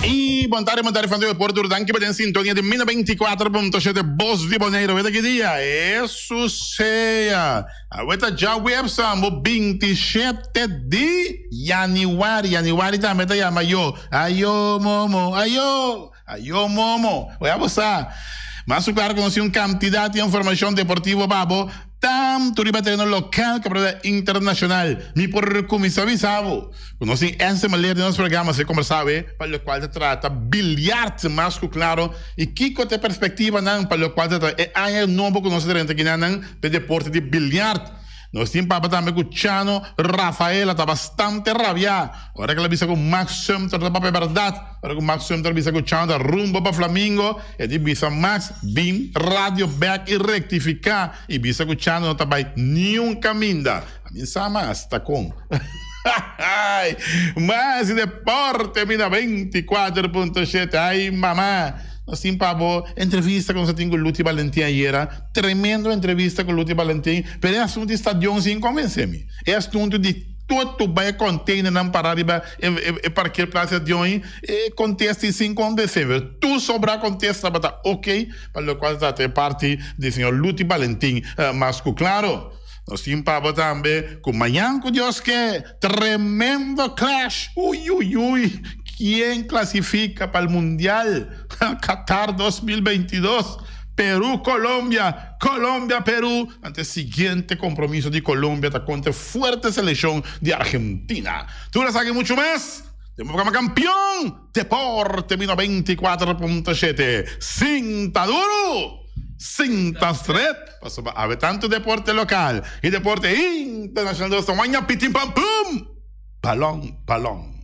Y bon tarde, bon tarde, fan di deporte tur. Danki pa den sintonia di Mina 24.7 Bos di Boneiro. Weta ki dia? Eso sea. Awe ta djaweps ambo 27 di januari. Januari tambe ta yama yo. Ayo momo, ayo. Ayo momo. Oya bo sa. Mas ku klaro ku nos tin un kantidat di informashon deportivo pa bo, tantu riba tereno lokal komo riba internashonal. Mi por kuminsá bisa bo ku nos tin Ense Maleer den nos programa si kombersá awe pa lokual ta trata bilyart mas ku klaro i kiko ta e perspektivanan pa lokual ta trata e aña nobo ku nos ta drenta kinanan den deporte di bilyart. Nos tin papia tambe ku Chano Rafaela ta bastante rabiá ora ku el a bisa ku Max Sumter ta papia bèrdat. Ora ku Max Sumter bisa ku Chano ta rumbo pa Flamingo, e di bisa Max bin radio bèk i rektifiká i bisa ku Chano no ta bai niun kaminda. A mi sa mas ta kon. Mas deporte mi na 24.7. Ai mama! Nos tin pa bo entrevista ku nos a tin ku Luti Valentin ayera. Tremendo entrevista ku Luti Valentin. Pero e asuntu di stadion sin konvensé mi. E asuntu di tutu bai e containernan pará riba e parkeerplaats di stadion ei, e kontesta ei sin konvensé mi. Pero tur sobrá kontesta tabata ok pa lokual ta trata e parti di señor Luti Valentin mas ku klaro. Nos tin pa bo tambe ku mañan ku Dios ke, tremendo clash! Uy uy uy! Kien klasifika pa el mundial Qatar 2022? Peru Colombia, Colombia Peru! Ante siguiente kompromiso di Colombia ta kontra e fuerte selekshon di Argentina. Tur esaki muchu mas den programa Kampion Deporte mi 94.7. Sinta duru! Sinta stret! Pasobra awe tantu deporte lokal i deporte internashonal nos ta waña pitin pam pum! Balon balon.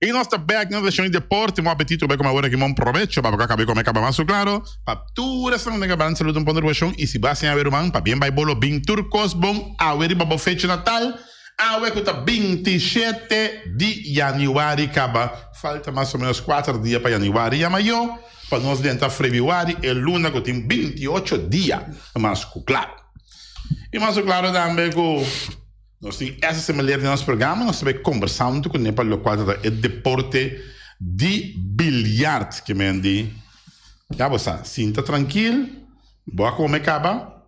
I nos ta bek na seshon di deporte. Bon apetito bai kome awor aki. Bon probecho. Pa bo ka kabe kome kaba mas su klaro. Pa tur esnan den kaban saludo un pon rubashon. I si bo a siña awe ruman, pabien bai bolo bin tur kos bon awe riba bo fecha natal. Awe ku ta 27 di yanüari kaba. Falta mas o menos kuater dia pa yanüari yama yo. Pa nos drenta frebiuari e luna ku tin 28 dia mas ku klaro. I mas ku klaro tambe ku. Nos tin esa semana den nos programa, nos ta bay conversa hunto cu ne pa locual ta e deporte di biljart. Ke men di, ya bo sa, sinta trankil, bo a come caba,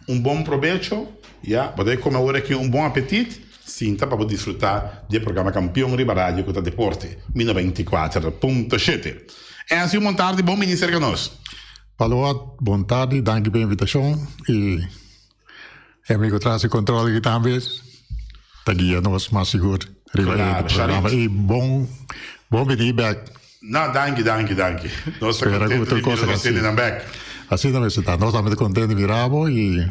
un bon probecho, ya, bo ta come awor aki un bon apetit, sinta pa bo disfruta di e programa campeon riba radio cu ta Deporte, mi 94.7. Enzo Montardi, bon bini cerca nos. Paloa, bon tardi, danki pa e invitacion y E amigo tras di control aki tambe ta guia nos mas sigur riba e programa. Y bon bon bini bek. No, danki, danki, danki. Nos ta contento di mira nos hendenan bek. Asina mester ta. Nos tambe ta contento di mira bo y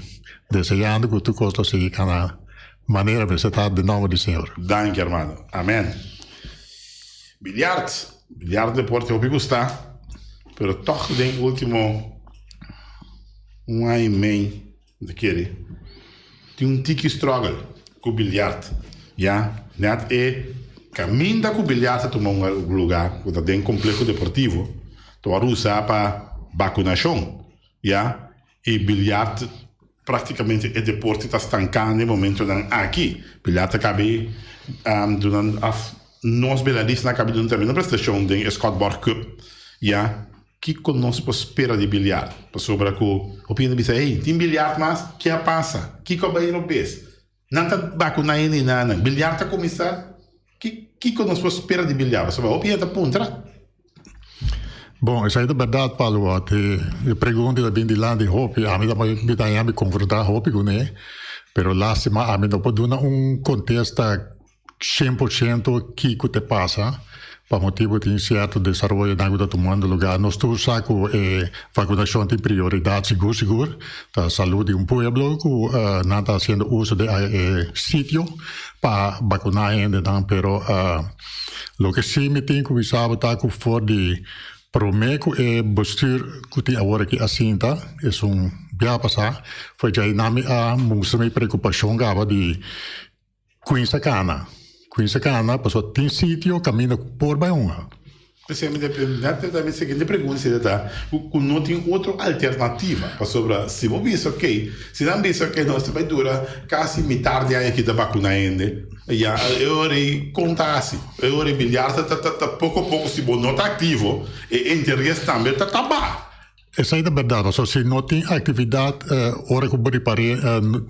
deseando cu tur cos lo sigui cana manera mester ta den nomber di Señor. Danki, hermano. Amen. Biljart. Biljart deporte hopi gusta, pero toch den ultimo un aña y mei Mi ta kere tin un tiki struggle ku biljart. Ya, net e kaminda ku biljart ta tuma un luga ku ta den kompleho deportivo ta wòrdu usá pa bakunashon, ya, i biljart praktikamente e deporte ta stanká na e momentonan aki. Biljart ta kabe duna òf nos biljardisnan a kabe duna tremendo prestashon den e Scott Borg Cup, ya. Kiko nos por spera di biljart? Pasobra ku hopi hende bisa, Hey, tin biljart mas? Ke a pasa? Kiko a bai robes? Nan ta bakuná hende i nan. Biljart a kuminsá? Kiko nos por spera di biljart? Pasobra hopi hende ta puntra. Bon, esei ta bèrdat, Pablo. Wòt e pregunta ta bin dilanti hopi. Ami ta mi ta haña mi konfrontá hopi kuné. Pero lástima ami no por duna un kontesta 100% kiko te pasa pa motibu tin sierto desaroyonan ku ta tumando lugá. Nos tur sa ku e vakunashon tin prioridat sigur sigur. Ta salud di un pueblo ku nan ta hasiendo uso di e sitio pa bakuná hendenan. Pero loke si mi tin ku bisa bo ta ku for di promé ku e bestuur ku tin awor aki a sinta esun bia pasá for djei nan mi a mustra mi preokupashon kaba di Cuinsa cana. Cuinsa cana pasobra tin sitio caminda cu por bay hunga. P'esei mi ta net ta mi siguiente pregunta si ta ku no tin otro alternativa pasobra si bo bisa ok si nan bisa ok nos ta bai dura kasi mitar di aña kita bakuna hende ya e ora ei kon ta hasi e ora ei bilyar ta ta poko poko si bo no ta aktivo e interes tambe ta ta baha. Esei ta berdad, pasobra si no tin actividad ora cu bo ripare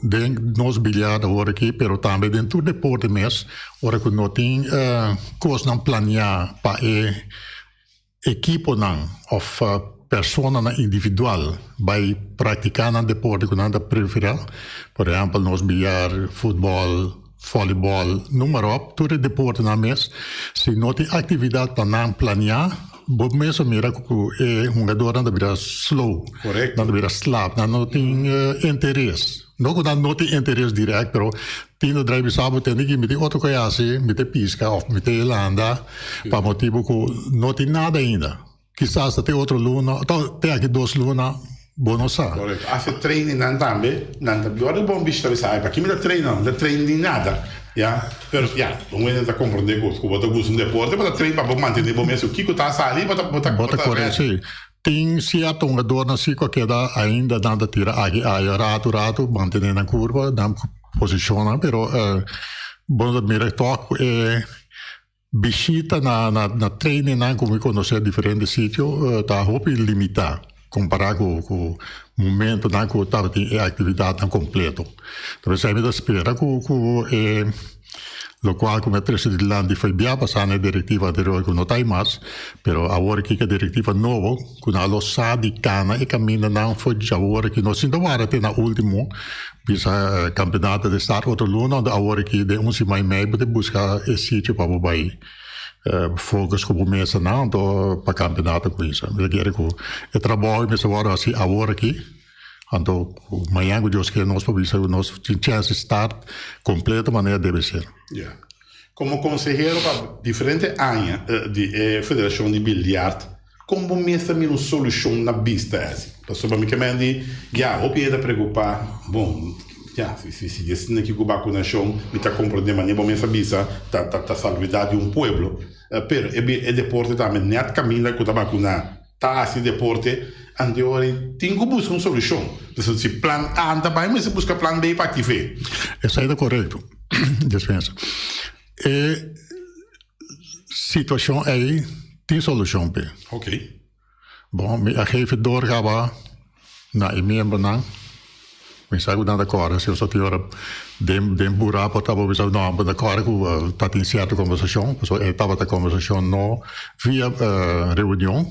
den nos bilyar awor aki, pero tambe den tur deporte mes, ora cu no tin cosnan planea pa e ekiponan of personanan individual bay practica nan deporte cu nan ta prefera, por ehempel nos bilyar, futbol, volleyball, noem maar op, tur e deportenan mes, si no tin actividad pa nan planea, bo mes a mira cu e hungadornan ta bira slow, nan ta bira slap, nan no tin interes. No cu nan no tin interes direct, pero tin ta drai bisa bo tende ki mi tin otro cu haci, mi ta pisca of mi ta landa, pa motibo cu no tin nada ainda. Kisas ta te otro luna, te aki dos luna, bo no sa. Correcto. Hace training nan tambe, nan ta dor di bon bishita bisa, ay paki mi ta train nan, mi ta train di nada, ya. Pero ya, un hende ta comprende cu cu bo ta gusta un deporte, bo ta train pa bo mantene bo mes, kico ta sali bo ta bo ta Bo ta core, si. Tin cierto hungadornan si cu a keda ainda nan ta tira aki aya ratu ratu, mantene nan curva, nan posicionnan, pero bo no ta mira toch cu e Bishita na na trainingnan ku mi konosé diferente sitio ta hopi limitá kompará ku ku momentonan ku tabatin e aktividatnan kompleto. Ta p'esei mi ta spera ku ku e lokual ku mi a trese dilanti foi bia pasá na e direktiva anterior ku no ta ei mas, pero awor aki ku e direktiva nobo ku nan a lo sa di kana e kamindanan for djawor aki no sinta wara te na ultimo. Bisa campeonato de start otro luna anto awor aki den un siman y mei bo ta busca e sitio pa bo bay focus cu bo mesanan anto pa campeonato cuminsa. Mi ta kere cu e trabao mester wordo haci awor aki anto cu mañan cu Dios kier nos por bisa cu nos tin chance di start completo manera debe ser. Ya. Como consehero pa diferente aña di e federacion di biliard Kon bo mes ta mira un solushon na bista esi? Pasobra mi ke men di, ya, hopi hende ta preokupá, bon, ya, si si si asina ki ku bakunashon, mi ta komprondé manera bo mes a bisa, ta ta ta salubridat di un pueblo, pero e e deporte tambe nèt kaminda ku ta bakuná ta hasi deporte, anto ora tin ku buska un solushon. Pasobra si plan A no ta bai, mester buska plan B pa aktiv'é. Esei ta korekto, Despensa. E Situacion ey tin solucion p'e. Ok. Bon, mi a geef het door gaba na e miembronan. Mi sa cu nan ta corda si osho tin ora den den bura por tabata bisa no, bo ta corda cu ta tin cierto conversacion, pasobra e tabata conversacion no via reunion,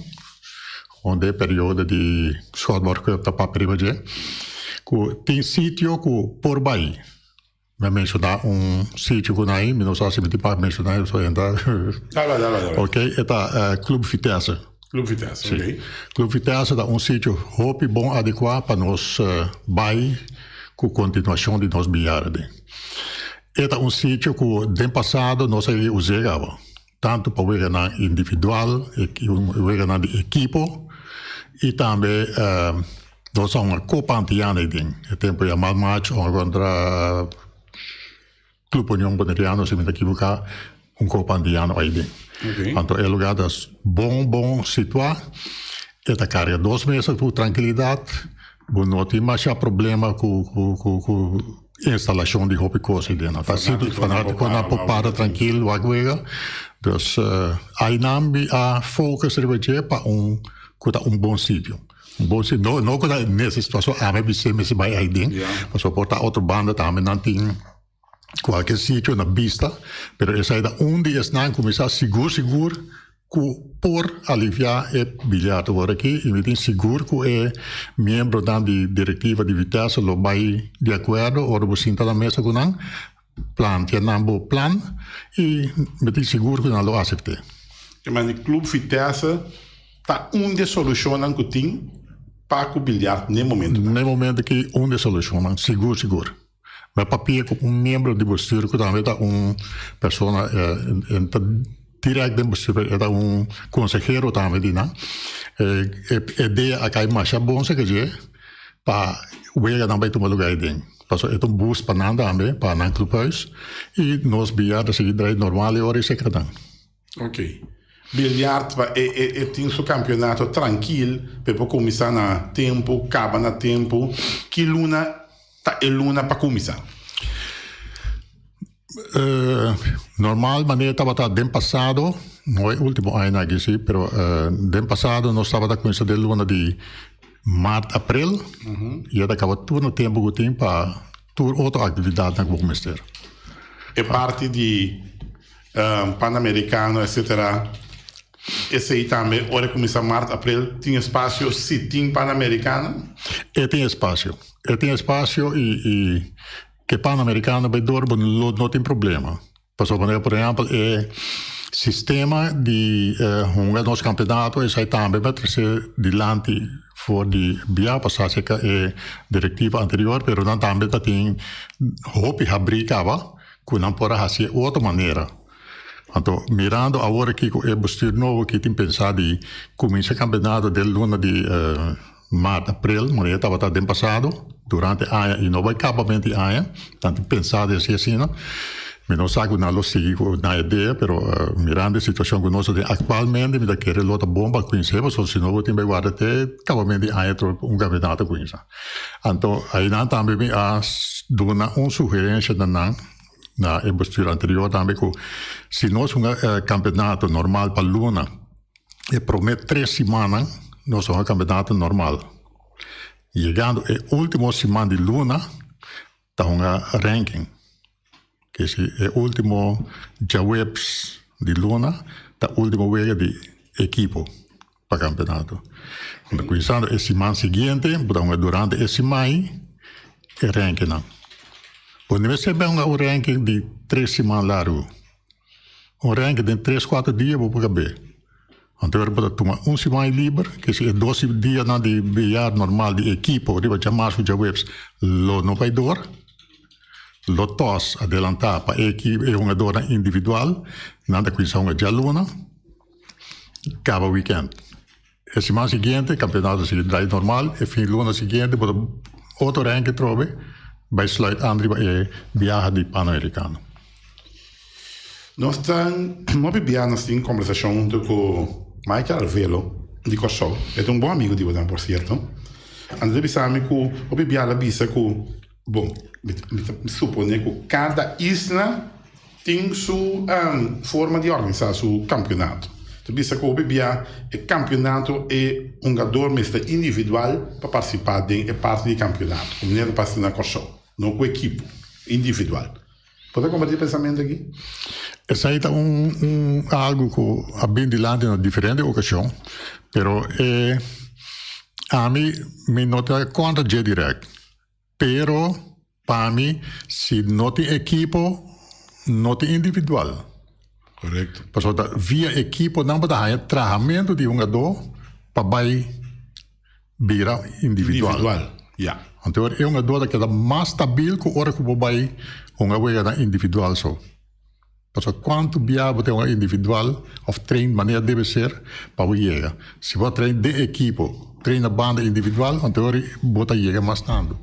unda e periodo di Schotborg Cup ta papia riba dje, cu tin sitio cu por bay. Mi a menshoná un sitio ku nan, mi no sa si mi tin pa menshoná e so enta. Dale, dale, dale. Ok, e ta Club Vitesse. Club Vitesse, ok. Si. Club Vitesse ta un sitio hopi bon adekuá pa nos bai ku kontinuashon di nos biahe den. E ta un sitio ku den pasado nos a us'é kaba, tantu pa weganan individual, weganan di ekipo i tambe Nos a hunga Copa Antiana ei den e tempo ya mal macho hunga contra Club Union Boneriano si mi ta ekivoká un Copa Antiano ei den. Anto e lugar ta bon bon situá e ta karga dos mesa ku trankilidat bo no tin masha problema ku ku ku instalashon di hopi kos ei den. Ta simpel fanatikonan por para trankil wak wega dus ainan mi a focus riba dje pa un ku ta un bon sitio. Bo si no no ku ta nese situacion ami bisé mester bai aiden pasobra por ta otro banda tambe nan tin cualkier sitio na bista pero esai ta un di esnan ku mi sa sigur sigur ku por alivia e bilyart awor aki i mi tin sigur ku e miembronan di directiva di Vitesse lo bai di acuerdo ora bo sinta na mesa ku nan plantea nan bo plan i mi tin sigur ku nan lo asept'é. E mandi Club Vitesse ta un di e solushonnan ku tin pa ku bilyart n'e momentunan. N'e momentu aki un di e solushonnan, sigur sigur. Mi a papia ku un miembro di bestuur ku tambe ta un persona e ta dirèkt den bestuur pero e ta un konsehero tambe di nan. E idea a kai masha bon seke dje pa weganan bai tuma lugá aden. Pasobra e ta un boost pa nan tambe, pa nan clubhuis i nos bilyart ta sigui drai normal e ora i sekernan. Ok. Biljart pa e e e tin su kampionato trankil pa e por kuminsá na tempu, kaba na tempu. Ki luna ta e luna pa kuminsá? Normal manera tabata den pasado, no e ultimo añanan aki si, pero den pasado nos tabata kuminsá den luna di mart, aprel i a ta kaba tur no tempu ku tin pa tur otro aktividatnan ku bo mester. E parti di Panamericano etcetera esey tambe ora e cuminsa mart april tin espacio si tin Panamericano? E tin espacio e tin espacio y y ke Panamericano bay door bo lo no tin problema pasobra manera por ehempel e sistema di hunga nos campeonato esey tambe bo a trece dilanti for di bia pasa acerca e directiva anterior pero nan tambe ta tin hopi habri caba. Ku nan por a hasi e otro manera. Anto mirando awor aki ku e bestuur nobo aki tin pensa di kuminsha kampeonato den luna di mart, aprel, manera e tabata den pasado durante aña i no bai kaba menti aña, nan tin pensa di hasi asina. Mi no sa ku nan lo sigui ku nan idea, pero mirando e situashon ku nos ta den aktualmente mi ta kere lo ta bon pa kumins'é pasobra si no bo tin bai warda te kabamento di aña atrobe pa un kampeonato kuminsá. Anto einan tambe mi a duna un sugerencia na nan, na e bestuur anterior tambe cu si nos hunga campeonato normal pa luna, e prome tres simannan nos hunga campeonato normal. Yegando e ultimo siman di luna ta hunga ranking. Ke si e ultimo djaweps di luna ta ultimo wega di ekipo pa kampeonato. Anto kuminsando e siman siguiente bo ta hunga durante e siman ei e renkenan. Bo no mester bai hunga un renke di tres siman largu. Un renke den tres kuater dia bo por kab'é. Anto ora bo ta tuma un siman liber, ke si e dos dianan di biar normal di ekipo riba djamars ku djaweps lo no bai dor. Lo tos adelantá pa e ekipo e hungadornan individual, nan ta kuminsá hunga djaluna kaba wikènt. E siman siguiente kampeonato sigui drai normal, e fin luna siguiente bo ta otro renke atrobe bai sluit an riba e biaha di Panamericano. Nos ta hopi bia nos tin kombersashon huntu ku Michael Alvelo di Kòrsou, e ta un bon amigu di bo tambe por sierto. Anto ta bisa mi ku hopi bia el a bisa ku Bon, mi ta supone ku kada isla tin su forma di organisá su kampionato. Ta bisa ku hopi bia e kampionato e hungador mester individual pa partisipá den e parti di kampionato, ku manera ta pasa na Kòrsou, no ku ekipo, individual. Bo ta kompartí e pensamentu aki? Esei ta un un algu ku a bin dilanti na diferente okashon, pero e ami mi no ta kontra dje dirèkt. Pero pa mi si no tin ekipo no tin individual. Correcto. Pasobra ta via ekipo nan bo ta haña trahamentu di hungadó pa bai bira individual. Individual, ya. Anto e hungadó ta keda mas stabil ku ora ku bo bai hunga weganan individual so. Pasobra kuantu bia bo ta hunga individual òf train manera debe ser pa bo yega. Si bo a train den ekipo, train na banda individual, anto ora bo ta yega mas tantu.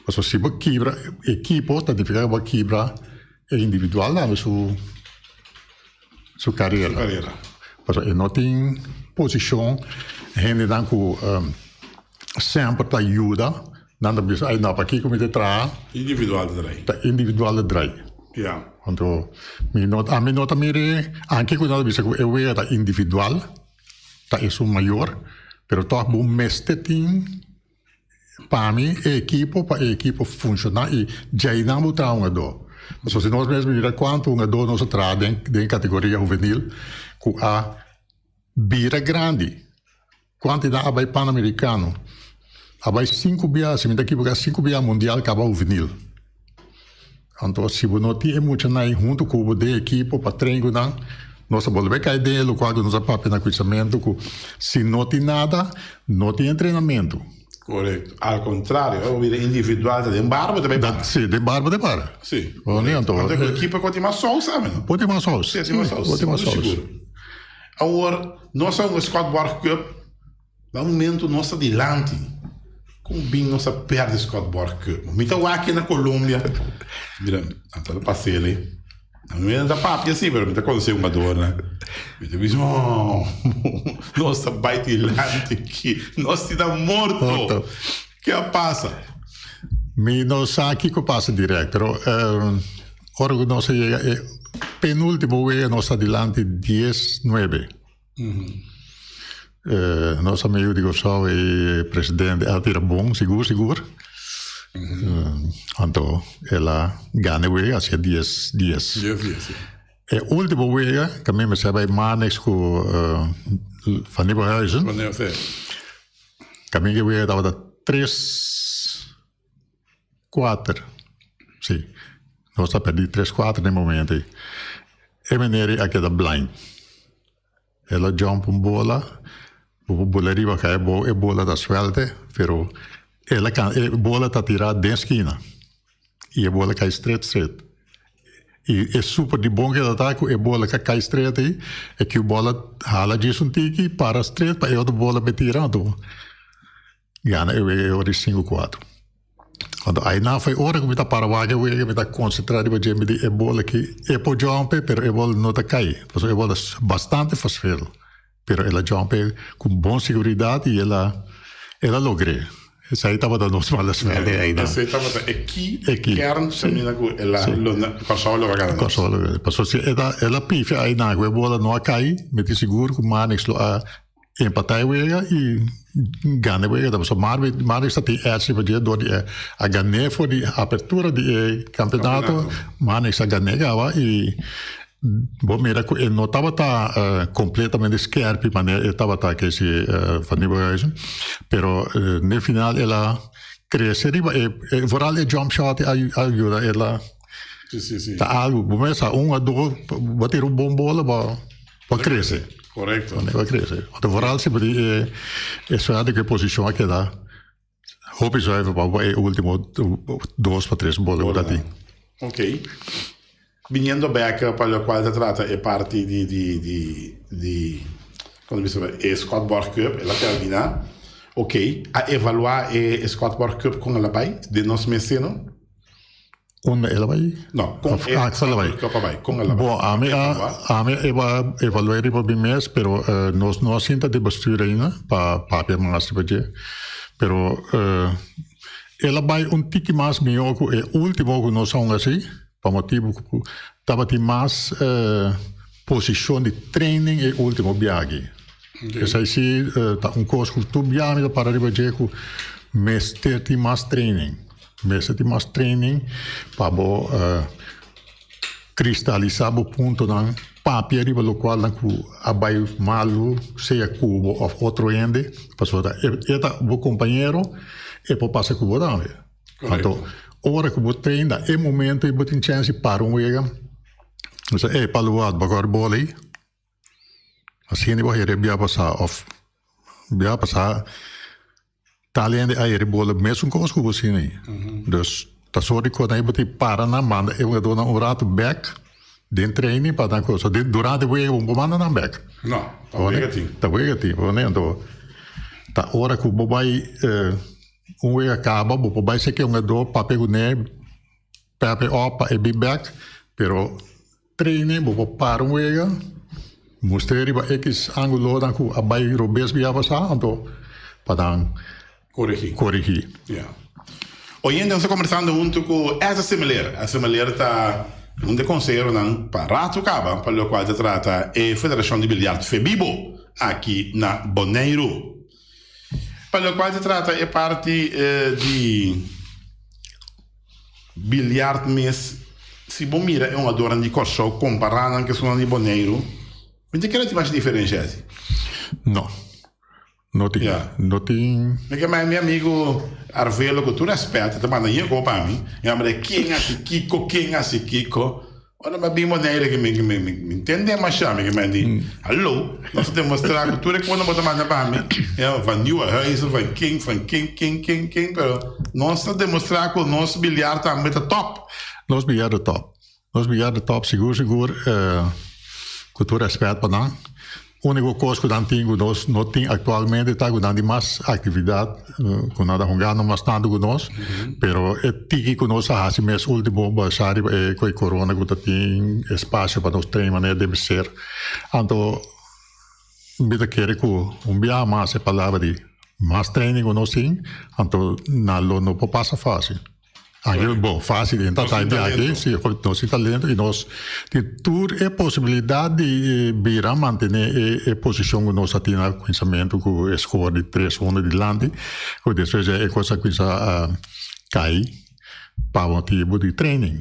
Pasobra si bo kibra ekipo ta nifiká ku bo a kibra e individual tambe su su karera. Su karera. Pasobra e no tin posishon hendenan ku semper ta yuda nan ta bisa ay no pakiko mi ta traha. Individual ta drai. Ta individual ta drai. Ya. Anto mi no ami no ta mira anke ku nan ta bisa ku e wega ta individual ta esun mayor pero tòg bo mester tin pa mi e ekipo pa e ekipo funshoná i djei nan bo traha hungadó. Pasobra si nos mes mira kuantu hungadó nos a traha den den kategoria huvenil ku a bira grandi. Kuantu nan a bai Panamericano? A bai sinku bia, si mi ta ekiboká, sinku bia mundial kaba huvenil. Anto si bo no tin e muchanan ei huntu ku bo den ekipo pa train ku nan, nos ta bolbe kai den e lokual ku nos a papia na kuinsamentu ku si no tin nada, no tin entrenamentu. Korekto. Al kontrario, ora bo bira individual ta den barba ta bai para. Si, den barba ta para. Si. Anto ku ekipo por tin mas sous tambe, no? Por tin mas sous. Si, tin mas sous. Por tin mas sous. Sigur. Awor, nos a hunga Scott Borg Cup, na un momento nos ta dilanti. Kon bin nos a perde Scott Borg Cup? Mi ta wak na Colombia. Mira, nan ta pas'el ei. Mi no ta papia si, pero mi ta conoce hungadornan. Mi ta bisa, oh, nos ta bai dilanti aki, nos tin a morto. Morto. Ke a pasa? Mi no sa kiko pasa direct, pero eh, ora ku nos a yega e penúltimo wega nos ta dilanti dies nuebe. Eh, nos amigo di Kòrsou e presidente a tira bon, sigur sigur. Eh, anto el a gana e wega hacia dies dies. Dies dies, sí. E último wega ku mi mester bai Marnix ku eh, Van Nieuwenhuizen. Van Nieuwenhuizen. Kaminda e wega tabata tres kuater, si, nos a pèrdí tres kuater na e momento ei. E meneer ei a keda blind. El a jump un bola, bo por bula riba kai abou, e bola ta suelte, pero el a kan e bola ta tirá den skina i e bola kai stret stret. I e super di bon keda ta ku e bola ka kai stret ei, e kiu bola hala djis un tiki, para stret pa e otro bola be tira anto gana e wega e ora di sinku kuatro. Anto ainan foi ora ku mi ta para wak e wega mi ta konsentrá riba dje mi di e bola aki e por jump pero e bola no ta kai pasobra e bola bastante verschil pero el a jump ku bon seguridat i el a el a logr'é. Esei tabata nos mala suerte ainan. Esei tabata e ki E ki. kern kaminda ku el a lo Kòrsou a logra gana nos. Kòrsou a logra. Pasobra si e ta el a pifia ainan ku e bola no a kai mi tin sigur ku Marnix lo a Empatá e wega i gana e wega ta pasobra Marvin Marvin sa tin edge riba dje dor di e a gan'é for di apertura di e kampeonato Marnix a gan'é kaba i bo mira ku e no tabata kompletamente skerpi manera e tabata ke si Van Nieuwenhuizen pero den final el a krese riba e vooral e jump shot a yuda el a ta algu bo mester sa un a dos bo tira un bon bola bo Bo crece. Correcto. Bo crece. Anto vooral si bo tin e e suerte cu e posicion a keda hopi zuiver pa bo e ultimo dos pa tres bola cu ta tin. Ok. Biniendo bek pa locual ta trata e parti di di di di como ta bisa e Scotborg Cup el a termina. Ok. A evalua e Scotborg Cup con el a bay den nos mes seno? Unda el a bai? No, kon e ah, el a bai. Cup a bai, kon el a bai. Bo, ami a, ami a eba, evalué riba mi mes, pero uh, nos no a sinta di bestuur ainda pa papia mas riba dje. Pero uh, el a bai un tiki mas mihó ku e último ku nos a hunga así, pa motibu ku tabatin mas uh, posishon di training e último biaha. Okay. Esei si uh, ta un kos ku tur biaha mi ta para riba dje ku mester tin mas training. Mester tin mas training pa bo kristalisá bo puntonan, papia riba lokualnan ku a bai malu, sea ku bo òf otro hende, pasobra e ta bo kompañero, e por pasa ku bo tambe. Anto, ora ku bo train na e momento ei bo tin chèns di para un wega, bo sa, ey Paluwat, bo kòrda bola ei? Asina bo hera e bia pasá òf bia pasá. Tal hende a heri bola mesun kos ku bo sini. Dus ta sor di kos nan bo tin para nan manda e hungadornan un ratu bek den training pa nan kos. Durante wega bo no por manda nan bek. No, ta wega tin. Ta wega tin. Anto ta ora ku bo bai un wega kaba bo por bai seki e hungador papia kuné pepe op pa e bin bek pero Training bo por para un wega, mustr'é riba ekis angulonan ku a bai robes bia pasá, anto pa nan Korigí. korigí. Ya. Oyente, nos ta kombersando huntu ku Ezra Semeleer. Ezra Semeleer ta un di e konseheronan pa ratu kaba pa lokual ta trata e Federashon di Biljart Febibo aki na Boneiru. Pa lokual ta trata e parti di biljart mes, si bo mira e hungadornan di Kòrsou kompará nan ku esunnan di Boneiru, mi ta kere tin masha diferensha asi. No, no tin. No tin. Mi ke mi amigu Arvelo ku tur rèspèt ta manda yego pa mi, mi a manda ken hasi kiko, ken hasi kiko. Ora mi a bin Bonaire ki mi mi ntende masha mi ki di hallo nos a demostra ku tur e kos bo ta manda pa mi van Nieuwenhuizen van ken van ken ken ken ken pero nos ta demostra ku nos bilyar tambe ta top. Nos bilyar ta top nos bilyar ta top sigur sigur ku tur respet pa nan. Úniko kos ku nan tin ku nos no tin aktualmente ta ku nan tin mas aktividat ku nan ta hungando mas tantu ku nos, pero e tiki ku nos a hasi mes último basá riba e ku e korona ku ta tin espasio pa nos train manera debe ser. Anto mi ta kere ku un biaha mas e palabra di mas training ku nos tin, anto nan lo no por pasa fásil. Aki bo fácil en ta di aki, si nos tin talento y nos tin tur e posibilidad di bira mantene e posicion cu nos a tin na cuminsamentu cu e score di tres uno dilanti, cu despues e cos a cuminsa cay pa motibo di training.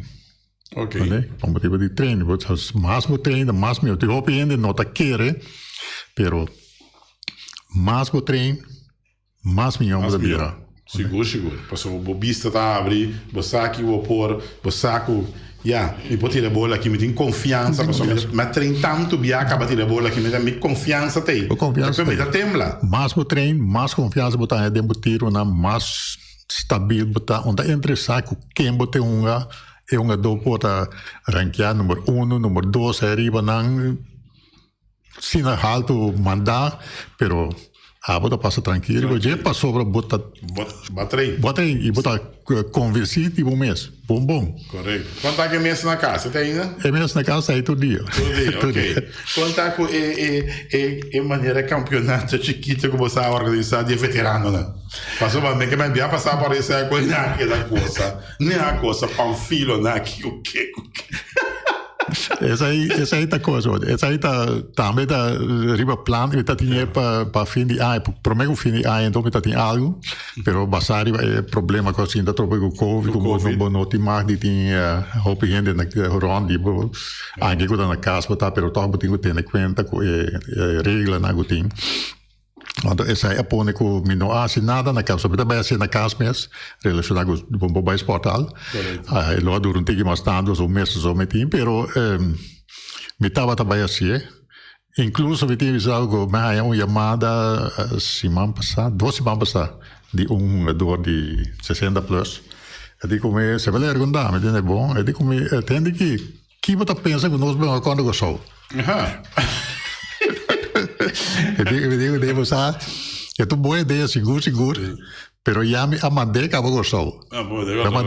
Pa motibo di training. Mas bo train mas miho. Tin hopi hende no ta kere, pero mas bo train. Mas mihó bo ta bira. Sigur, sigur. Pasobra bo bista ta abri, bo sa ki bo por, bo sa ku, ya, mi por tira e bola aki, mi tin konfiansa, pasobra mi a train tantu bia kaba tira e bola aki, mi ta, mi konfiansa ta ei. Bo konfiansa ta ei. Mi ta tembla. Mas bo train, mas konfiansa bo ta haña den bo tironan, mas stabil bo ta. Un ta interesá ku ken bo te hunga, e hungadó por ta rankeá number uno, number dos, ariba nan. Sina haltu manda, pero abo ta pasa trankil riba dje pasobra bo ta Bo train. Bo train i bo ta konvensí di bo mes. Bon bon. Korekto. Kon ta ku e mes na kas? E ta ainda? E mes na kas ta ei tur dia. Tur dia, Tur dia. ok. Kon ta ku e e e e manera kampionato chikito ku bo sa organisá di e veteranonan? Pasobra mi ke men bia pasá por esei ku nan a keda gosa, nan a gosa Panfilo nan aki ku ke ku ke. Esei esei ta cosa hoor. Esei ta tambe ta riba plan mi ta tin e pa pa fin di aña prome ku fin di aña enton mi ta tin algo pero basa riba e problema ku a sinta trope ku covid ku bo bo no tin mag di tin hopi hende na rond di bo anke ku ta na kas bo ta pero tog bo tin ku tene kuenta ku e reglanan ku tin. Anto esei a pone ku mi no a hasi nada na kas. Mi ta bai hasi na kas mes, relashoná ku bo bai sportal. E lo a dura un tiki mas tantu, un mes o so mi tin, pero mi tabata bai hasié. Inkluso mi tin bisa ku mi a haña un yamada siman pasá, dos siman pasá, di un hungador di sesenta plus. E di ku mi, se bel ergundá, mi tende bon. E di ku mi, tende ki. Ki bo ta pensa ku nos bengó kontra Kòrsou? E di mi diku den bo sa e ta un bon idea sigur sigur pero ya mi a mand'é kaba Kòrsou.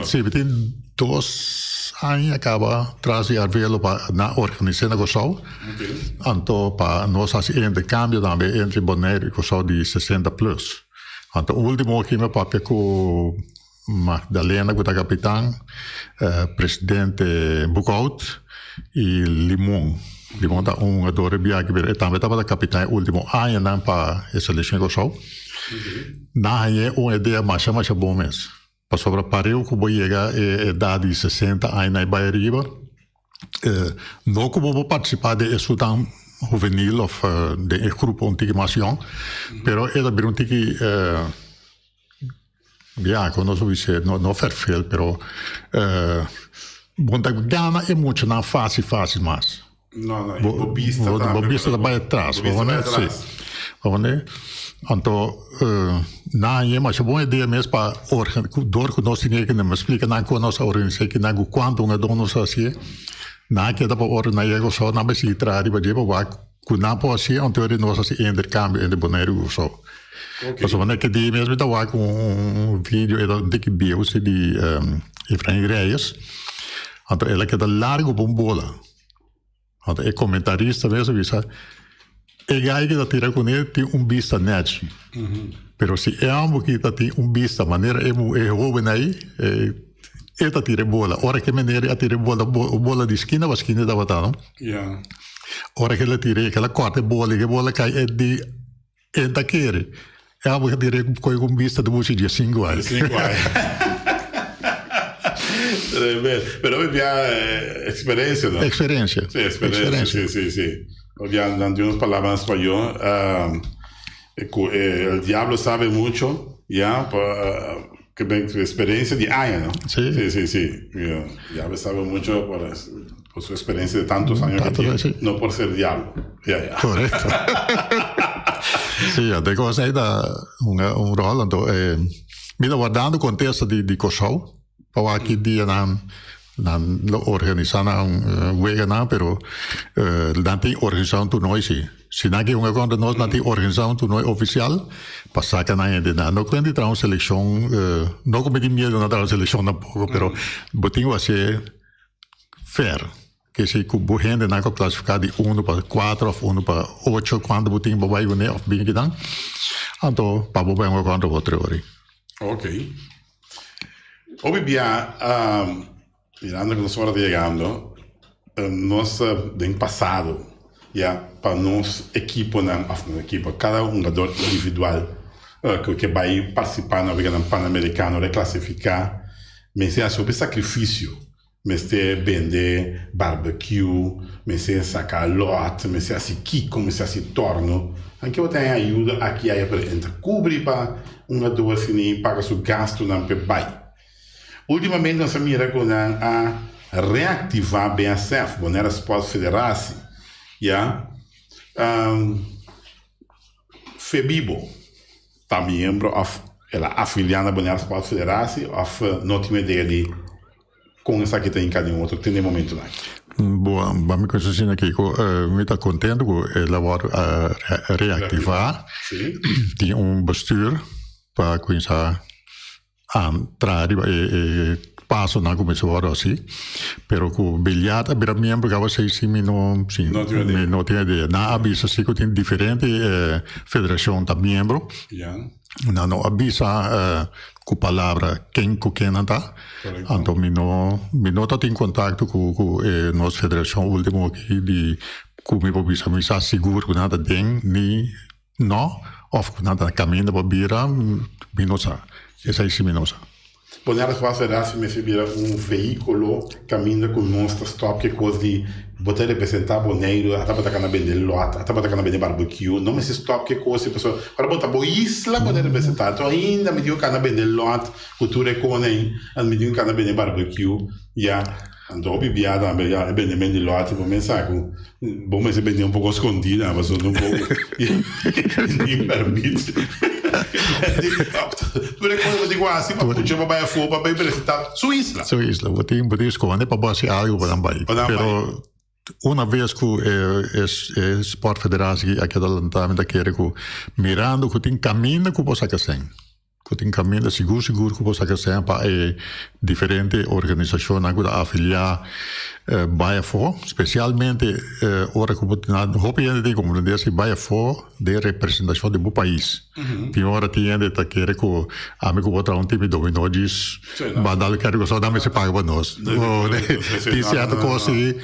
Si mi tin dos aña kaba tras di Arvelo pa nan organis'é na Kòrsou anto pa nos hasi e interkambio tambe entre Boneiru i Kòrsou di sesenta plus. Anto ultimo aki mi a papia ku Magdalena ku ta kapitan, presidente Boekhout i Limon. Limon ta un hungador di biaha pero e tambe tabata kapitan e ultimo añanan pa e selekshon di Kòrsou. Nan hañ'é un idea masha masha bon mes. Pasobra pareu ku bo yega e edat di sesenta aña i bai ariba, no ku bo por partisipá den e sutan huvenil òf den e grupo un tiki mas yòn, pero e ta bira un tiki. Ya, kon nos a bisa, no no verveel, pero bo ta gana e muchanan fácil fácil mas. No, no, bo bista tambe. Bo bista ta bai atras, bo bista bai atras. Si. Bo Anto nan haña masha bon idea mes pa dor ku nos tin e nan splika nan kon nos a organisá kinan ku kuantu un adó nos a hasié, nan a keda pa ordená e kosó, nan bai sigui traha riba dje pa wak ku nan por hasié anto nos hasi e interkambio entre Boneiru i Kòrsou. Pasobra na ki dia mes mi ta wak un video e ta un tiki bieu si di Efrain Reyes anto el a keda largo pa un bola anto e comentarista mes a bisa e gai ki ta tira kune tin un bista nechi pero si e homber ki ta tin un bista manera e e hoben ahi e ta tira e bola ora ki e meneer a tira e bola bola di skina pa skina tabata no ora ki el a tira el a kòrta e bola i e bola kai e di E ta kere. E abo ta dire koe ku bista di bushi die sinku ai. Sinku ai. Tremendo. Pero hopi bia experiencia no? Experiencia. Si, experiencia. Si, si, si. Hopi bia nan tin unos palabra na spañol ku el diablo sabe mucho, ya, ke ben experiencia di aña no? Si. Si, si, si. Diablo sabe mucho por Por su experiencia de tantos años que tiene, no por ser diablo. Ya, ya. Correcto. Sí, de cosa ahí ta un, un rol. Anto, eh, mi ta wardando contesta di, di Kòrsou. Pa wak ki dia nan Nan lo organisá nan weganan pero nan tin organisá un toernooi si. Si nan ke hunga kontra nos nan tin organisá un toernooi ofisial pa saka nan hende. Nan no kuenta di traha un selekshon, no ku mi tin miedu na traha un selekshon tampoko pero bo tin ku hasié fair. Ke si ku bo hendenan ku a klasifiká di unu pa kuater òf unu pa ocho kuantu bo tin bo bai kuné òf bin kinan anto pa bo bai hunga kontra otro ori. Ok. Hopi bia mirando ku nos ora ta yegando nos den pasado ya pa nos ekiponan òf nos ekipo kada hungador individual ku ke bai partisipá na weganan panamerikano reklasifiká mester hasi hopi sakrifisio. Mester bende barbecue, mester saca lot, mester haci kico, mester haci torno. Anke bo ta haña ayuda aki aya pero e ta cubri pa un gador asina paga su gastonan p'e bay. Ultimamente nos a mira cu nan a reactiva BSF, Bonaire Sport Federatie, ya. Febibo ta miembro of el a afilia na Bonaire Sport Federatie of no tin idea di con esaki ta hinca den otro te na e momentonan aki? Bo, ba mi cosa asina Kiko, mi ta contento cu el a worde reactiva. Tin un bestuur pa cuminsa a traha riba e pasonan ku mester wòrdu hasi, pero ku biljart a bira miembro kaba esei si mi no si mi no tin idea. Nan a bisa si ku tin diferente federashon ta miembro, nan no a bisa ku palabra ken ku ken nan ta, anto mi no mi no ta tin kontakto ku ku e nos federashon ultimo aki di ku mi por bisa mi sa sigur ku nan ta den ni No, of ku nan ta kaminda pa bira, mi no sa. Esei si mi no sa. Bonaire Sport Federatie mester bira un vehíkulo kaminda ku nos ta stòp ke kos di bo ta representá Boneiru, ata bo ta kana bende lòt, ata bo ta kana bende barbecue. No mester stòp ke kos ei pasobra ora bo ta bo isla bo ta representá. Anto ainda mi tin ku kana bende lòt ku tur e kos ei, mi tin ku kana bende barbecue ya. Anto hopi bia tambe ya e bende di lote bo mester sa ku bo mester bende un poko skondí nan pasobra un poko tin permit. Tur e kos bo tin ku hasi pa pucha pa bai afó pa bai presentá su isla. Su isla bo tin bo tin skonde pa bo hasi algu pa nan bai. Pero una bes ku e e sport federatie a keda lantá mi ta kere ku mirando ku tin kaminda ku bo saka sèn. Ku tin kaminda sigur sigur ku bo sa ke sean pa e diferente organisashonnan ku ta afiliá bai afó, spesialmente ora ku bo na hopi hende tin komprendé si bai afó den representashon di bo pais. Tin ora tin hende ta kere ku ami ku bo traha un timi dominó djis bandal kere ku so nan mester paga pa nos. Tin sierto kos si.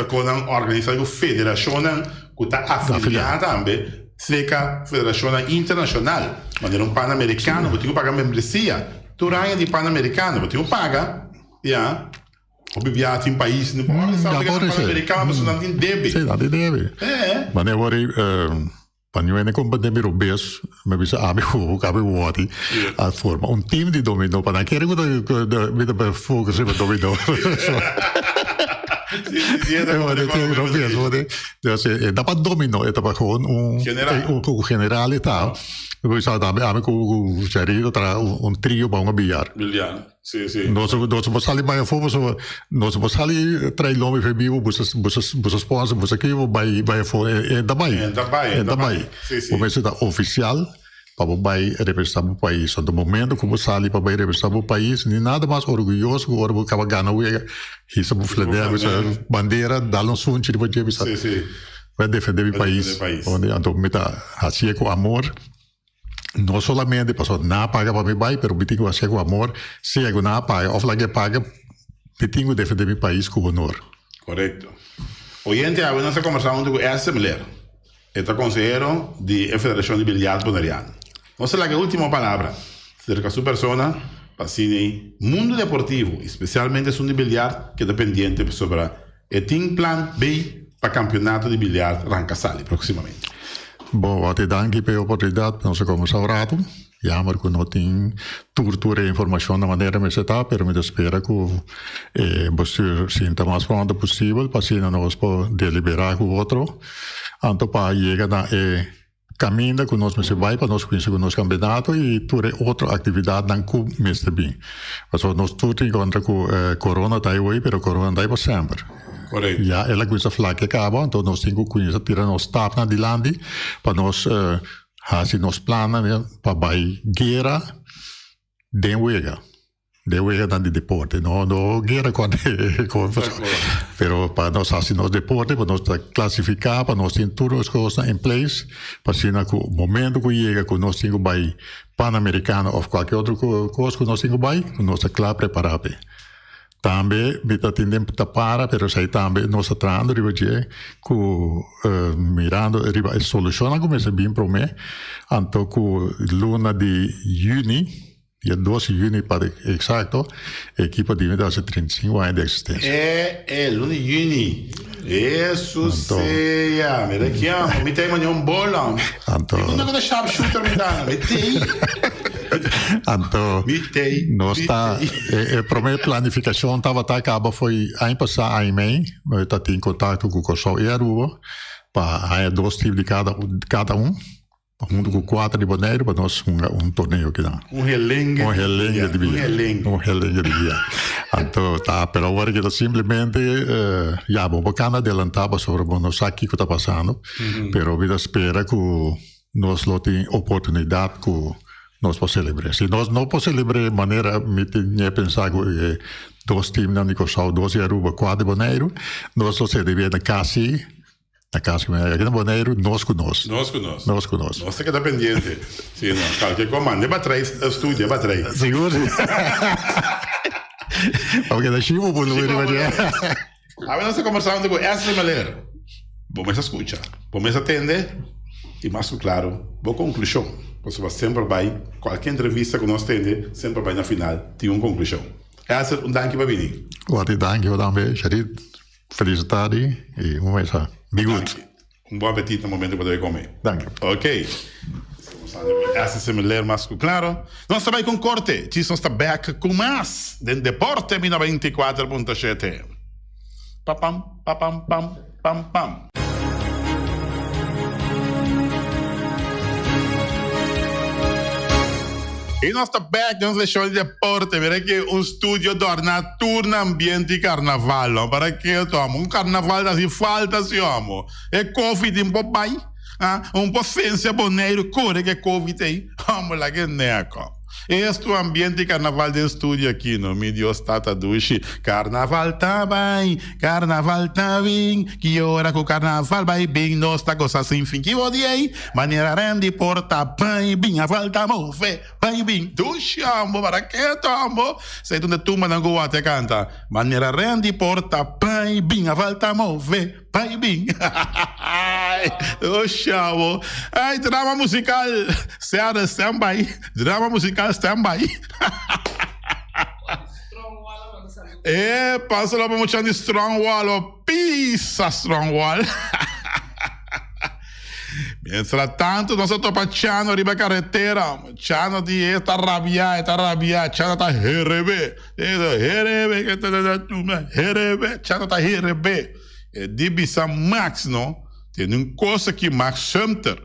Ku nan organisá ku federashonnan ku ta afiliá tambe. Seka federashonnan internashonal, manera un Panamerikano, bo tin ku paga membresia. Tur aña di Panamerikano bo tin ku paga, ya. Hopi biaha tin pais no por organisá un Panamerikano pasobra nan tin debe. Sí, nan tin debe. Manera wor ei, pa ñu hende komprendé mi robes, mi a bisa ami ku ku ami wòrdi a forma un team di dominó pa nan kere ku mi ta focus riba dominó. Dus e ta pa domino, e ta pa gewoon un General. un un general e ta. Bo sa tambe ami ku ku Jerry ta traha un un trio pa un billar. Billar, si si. Nos nos por sali bai afó pasobra nos por sali trae lomi fe bibu busa busa busa sponsor busa kibo bai bai afó e e ta bai. E ta bai, E ta bai. Si si. Bo mester ta ofisial pa bo bai representá bo pais. Anto momento ku bo sali pa bai representá bo pais, ni nada mas orguyoso ku ora bo kaba gana wega, hisa bo flanel, bo hisa bandera, dal un sunchi riba dje, bisa bai defendé mi pais. Anto mi ta hasié ku amor, no solamente pasobra nan a paga pa mi bai, pero mi tin ku hasié ku amor, sea ku nan a paga òf laga e paga, mi tin ku defendé mi pais ku honor. Korekto. Oyente, awe nos a kombersá huntu ku Esther Miller. E ta konsehero di e Federashon di Biljart Boneriano. Nos ta laga e ultimo palabra serka su persona pa asina e mundu deportivo i spesialmente esun di biljart keda pendiente pasobra e tin plan bay pa kampionato di biljart ranka sali proksimamente. Bo wak e danki pa e oportunidat pa nos a kombersa un ratu. Jammer ku no tin tur tur e informashon na manera mester ta, pero mi ta spera ku e bestuur sinta mas pronto posibel pa asina nos por deliberá ku otro anto pa yega na e. kaminda ku nos mester bai pa nos kuminsá ku nos kampeonato i tur e otro aktividatnan ku mester bin. Pasobra nos tur tin kontra ku korona ta ei hoy pero korona ta ei pa semper. Ya el a kuminsá flakia kaba anto nos tin ku kuminsá tira nos stapnan dilanti pa nos hasi nos plannan pa bai guera den wega. Den weganan di deporte no no guera kontra pero pa nos hasi nos deporte pa nos ta klasifiká pa nos tin tur nos kosnan in place pa asina ku momento ku yega ku nos tin ku bai panamerikano òf kualke otro kos ku nos tin ku bai ku nos ta kla prepará p'e. Tambe mi ta tin den ta para pero esei tambe nos ta trahando riba dje ku mirando riba e solushonnan ku mester bin promé anto ku luna di yüni Dia dos di juni pa exacto, e ekipo di mi ta hasi 35 aña di existencia. E e luna di juni. Hesus sea. Mira ki amo. Mi ta manda un bola. Anto. Mi no ta sharpshooter mi ta. Mi tei. Anto. Mi tei. Nos ta e e prome planificacion tabata caba foi aña pasa aña y mei. Mi ta tin contacto cu Corsou y Aruba pa haña dos team di cada cada un. Huntu ku kuater di Boneiru pa nos hunga un torneo kinan. Un helengue Un helengue di Un bia. helengue. Un helengue di bia. Anto ta pero awor ki ta simplemente ya bo por kanda adelantá pasobra bo no sa kiko ta pasando. Pero mi ta spera ku nos lo tin oportunidat ku nos por selebr'é. Si nos no por selebr'é manera mi tin ñe pensa ku e dos teamnan di Kòrsou, dos di Aruba, kuater di Boneiru, nos lo selebr'é na kasi Na cas cu mi aki na Boneiru, nos cu nos. Nos cu nos. Nos cu nos. Nos ta keda pendiente. Si no, cualkier cosa manda e batrei studio, e batrei. Sigur si. Bo keda shibo por lo riba dje. Awe nos ta conversando cu Esli Meler. Bo mes a scucha, bo mes a tende y mas cu claro bo conclusion. Pasobra semper bay, cualkier entrevista cu nos tende, semper bay na final tin un conclusion. Esli, un danki pa bini. Wati danki bo tambe, Sharit. Feliz tardi y un mesa. Be good. Danki. Un bon apetit na momento cu bo ta bay come. Danki. Ok. Esta similar mas cu claro. Nos ta bay con corte. Djis nos ta back cu mas den Deporte Mi 94.7. Pa pam, pa pam pam, pam pam. Y nos ta back den nos show di deporte. Mira aki un studio dorna tur na ambiente di carnaval. No? Para ke to amo? Un carnaval ta haci falta si amo. E koffie tin por bay. Ah, un por fencia Boneiru core ke koffie tey. Amo laga e neko. Esto ambiente di carnaval den studio aki no. Mi Dios tata dushi. Carnaval ta bay, carnaval ta bin. Ki ora ku carnaval bay bin nos ta goza sin fin. Ki bo di ey? Manera Randy por ta bay bin a falta move bay bin dushi ambo para keto ambo Esei ta un de tumbanan ku wate a kanta Manera Randy por ta bay bin a falta move bay bin Dushi ambo Ay drama musical Seattle stand by Drama musical stand by E pasa lo pa mucha di strong wall Pisa strong wall. Mientras tanto nos a topa Chano riba carretera. Chano di e ta rabia, e ta rabia. Chano ta herebe. Herebe, herebe. Chano ta herebe. E di bisa Max no, tiene un cosa ki Max Sumter.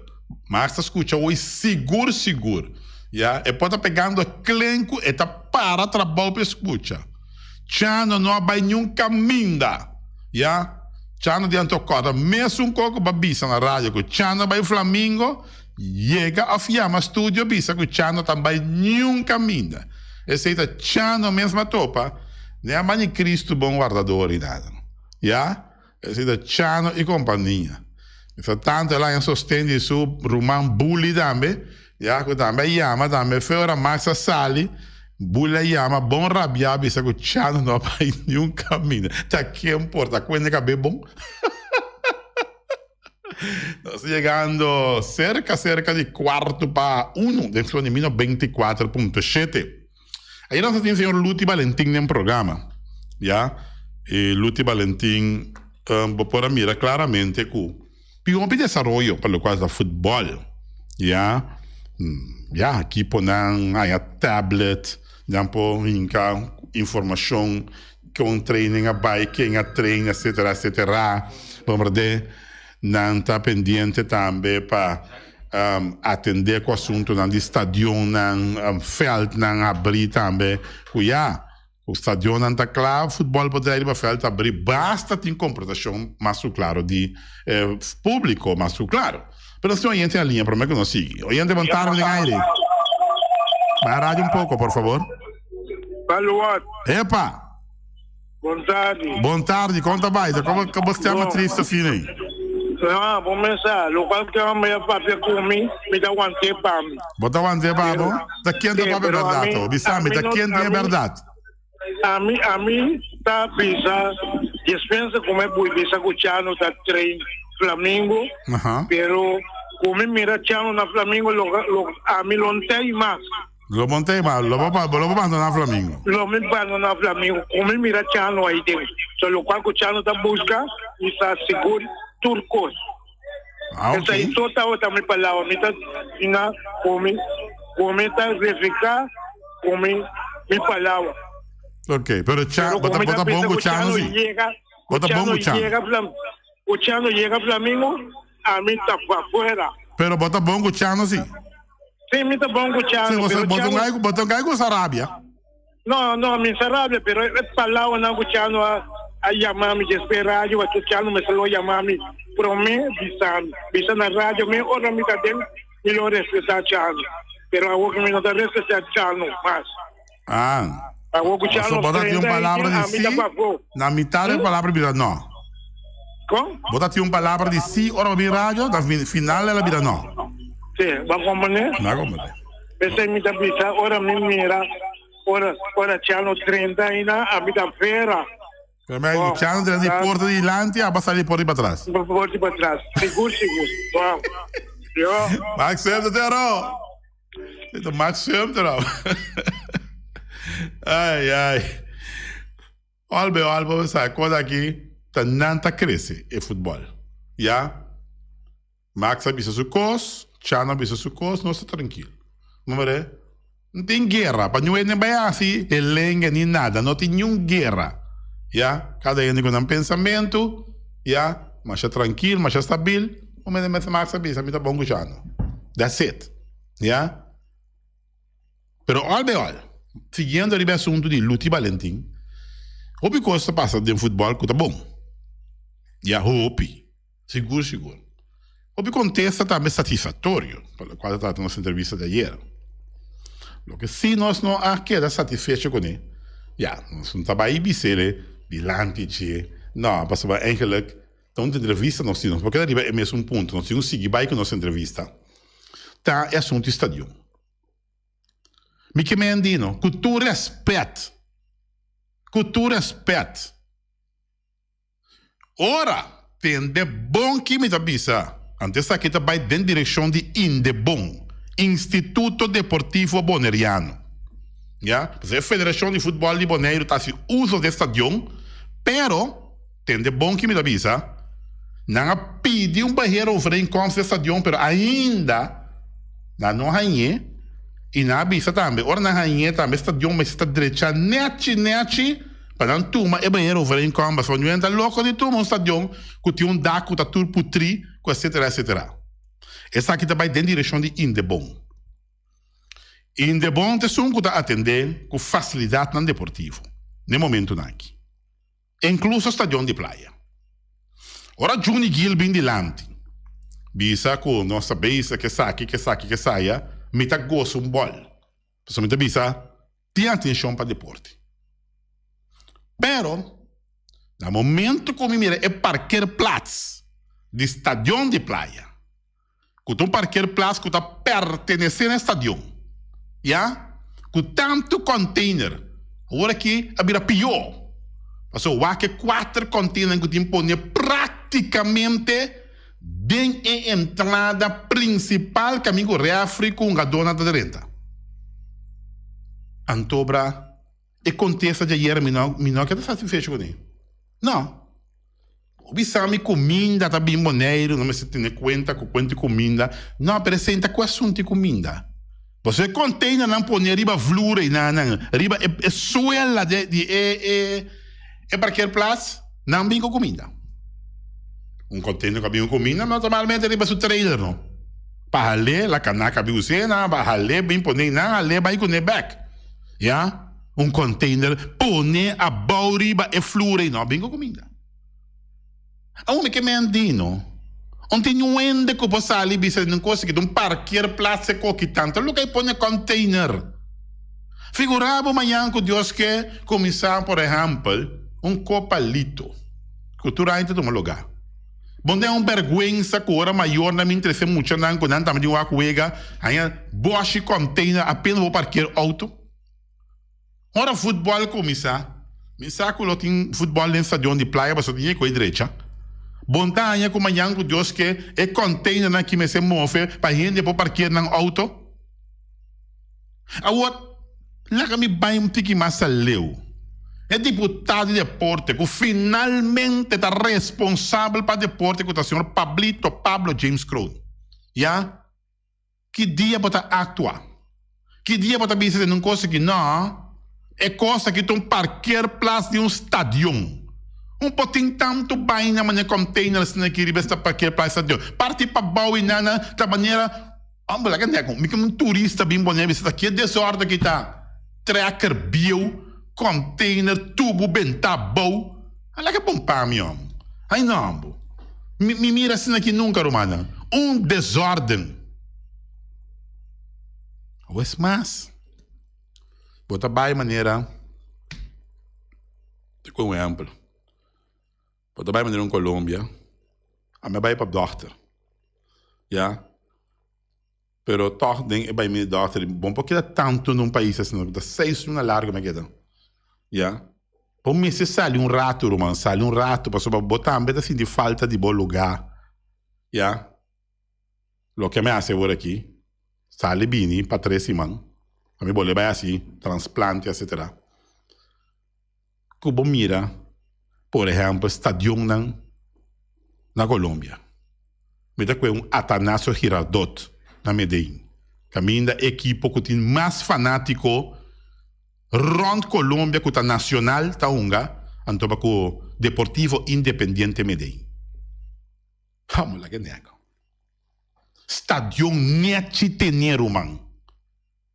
Max ta scucha hoy sigur sigur. Ya, e por ta pegando klenku, e ta para trabou pa e scucha. Chano no a bai niun caminda. Ya. Chano di anto corda mesun co cu bo a bisa na radio cu Chano a bai Flamingo, yega of yama studio bisa cu Chano ta bai niun caminda. Esey ta Chano mes ma topa, ne a bai ni Cristo bon wardador y nada. Ya. Esey ta Chano y compania. Mientras tanto el a haña sosten di su ruman Bully tambe, ya cu tambe a yama tambe fe ora Max a sali, Bully a yama bon rabia bisa cu Chano no a bay niun caminda. Ta ken por ta cuende cabe bon? Nos ta yegando cerca cerca di cuarto pa uno den Flor di Mino 24.7. Ayer nos a tin señor Luti Valentin den programa, ya. E Luti Valentin bo por a mira claramente cu tin hopi desaroyo pa locual ta futbol, ya. Ya, ekiponan haya tablet, nan por hinca informacion con training a bay, ken a train, etcetera, etcetera. Bombardé nan ta pendiente tambe pa. Atendé ku asuntunan di stadionnan, vèltnan habrí tambe. Ku ya, ku stadionnan ta kla, futbòl por drai riba vèlt habrí. Basta tin komportashon mas ku klaro di e públiko mas ku klaro. Pero nos tin oyente na liña promé ku nos sigui. Oyente, bon tarde den aire. Baha radio un poko, por fabor. Saludos. Epa! Bon tardi. Bon tardi, kon ta bai? Ta komo bo stema triste asina ei? No, bo mesa, lokual ke mi a papia ku mi, mi ta want'é pa mi. Bo ta want'é pa bo? Ta ken ta papia bèrdat to? Bisa mi, ta ken tin e bèrdat? Ami, ami ta bisa, despensa ku mi bui bisa ku Chano ta train Flamingo, pero ku mi mira Chano na Flamingo, lo, lo, ami lo n'tei mas. Lo bon tema, lo bo lo bo bandoná Flamingo. Lo mi bandoná Flamingo, ku mi mira Chano ahi den. So lokual ku Chano ta buska, mi sa sigur tur kos. Ah, ok. Esei so tabata mi palabra. Mi ta sina ku mi ku mi ta refiká ku mi mi palabra. Ok, pero Cha, Pero bo ku ta mi bo ta ta bon bisa ku ku Chano Chano si. yega, Bo ku ta bon Chano ku Chano. yega Flam, ku Chano yega Flamingo, ami ta pafuera. Pero bo ta bon ku Chano si. Sí, mi ta bon ku Chano, Sí, pero bo Chano... Bo ta un gai ku Sarabia. No, no, mi Sarabia, pero e palabranan ku Chano a, a yama mi despues radio, pasobra Chano mester lo yama mi promé bisa mi. Bisa na radio mi ora mi ta den, mi lo respetá Chano. Pero awor ku mi no ta respetá Chano mas. Ah. Awor ku Chano Pasobra bo ta tin un trenta palabra di ami ta sí, pafó. na mitad e palabra bira no. Kon? Bo ta tin un palabra di sí ora bo bin radio, na final el a bira no. Sí, bo a komprendé? Mi a komprendé. P'esei mi ta bisa ora mi mira, ora, ora Chano drenta aina, ami ta vera. Pero mi a Chano drenta di porta di dilanti, abo a sali di porta di patras. Porta di patras, sigur, sigur. Bon. Yo. Max Sumter te oro. Dit Max Sumter al. Ai, ai. Al bij al, bo sa, kos aki ta nan ta krese e futbòl. Ya. Max a bisa su kos, Chano a bisa su kos, nos ta trankil. No mire, no tin guera, pa niun hende bai hasi e lenga ni nada, no tin niun guera. Ya, kada hende ku nan pensamentu, ya, masha trankil, masha stabil, un mende mester Max a bisa mi ta bon ku Chano. That's it. Ya. Pero al bij al, siguiendo riba e asuntu di Luti Balentin, hopi kos ta pasa den futbòl ku ta bon. Ya, hopi. Sigur, sigur. Hopi kontesta tambe satisfaktorio, pa lokual ta trata nos entrevista di ayer. Loke si nos no a keda satisfecho kuné, ya, nos no ta bai bis'é dilanti dje, no, pasobra eigenlik ta un entrevista nos tin, nos por keda riba e mesun punto, nos tin ku sigui bai ku nos entrevista. Ta e asuntu di stadion. Mi ke men di no, ku tur rèspèt, ku tur rèspèt, ora tende bon ki mi ta bisa, anto esaki ta bai den direkshon di Indebon, Instituto Deportivo Boneriano. Ya, pasobra e federashon di futbòl di Boneiru ta hasi uso di e stadion, pero tende bon ki mi ta bisa, nan a pidi un beheerovereenkomst di e stadion, pero ainda nan no hañ'é, i nan a bisa tambe, ora nan hañ'é tambe e stadion mester ta drecha nèchi nèchi, Pa nan tuma e beheerovereenkomst, pasobra nu ta loko di tuma un stadion ku tin un dak ku ta tur putrí, ku etcetera etcetera. Esaki ta bai den direkshon di Indebon. Indebon ta esun ku ta atendé ku fasilidatnan deportivo n'e momentunan aki, inkluso stadion di playa. Ora Juni Gil bin dilanti bisa ku nos ta bezig esaki, kesaki, kesaya, mi ta gosa un bòl. Pasobra mi ta bisa. Tin atencion pa deporte. Pero, na momento cu mi mira e parkeerplaats di Stadion di Playa, cu ta un parkeerplaats cu ta pertenece na e stadion, ya, cu tanto container, awor aki a bira pior. Pasobra wak e cuater container cu tin pone practicamente den e entrada principal caminda cu refri cu hungadornan ta drenta. Antobra e contesta di ayer mi no mi no a keda satisfecho cune. No. Bo bisa mi cuminda ta bin Boneiru, no mester tene cuenta cu cuento di cuminda. No, pero esey ta cu asunto di cuminda. Pasobra e containernan pone riba vloer eynan, riba e e suela di di e e e parkeerplaats, nan bin cu cuminda. Un container cu a bin cu cuminda normalmente riba su trailer no. Pa hal'é la kanaka bi us'é-nan, pa hal'é bin pon'é nan, hal'é bai kuné bèk. Ya, un container pone abou riba e flur ei, no bin ku kuminda. Awor mi ke men di no, un tin un hende ku por sali bisa di un kos aki, un parkeerplaats e koki tantu loke ei pone container. Figura bo mañan ku Dios ke kuminsá por ehèmpel un kopalito ku tur aña ta tuma lugá. Bo no tin un bèrgwensa ku ora mayornan bin trese muchanan ku nan tambe tin wak wega haña bòshi container apenas bo parkeer outo? Ora futbòl kuminsá, mi sa ku lo tin futbòl den stadion di Playa pasobra tin e ku e drecha. Bon ta haña ku mañan ku Dios ke e containernan aki mester move pa hende por parkeer nan outo? Awor, laga mi bai un tiki mas aleu. E diputado di deporte ku finalmente ta responsabel pa deporte ku ta señor Pablito Pablo James Kroon. Ya? Ki dia bo ta aktua? Ki dia bo ta bisa den un kos aki, No, e kos aki ta un parkeerplaats di un stadion. Un por tin tantu baina manera container asina aki riba esta parkeerplaats stadion. Parti pabou i nana ta manera, hombre, laga nek, mi ke un turista bin pone bisa ta ki e desorde aki ta. Trekker bieu, container, tubu benta abou. Laga bon pa mi, hombre. Ai no, hombre. Mi, mi mira asina aki nunca, rumannan. Un desorden. Awor es mas. Bo ta bai manera, te koe un ehempel. Bo ta bai manera un Colombia, ami a bai pa dokter, ya. Pero tog den e bai mi dokter, bo no por keda tantu na un pais asina, ta seis luna largu mi a keda, ya. Bo mester sali un ratu, ruman, sali un ratu, pasobra bo tambe ta sinti falta di bo lugar, ya. Loke mi hasi awor aki, sali bini pa tres siman, pa mi bolbe bai hasi transplante etcetera. Ku bo mira por ehèmpel stadionnan na Colombia. Mi ta kue un Atanasio Girardot na Medellin, kaminda e ekipo ku tin mas fanátiko rònt Colombia ku ta nacional ta hunga anto pa ku Deportivo Independiente Medellin. Hamo laga nèk. Stadion nèchi tene ruman.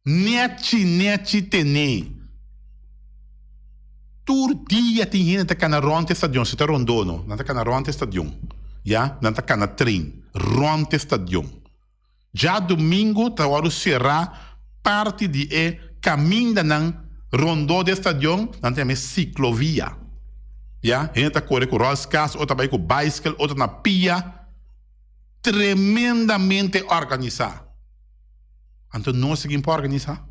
Nèchi nèchi tene. Tur dia tin hende ta kana rònt e stadion, si ta rondó no, nan ta kana rònt e stadion, ya, nan ta kana trein rònt e stadion. Djadumingu ta wòrdu será parti di e kamindanan rondó di e stadion, nan ta yama e siklovia. Ya, hende ta kore ku ròlskas, otro ta bai ku baiskel, otro na pia. Tremendamente organisá. Anto nos aki por organisá?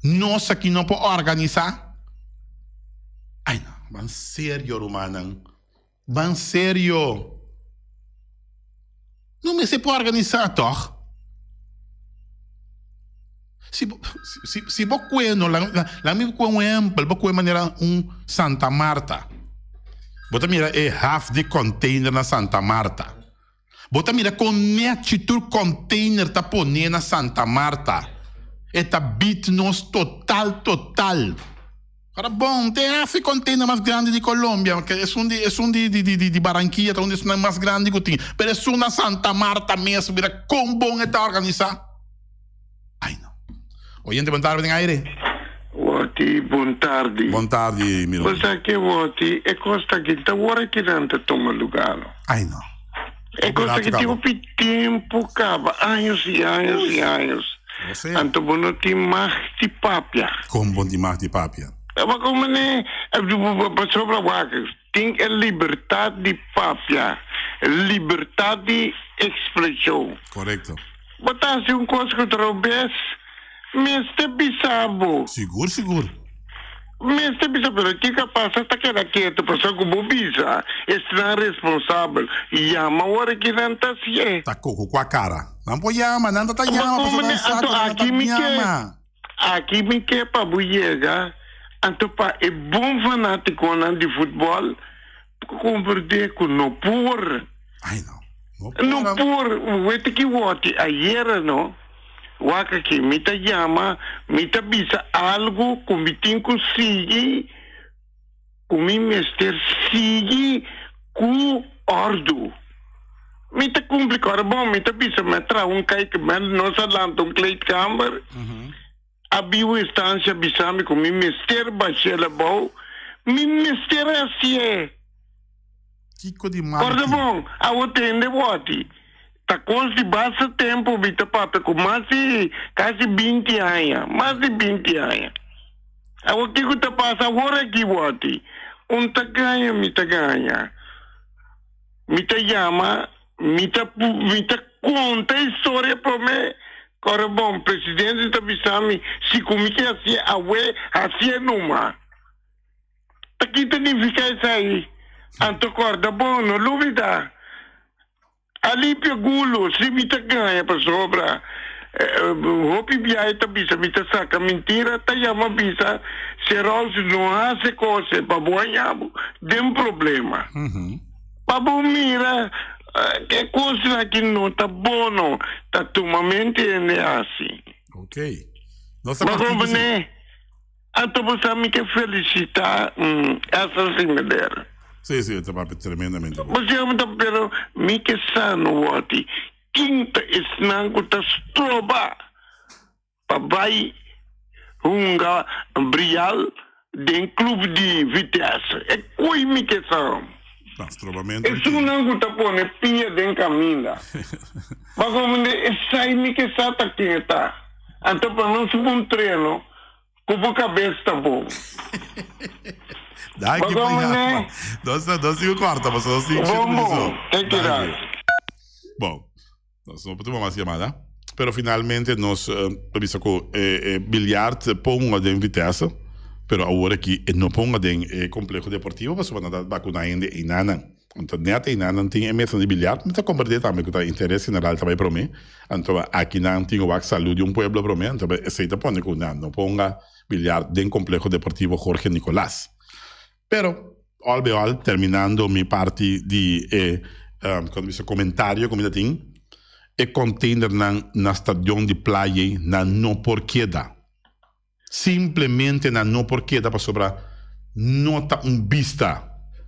Nos aki no por organisá? Ai no, ban serio rumannan. Ban serio. No mester por organisá tòg? Si bo si si bo kue no la la mi kue un ehèmpel bo kue manera un Santa Marta bo ta mira e haf di container na Santa Marta bo ta mira kon nèchi tur container ta pone na Santa Marta e ta bit nos total total. Ora bon, te haci container mas grandi di Colombia, ke esun di esun di di di di Barranquilla ta un di esunnan mas grandi ku tin, pero esun na Santa Marta mes, mira kon bon e ta organisa. Ai no. Oyente bon tardi den aire. Woti, bon tardi. Bon tardi, mi Bo ruman. sa ke Woti, e kos ta ki ta wor aki nan ta tuma luga no. Ai no. E Hopi kos ta rato ki tin kaba. hopi tempu kaba, años i años i años. Bo Anto bo no tin mag di papia. Kon bo tin mag di papia? Ma kon manera pasobra wak tin e libertad di papia, libertad di ekspreshon. Korekto. Bo ta hasi un kos ku ta robes, mester bisa bo. Sigur, sigur. Mester bisa, pero kiko a pasa ta keda ketu, pasobra ku bo bisa esnan responsabel yama ora ki nan ta hasié. Ta koko ku a kara. Nan por yama, nan ta ta yama pasobra nan sa ku nan ta yama. Aki mi ke pa bo yega, anto pa e bon fanatikonan di futbòl komprendé ku no por. Ai no. No por, wete ki wòti ayera no, wak aki mi ta yama, mi ta bisa algu ku mi tin ku sigui, ku mi mester sigui ku òrdu. Mi ta kumpli kòrda bon, mi ta bisa mi a traha un kai nos a lanta un kleedkamer. A biu instansia bisa mi ku mi mester bashel abou, mi mester hasié. Kiko di mal Kòrda tin? bon, awo tende wòti. Ta kos di basta tempu mi ta papia ku mas di kasi 20 aña, mas di 20 aña. Awo kiko ta pasa awor aki wòti? Un ta gaña mi ta gaña. Mi ta yama, mi ta mi ta konta historia promé. Kòrda bon, presidente ta bisa mi si ku mi ke hasié awe, hasié numa. Ta ki ta nifiká esei? Anto kòrda bon, no lubidá. Alipio Gulo, si mi ta gaña pasobra hopi biahe ta bisa mi ta saka mintira, ta yama bisa Serol si no hasi kos pa bo haña bo den problema. Pa bo mira e kosnan aki no ta bono, ta tumamente hende hasi. Ok. Nos ta Bo kòrtiku si. komprendé? Anto bo sa mi ke felicita Elsa Simeler. Sí, sí, e ta papia tremendamente bon. Bo siña mi ta pero mi ke sa no wòrdi kin ta esnan ku ta stroba pa bai hunga brial den club di Vitesse. E koe mi ke sa. Ta strobamento di kin? Esunnan ku ta pone pia den kaminda. Pasobra esai mi ke sa ta kin e ta. Anto pa nos puntreno Ku bo kabes ta bon. Danki Bo pa komo yama. ne? Nos ta nos sigo korta pasobra nos tin Bon shit bon. so. Take it Danki. out. Bon, nos no por tuma mas yamada, pero finalmente nos ta bisa ku e e biljart ponga den Vitesse, pero awor aki e no ponga den e compleho deportivo pasobra nan ta bakuna hende einanan. Anto net einan nan tin e mesa di biljart, mi ta komprendé tambe ku ta interes general ta bai promé, anto aki nan tin wak salú di un pueblo promé, anto esei ta pone ku nan no ponga biljart den Complejo Deportivo Jorge Nicolas. Pero al bij al, terminando mi parti di e kon ta bisa komentario ku mi ta tin, e containernan na stadion di Playa nan no por keda. Simplemente nan no por keda pasobra no ta un bista.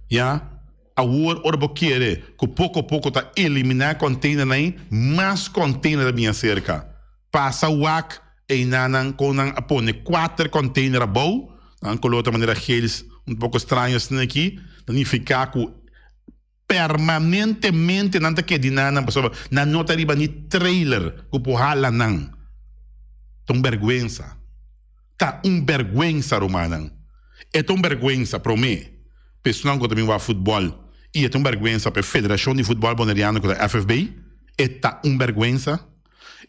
Ya. Awor ora bo kere ku poko poko ta eliminá e containernan ei, mas container ta bini aserka. Pasa wak einanan kon nan a pone kuater container abou, nan koló ta manera geel un poko straño asina aki, ta nifiká ku permanentemente nan ta kedi na nan pasobra nan no ta riba ni trailer ku por hala nan. Ta un bèrgwensa. Ta un bèrgwensa rumannan. E ta un bèrgwensa promé pa esnan ku ta bin wak futbòl i e ta un bèrgwensa pa e Federashon di Futbòl Boneriano ku ta FFB. E ta un bèrgwensa.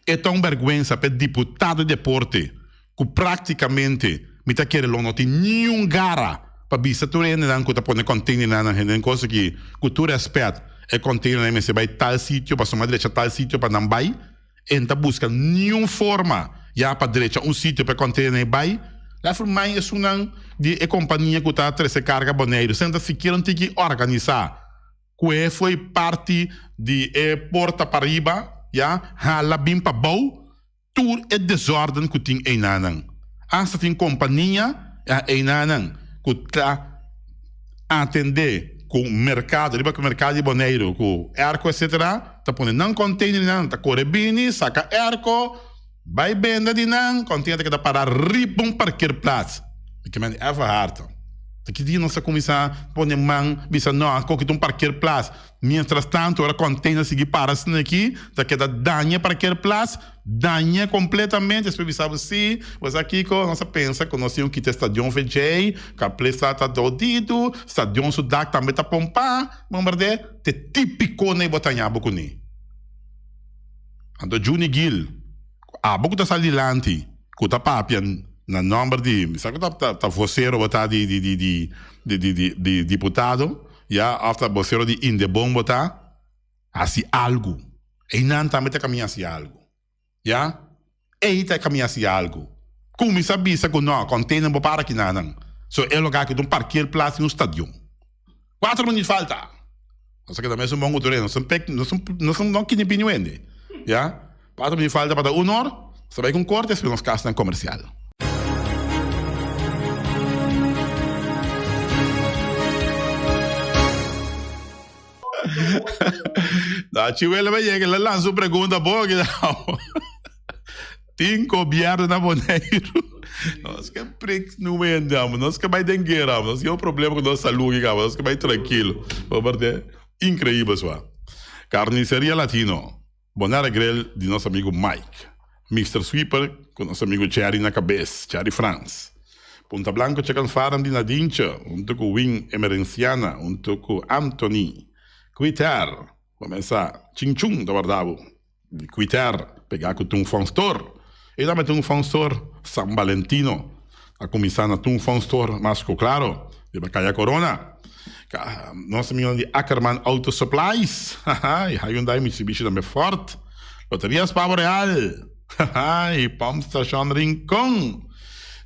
E ta un bèrgwensa pa e diputado di deporte ku práktikamente mi ta kere lo no tin niun gara pa bisa tur hendenan ku ta pone kònteinernan nan hende kos aki ku tur rèspèt e kònteinernan mester bai tal sitio pasobra drecha tal sitio pa nan bai e no ta buska niun forma ya pa drecha un sitio pa e kònteinernan bai lèf mai esunnan di e kompania ku ta trese karga Boneiru esei nan ta sikiera un tiki òrganisá. Ku e foi parti di e porta pariba, ya, hala bin pabou, tur e desorden ku tin einanan. Asta tin kompania, ya, einanan ku ta atendé ku merkado, riba ku merkado di Boneiru, ku airco etcetera, ta pone nan konteinernan, ta kore bini, saka airco, bai benda di nan, konteiner ta keda para riba un parkeerplaats. Mi ke mende Everhard. Ta ki dia nos a kuminsá pone man bisa no, a koki ta un parkeerplaats. Mientras tanto ora konteiner sigui para asina aki, ta keda daña parkeerplaats, daña kompletamente. Despues bisa bo si, bo sa kiko, nos a pensa ku nos tin un kita stadion VJ, Kaplesa ta dodidu, stadion su dak tambe ta pompá. Bon berdé, ta e típiko nei bo ta haña bo kuné. Anto Juni Gil, ku abo ku ta sali dilanti, ku ta papia na nòmber di, mi sa ku ta ta vosero bo ta di di di di di di di di diputado, ya, òf ta vosero di Indebon bo ta, hasi algu. Einan tambe ta kaminda hasi algu. Ya, ei ta kaminda hasi algu. Kuminsá bisa ku nò, kònteiner bo para kinanan. So e lugá aki ta un parkeerplaats i un stadion. Cuatro minuut falta. Nos a keda mesun bon ku tur hende. Nos un pek, nos un, nos un no kini pini wende. Ya? Cuatro minuut falta pa ta un or. Nos ta bai ku un korte despues nos kasnan komersial. Da Chihuela va llega, le lanza su pregunta, bo, que Tin gobierno na Boneiru. Nos ke prik nu wendam, nos ke bai den guera, nos ke un problema ku nos salú ki kaba, nos ke bai trankilo. Bo increíbel swa. Carniceria Latino, Bonaire Grill di nos amigo Mike. Mr. Sweeper ku nos amigo Jerry na kabes, Jerry Frans. Punta Blanco Chicken Farm di Nadinche, hunto ku Win Emerenciana, hunto ku Anthony. Quiter, comienza Chinchun ta warda bo. Di Quiter, pegá ku Tun Fon Store. E tambe Tun Fon Store San Valentino. A kuminsá na Tun Fon Store mas ku klaro, riba Kaya Corona. Nos amigonan di Ackerman Auto Supplies, i Hyundai, Mitsubishi tambe Ford. Loterias Pavo Real, i Pump Station Rincon.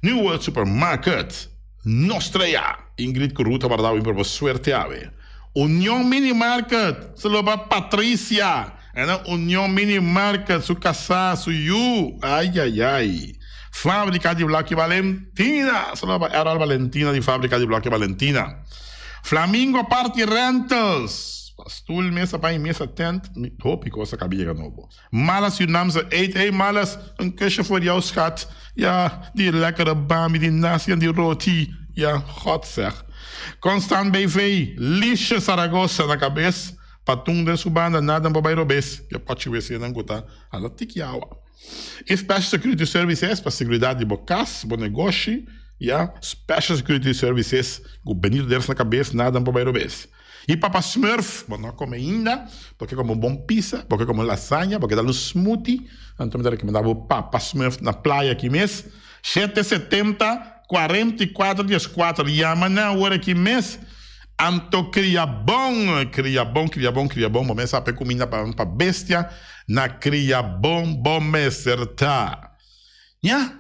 New World Supermarket, Nostrea, Ingrid ku Ruth a warda bo pa bo suerte awe. Union Mini Market, saludo pa Patricia. Ena Union Mini Market su kasá, su yu. Ai ai ai. Fábrika di Blòki Valentina. Saludo pa Errol Valentina di Fábrika di Blòki Valentina. Flamingo Party Rentals. Pa stul, mesa, pan i mesa, tent. Hopi kos a kabi yega nobo. Malas Surinaamse Eet. Hey Malas, een kusje voor jou schat. Ja, die lekkere bami, die nasi en die roti. Ja, God zeg. Constant BV. Liesje Zaragoza na kabes. Patun den su banda nada no por bai robes, e pochi wc-nan ku ta hala tiki awa. E Special Security Services pa seguridat di bo kas, bo negoshi, ya, Special Security Services ku Benito Ders na kabes nada no por bai robes. I Papa Smurf, bo no a kome ainda, bo ke kome un bon pizza, bo ke kome un lasaña, bo ke dal un smoothie, anto mi ta rekomendá bo Papa Smurf na playa aki mes, 770 44 14, yama nan awor aki mes. Anto cria bon, cria bon, cria bon, cria bon, bo mes sa pe cuminda pa pa bestia, na cria bon bo mester ta. Ya,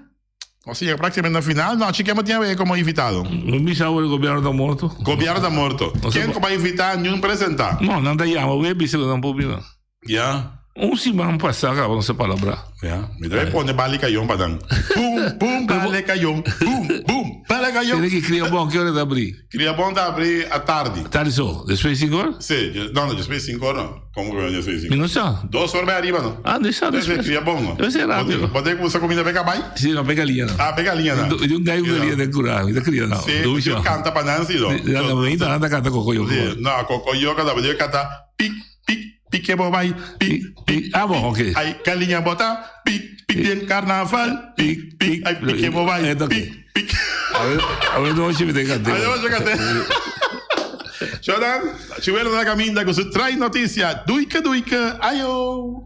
nos a yega practicamente na final, nochi ken bo tin awe como invitado? No bisa awor e gobierno ta morto. Gobierno ta morto. Ken cu bo a invita niun presenta? No, nan ta yama awe bisa cu nan por bini. Ya. Un siman pasá kaba nos a palabrá. Ya. Mi ta pone bali kayon pa nan. Bum, bum, bale kayon. Bum, bum, bale kayon. Tiene ki Kria Bon, ki ora ta abrí? Kria Bon ta abrí atardi. Tardi so? Despues di sinku or? Si. No, no, despues di sinku or no. Komo ku despues di sinku? Mi no sa. Dos or bai ariba no. Ah, no sa despues. Kria Bon no. Debe ser rápido. Bo tin ku usa kuminda pa e kabay? Si, no, pa e galiña no. Ah, pa e galiña no. Di un gai ku galiña den kurá, mi ta kria no. Si, bo tin ku kanta pa nan si do. No, mi ta kanta kokoyoko. No, kokoyoko ta, bo tin ku kanta pik. Pik, pik e bo bai, pik, pik. Ah, bon, ok. Ai, galiña bo ta, pik, pik den karnaval, pik, pik. Ai, pik e bo bai, pik, pik. Awe nochi mi ta kant'é. Awe nochi kant'é. Shonan, Chiwelo na kaminda ku su trai notisia. Duike, duike, ayo!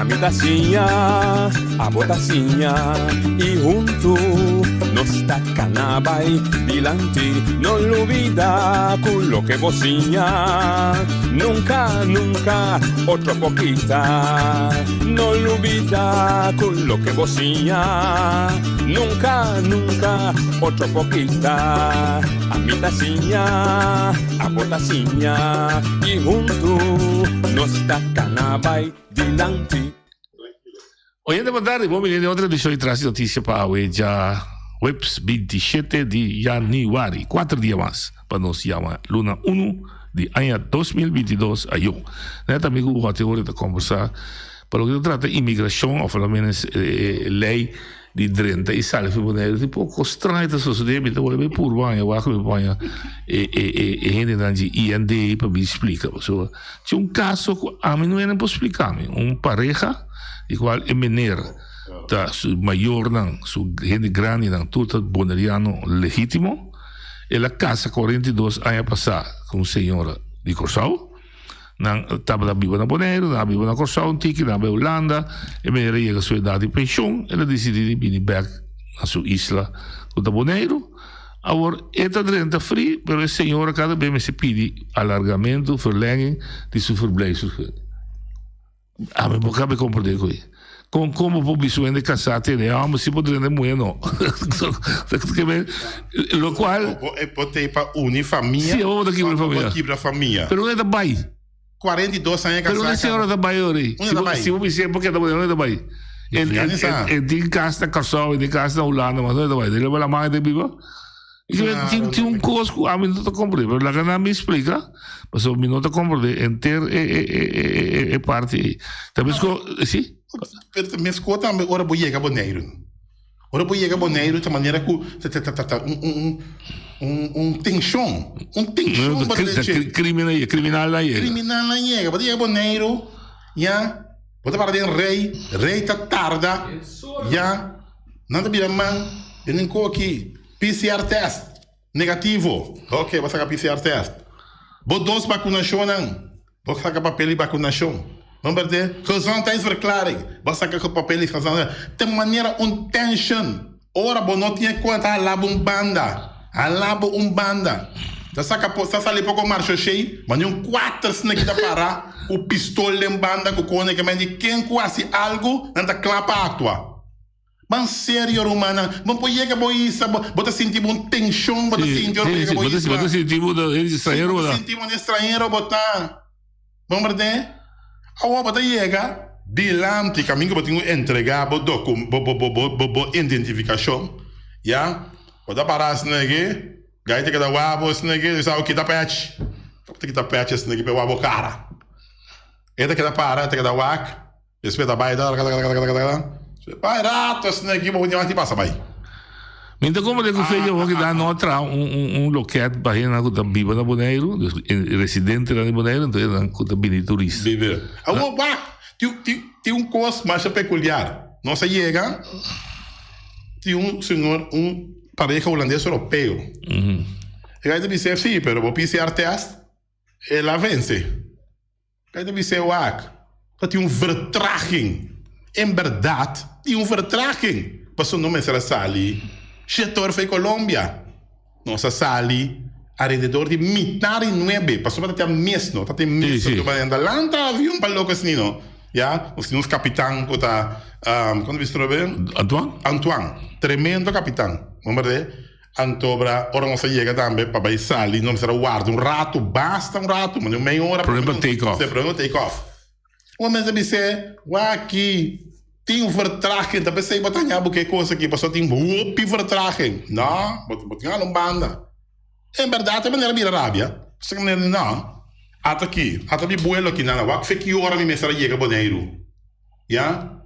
Ami ta siña, abo ta siña y huntu nos ta cana bay dilanti. No lubida cu loke bo siña nunca, nunca otro por kita. No lubida cu loke bo siña nunca, nunca otro por kita. Ami ta siña, abo ta siña y huntu nos ta cana bay dilanti. Oyente bon tardi, bon bini den otro edicion di Tras di Noticia pa awe dja huebs 27 di januari, cuater dia mas pa nos yama luna uno di aña 2022 ayo. Net amigo Uhoti ora ta conversa pa loke ta trata inmigracion of alomenos ley di drenta y sali fi Boneiru tin poco straño ta sosode mi ta worde bay purba aña wak mi paña e e e e hendenan di IND pa bin splica pasobra tin un caso cu ami no hende por splica mi un pareha di cual e meneer ta su mayornan su hende grandinan tur ta boneriano legitimo el a casa 42 aña pasa cu un señora di Corsou. Nan tabata biba na Boneiru, nan a biba na Kòrsou un tiki, nan a bai Hulanda. E manera a yega su edat di penshon, el a disidí di bini bèk na su isla ku ta Boneiru. Awor e ta drenta fri, pero e señora kada bes mester pidi alargamentu, verlenging, di su verblijfsvergunning. Ami bo kabe komprendé ku ei. Kon kon bo por bisa un hende kasá tene e hòmber si bo drenta e muhé no? Lokual. Bo e por tei pa uni famia. Si, bo por ta kibra famia. Bo por kibra famia. Pero un e ta bai. 42 aña kasá. Pero un e señora ta bai ori. Un e ta bai. Si bo bisa e por keda bo un e ta bai. E tin kas na Kòrsou, e tin kas na Hulanda, mas un e ta bai. Debe la man e ta biba. Tin tin un kos ku ami no ta komprendé, pero laga nan mi splika, pasobra mi no ta komprendé henter e e e e e parti ei. Ta meskos, si? Pero ta meskos tambe ora bo yega Boneiru. Ora bo yega Boneiru ta manera ku ta ta ta ta un un un un tenshon, un tenshon bo ta den. Krimen a yega, kriminalnan a yega. Kriminalnan a yega. Bo ta yega Boneiru, ya, bo ta para den rei, rei ta tarda, ya, nan ta bira man den un koki. PCR test negativo. Ok, bo saka PCR test. Bo dos bakunashonnan, bo saka papel di bakunashon. No berde? Gezondheidsverklaring, bo saka papel di gezondheid. Ta manera un tension. Ora bo no tin e kuenta hala bo un banda. Hala bo un banda. Ta saka ta sali poko marshoshe, ma ni un kuater sneki ta para ku pistol den banda ku kone ke men di ken ku hasi algu nan ta kla pa aktua. Ban serio rumannan, bo por yega bo isla, bo bo ta sinti bo un tension, bo ta sinti ora bo yega bo isla. Bo ta sinti bo ta extranhero bo ta. Bo ta sinti bo un extranhero bo ta. Bo morde? Awor bo ta yega dilanti kaminda ku bo tin ku entrega bo docu bo bo bo bo bo identifikashon, ya, bo ta para asina aki, gai ta keda wak bo asina aki, bo sa bo kita pèchi, bo ta kita pèchi asina aki pa e wak bo kara. E ta keda para, e ta keda wak. Despues ta bai Bai rato asina aki bo ña pasa bai. Mi ta komprende ku fecha hopi da no a traha un un un loket pa hendenan ku ta biba na Boneiru, dus residentenan di Boneiru, entonces nan ku ta bini turista. Biba. Awor wak, tin tin tin un kos masha pekuliar. Nos a yega, tin un señor, un pareha hulandes europeo. E gai ta bisa, si, pero bo PCR test, el a vense. Kijk ta bis'é wak, ta tin un vertraging. En berdad tin un vertraging. Pasobra no mester a sali shetor fei Colombia. Nos a sali alrededor di mitar di nuebe. Pasobra ta tin mes no, ta tin mes no. Bo ta lanta avion pa loke asina no. Ya, nos tin nos kapitan ku ta, kon ta bisa trobe? Antoine? Antoine, tremendo kapitan. Bo berde? Antobra ora nos a yega tambe pa bai sali nos mester a warda un ratu, basta un ratu, mane un mei ora. Prome pa take off. Sí, prome pa take off. Un mester a bis'é, wak-ki tin un vertraging, ta p'esei bo ta haña bo ke kos aki, pasobra tin hopi vertraging. No, bo bo tin hala un banda. En bèrdat e manera a bira rabia, pasobra e manera di no, ata aki, ata mi buelo aki nan a wak fe ki ora mi mester a yega Boneiru. Ya?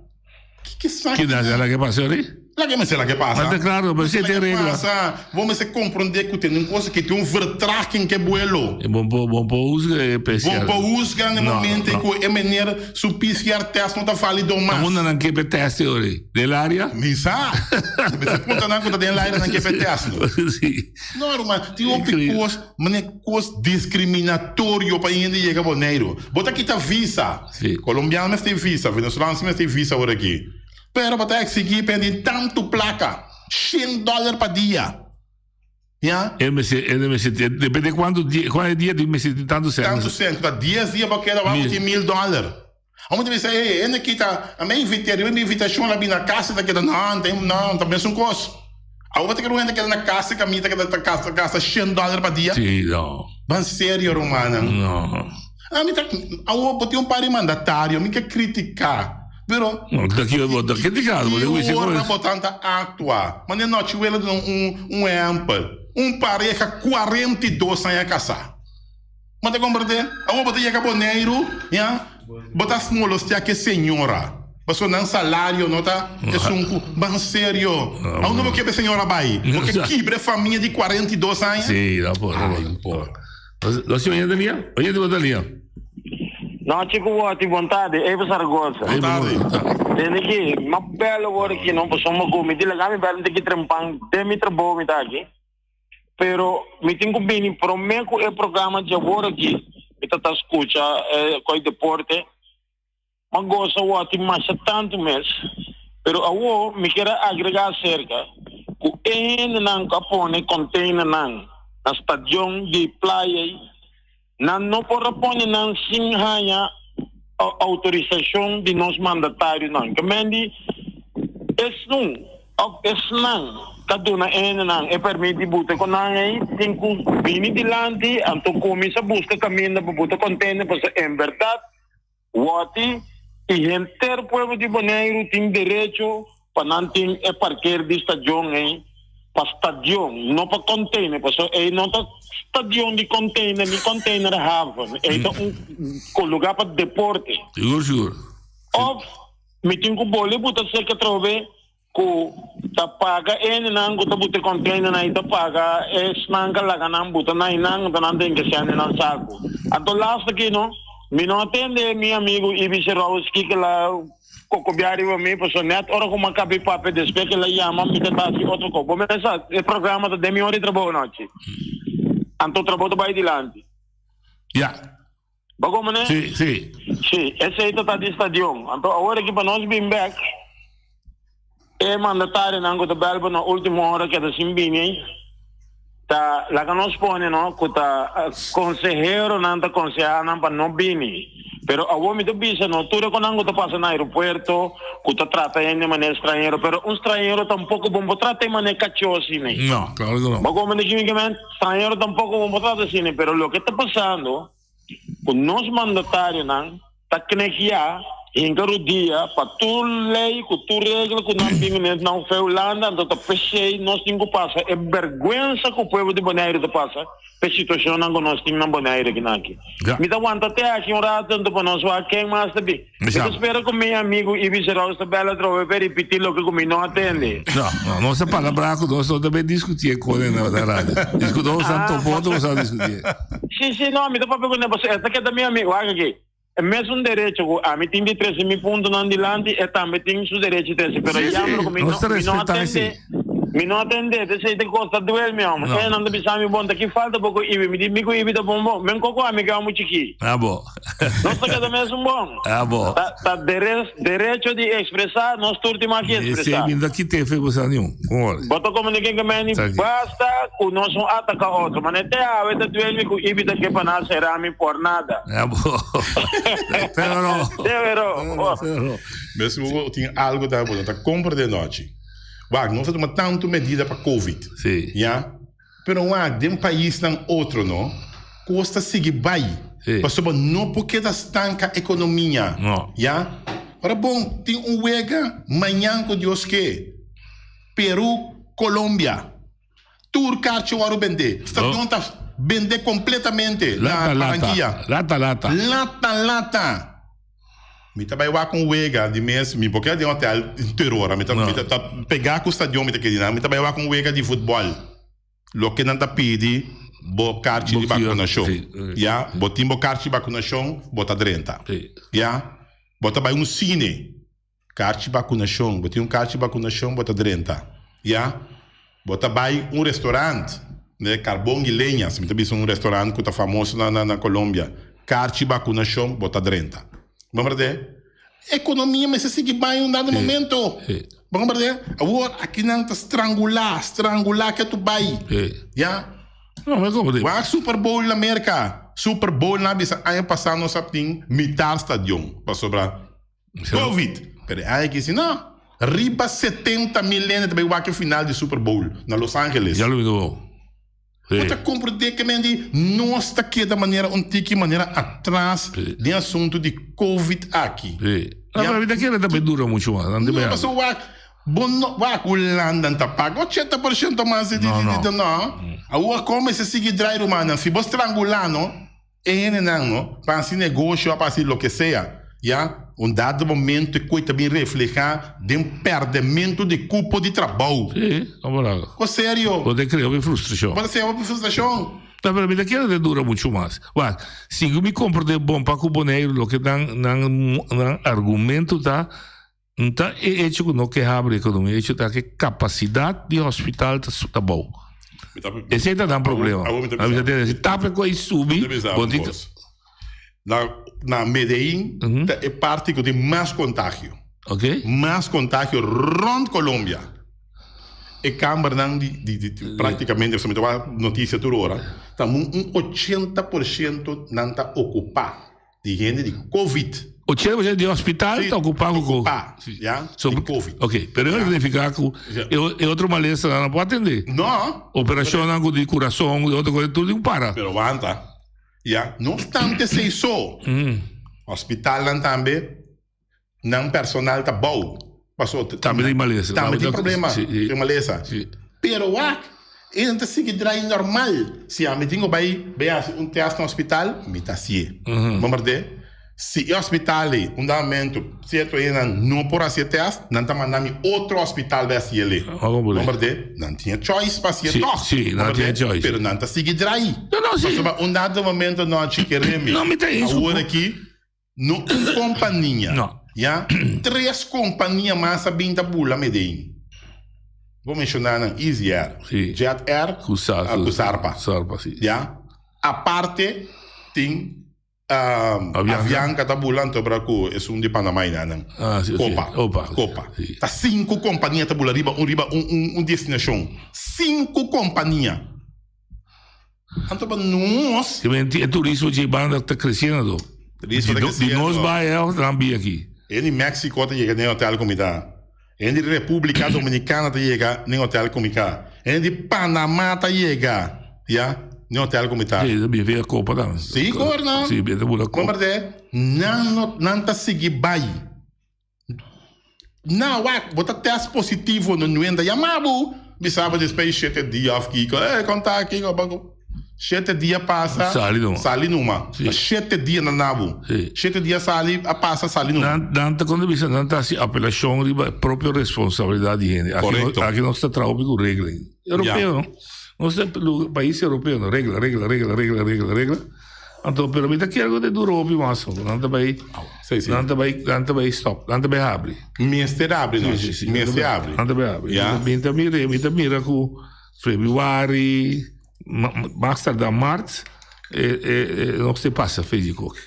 Ki ki sa Ki nan a laga pasa ori? Laga mester laga pasa. Ma ta claro, pero si tin regla. Pasa. Bo mester comprende cu tin un cosa cu tin un vertraging ke buelo. E bon por bon por huzga e PCR. Bon por huzga na e momento cu e meneer su PCR test no ta valido mas. Ta unda nan ke pe test e ora? Den el area? Mi sa. Mester puntra nan cu ta den el area nan ke pe test. Si. No ruman, tin hopi cos, mane cos discriminatorio pa hende yega Boneiru. Bo ta kita visa. Si. Colombiano mester tin visa, Venezolano si mester tin visa ora aki. Pero bo ta exigí pa hende tantu plaka, shen dòler pa dia. Ya? E mester, e mester, depende kuantu dia, kuantu dia tin mester tin tantu sèn. Tantu sèn, ku ta dies dia bo keda wak tin mil dòler. Amo ta bisa, ey, hende kita, a mi invit'é, riba mi invitashon el a bini na kas, e ta keda, no, no, ta mesun kos. Awor bo ta kere un hende keda na kas, e kaminda ta keda ta gasta, gasta shen dòler pa dia? Sí, no. Ban serio, rumannan. No. Ami ta, awor bo tin un par di mandatario, mi ke kritiká. Pero, No, ta ki bo ta criticado, bo ki wisi ora bo tanta actua? Mane nochi wela duna un un ehempel. Un pareha 42 aña casá. Bo ta comprende? Awor bo ta yega Boneiru, ya, bo ta molestia ke señora. Pasobra nan salario no ta esun ku ban serio. Aunda bo ke pa e señora bai? Bo ke kibra e famia di 42 aña? Sí, no por, no por. Nos tin oyente lia? Oyente bo ta lia? No, chico Woti, bon tarde. Eva Zaragoza. Bon tarde. Tende ki, ma belo word aki no, pasobra mi ku mi di laga mi bel mi ta ki trempan den mi trabou mi ta aki. Pero mi tin ku bini prome ku e programa djawor aki, mi ta ta skucha e koi deporte. Ma gosa wòrdu masha tantu mes, pero awor mi kier a agregá aserka ku e hendenan ku a pone konteinernan na stadion di playa ei, nan no por a pone nan sin haña outorisashon di nos mandatarionan. Ke men di esnan òf esnan ta duna e hendenan e pèrmit di buta ku nan ei tin ku bini dilanti anto kuminsá buska kaminda pa buta konteiner pasobra en bèrdat Wòti i henter pueblo di Boneiru tin derecho pa nan tin e parker di stadion ei pa stadion, no pa container, pasobra ei no ta stadion di container ni container haven, ei ta un lugar pa deporte. Sigur, sigur. Of mi tin ku bole buta seka atrobe Ku ta paga hendenan ku ta buta e containernan i ta paga esnan ka laga nan buta na einan anto nan den ke sende nan saku. Anto last aki no, mi no a tende mi amigu Ibi Serowski ke la kokobia riba mi pasobra net ora ku mi a kabi papia despues ke la yama mi ta hasi otro kos. Bo mester sa e programa ta den mi ora di trabou anochi. Anto trabou ta bai dilanti. Ya. Bo como ne? Sí, sí. Sí, esey ta ta di stadion. Anto awor aki pa nos bin bek, e mandatarionan cu ta bel pa nos ultimo ora keda sin bini, ta laga nos pone no cu ta conseheronan ta conseha nan pa no bini. Pero awor mi ta bisa no tur e conan cu ta pasa na aeropuerto, cu ta trata hende manera stranhero, pero un stranhero tampoco bon por trata e manera cacho asina. No, claro cu no. Bo como ne kimi ke men? Stranhero tampoco bon por trata asina, pero loke ta pasando ku nos mandatarionan ta knegia hinka rudia pa tur lei ku tur regla ku nan bin nes nan fe Hulanda, anto ta p'esei nos tin ku pasa e bergwensa ku pueblo di Boneiru ta pasa p'e situashonnan ku nos tin na Boneiru akinan aki. Mi ta wanta te aki un rato anto pa nos wak ken mas ta bin. Mi ta spera ku mi amigu Ibi Serous ta bel atrobe p'e ripití loke ku mi no a tende. No, no, nos ta palabrá ku nos no ta bin diskutí e kos na radio. Diskutí, nos ta topo otro nos ta diskutí. Sí, sí, no, mi ta papia ku ne pasobra e ta keda mi amigu. Wak aki, e mesun derecho ku ami tin di trese mi puntonan dilanti, e tambe tin su derecho di trese. Pero Sí, sí, jammer ku mi no, nos ta mi no a respetá tende, esei. mi no a tende, p'esei ta kosta duel mi hòmber. No. E nan ta bisa mi, bon, ta ki falta bo ku Ibi? Mi di, mi ku Ibi ta bon bon. Men koko ami ke amo chikí. Ah, bo. Nos ta keda mesun bon. Ah, bo. Ta, ta dere, derecho di expresá, nos tur tin mag di Esei expresá. mi no ta kit'é fe bo sa niun. Kon ora? Bo ta komuniká ku mi Sa ki. basta ku nos un ataka otro. Ma ne te awe ta duel mi ku Ibi ta ke pa nan sera mi por nada. Ah, bo. Pero no. Pero. Pero. Mes bo tin algo ta bo no ta comprende nochi. Wak, nos a tuma tantu medida pa covid. Sí. Ya. Pero wak, den paisnan otro no, kos ta sigui bai. Sí. Pasobra no por keda stanka ekonomia. No. Ya. Ora bon, tin un wega mañan ku Dios ke. Peru, Colombia. Tur karchi wòrdu bendé. Stadion ta bendé kompletamente na Lata, lata. Barranquilla. Lata, lata. Lata, lata. Mi ta bai wak un wega di mes, mi por keda den hotel tur ora, mi ta mi ta pegá ku stadion mi ta keda nan, mi ta bai wak un wega di futbòl, loke nan ta pidi bo karchi di bakunashon, ya, bo tin bo karchi di bakunashon bo ta drenta, ya, bo ta bai un sine, Karchi bakunashon, Bo tin un karchi bakunashon bo ta drenta, ya. Bo ta bai un restaurant, de Carbon y Leñas, mi ta bisa un restaurant ku ta famoso na na Colombia, karchi bakunashon bo ta drenta. Bo komprende? Ekonomia mester sigui bai un dado momento. Bo komprende? Awor akinan ta strangulá, strangulá ke tu bai, ya. Wak Super Bowl na Merka, Super Bowl nan a bisa aña pasá nos a tin mitar stadion pasobra. Covid. Pero e aña aki si no. Riba 70 mil hende ta bay wak e final di Super Bowl na Los Angeles. Ya lo mi no. Bo ta comprende ke men di nos ta keda manera un tiki manera atras den asunto di Covid aki. Sí. No, pero mi ta kere ta bay dura mucho mas. No, pasobra wak bo no wak Hulanda ta paga 80% mas di di di no. Awor como mester sigui draai rumannan si bo strangula no. E hendenan no pa hasi negoshi o pa hasi loke sea, ya, un dado momento e koe ta bin refleha den pèrdemento di kupo di trabou. Sí, amo laga. Ko serio. Bo ta krea hopi frustrashon. Bo ta krea hopi frustrashon. Ta, pero mi ta kere ta dura muchu mas. Wak, si ku mi komprende bon pa ku Boneiru loke nan nan nan argumento ta, no ta e hecho ku no ke habri ekonomia, e hecho ta ke kapasidat di hospital ta ta bou. Esei ta nan problema. Awor mi ta bisa. Si tape ku ei subi, bo tin. Na na Medellin ta e parti ku tin mas kontagio. Ok. Mas kontagio rònt Colombia. E kambernan di di di praktikamente pasobra mi ta wak notisia tur ora, ta un 80% nan ta okupá. Di hende di covid. 80% di hospital ta ocupa cu covid. Ocupa, ya, di covid. Ok, pero eso significa cu e otro malesa nan no por atende. No. Operacionnan cu di curason, di otro cosa, tur tin cu para. Pero wanta, ya, no obstante esey so, hospitalnan tambe nan personal ta bou. Paso Tambe tin malesa. Tambe tin problema, tin malesa. Pero wak, e nan ta sigui draai normal. Si ami tin ku bai bai hasi un test na hospital, mi ta hasié. Bo morde? Si e hospital ei un dado momento sierto hendenan no por hasi e test, nan ta manda mi otro hospital bai hasi el'e. Bo morde? Nan tin e choice pa hasié tòg. Sí, nan tin e choice. Pero nan ta sigui draai. Pasobra un dado momento nochi kere mi, awor aki. No un kompania. No. Ya? Tres kompania mas a bin ta bula Medellin. Bo menshoná nan Easy Air, Sí. Jet Air Ku sa- ah, ku Sarpa. Sarpa, sí. Ya? Aparte tin um, Avianca. Avianca ta bula anto bra ku esun di Panamá i nan. Ah, sí, sí. Copa. Opa. Copa. Sí. Ta sinku kompania ta bula riba un riba un un un destinashon. Sinku kompania. Anto pa nos. Te men e turismo dje banda ta creciendo. Turismo ta Di nos creciendo. bai e nan bia aki. E di Mexico ta yega den hotel ku mi ta. E di Republica Dominicana ta yega den hotel ku mi ta. E di Panama ta yega, ya, den hotel ku mi ta. Sí, ta bia via Copa tambe. Sí, gordo. Sí, bia ta bula Copa. Komprende? Nan no, nan ta sigui bai. Na wak, bo ta test positivo no nuenta yama bo, bisa bo despues di shete dia of kiko, eh kon ta kiko bako. Shete dia pasa, Sali numa. sali numa. Sí. Ta shete dia na nabu. Sí. Shete dia sali, a pasa, sali numa. Nan, nan ta kon bisa, nan ta hasi apelashon riba e propio responsabilidat di hende. Aki no, Korekto. aki nos ta traha hopi ku regla. Europeo, no? Nos ta pais europeo, no? Regla, regla, regla, regla, regla, regla. Anto, pero mi ta kier ku ta dura hopi mas. Nan ta bai, Sí, sí. nan ta bai, nan ta bai stop, nan ta bai habri. Mester habri Sí, nos. sí, sí. Mester habri. Nan ta bai habri. Ya. Mi ta mira, mi ta mira ku februari, mas tarda mart, e, e, e, nos te pasa feji koki.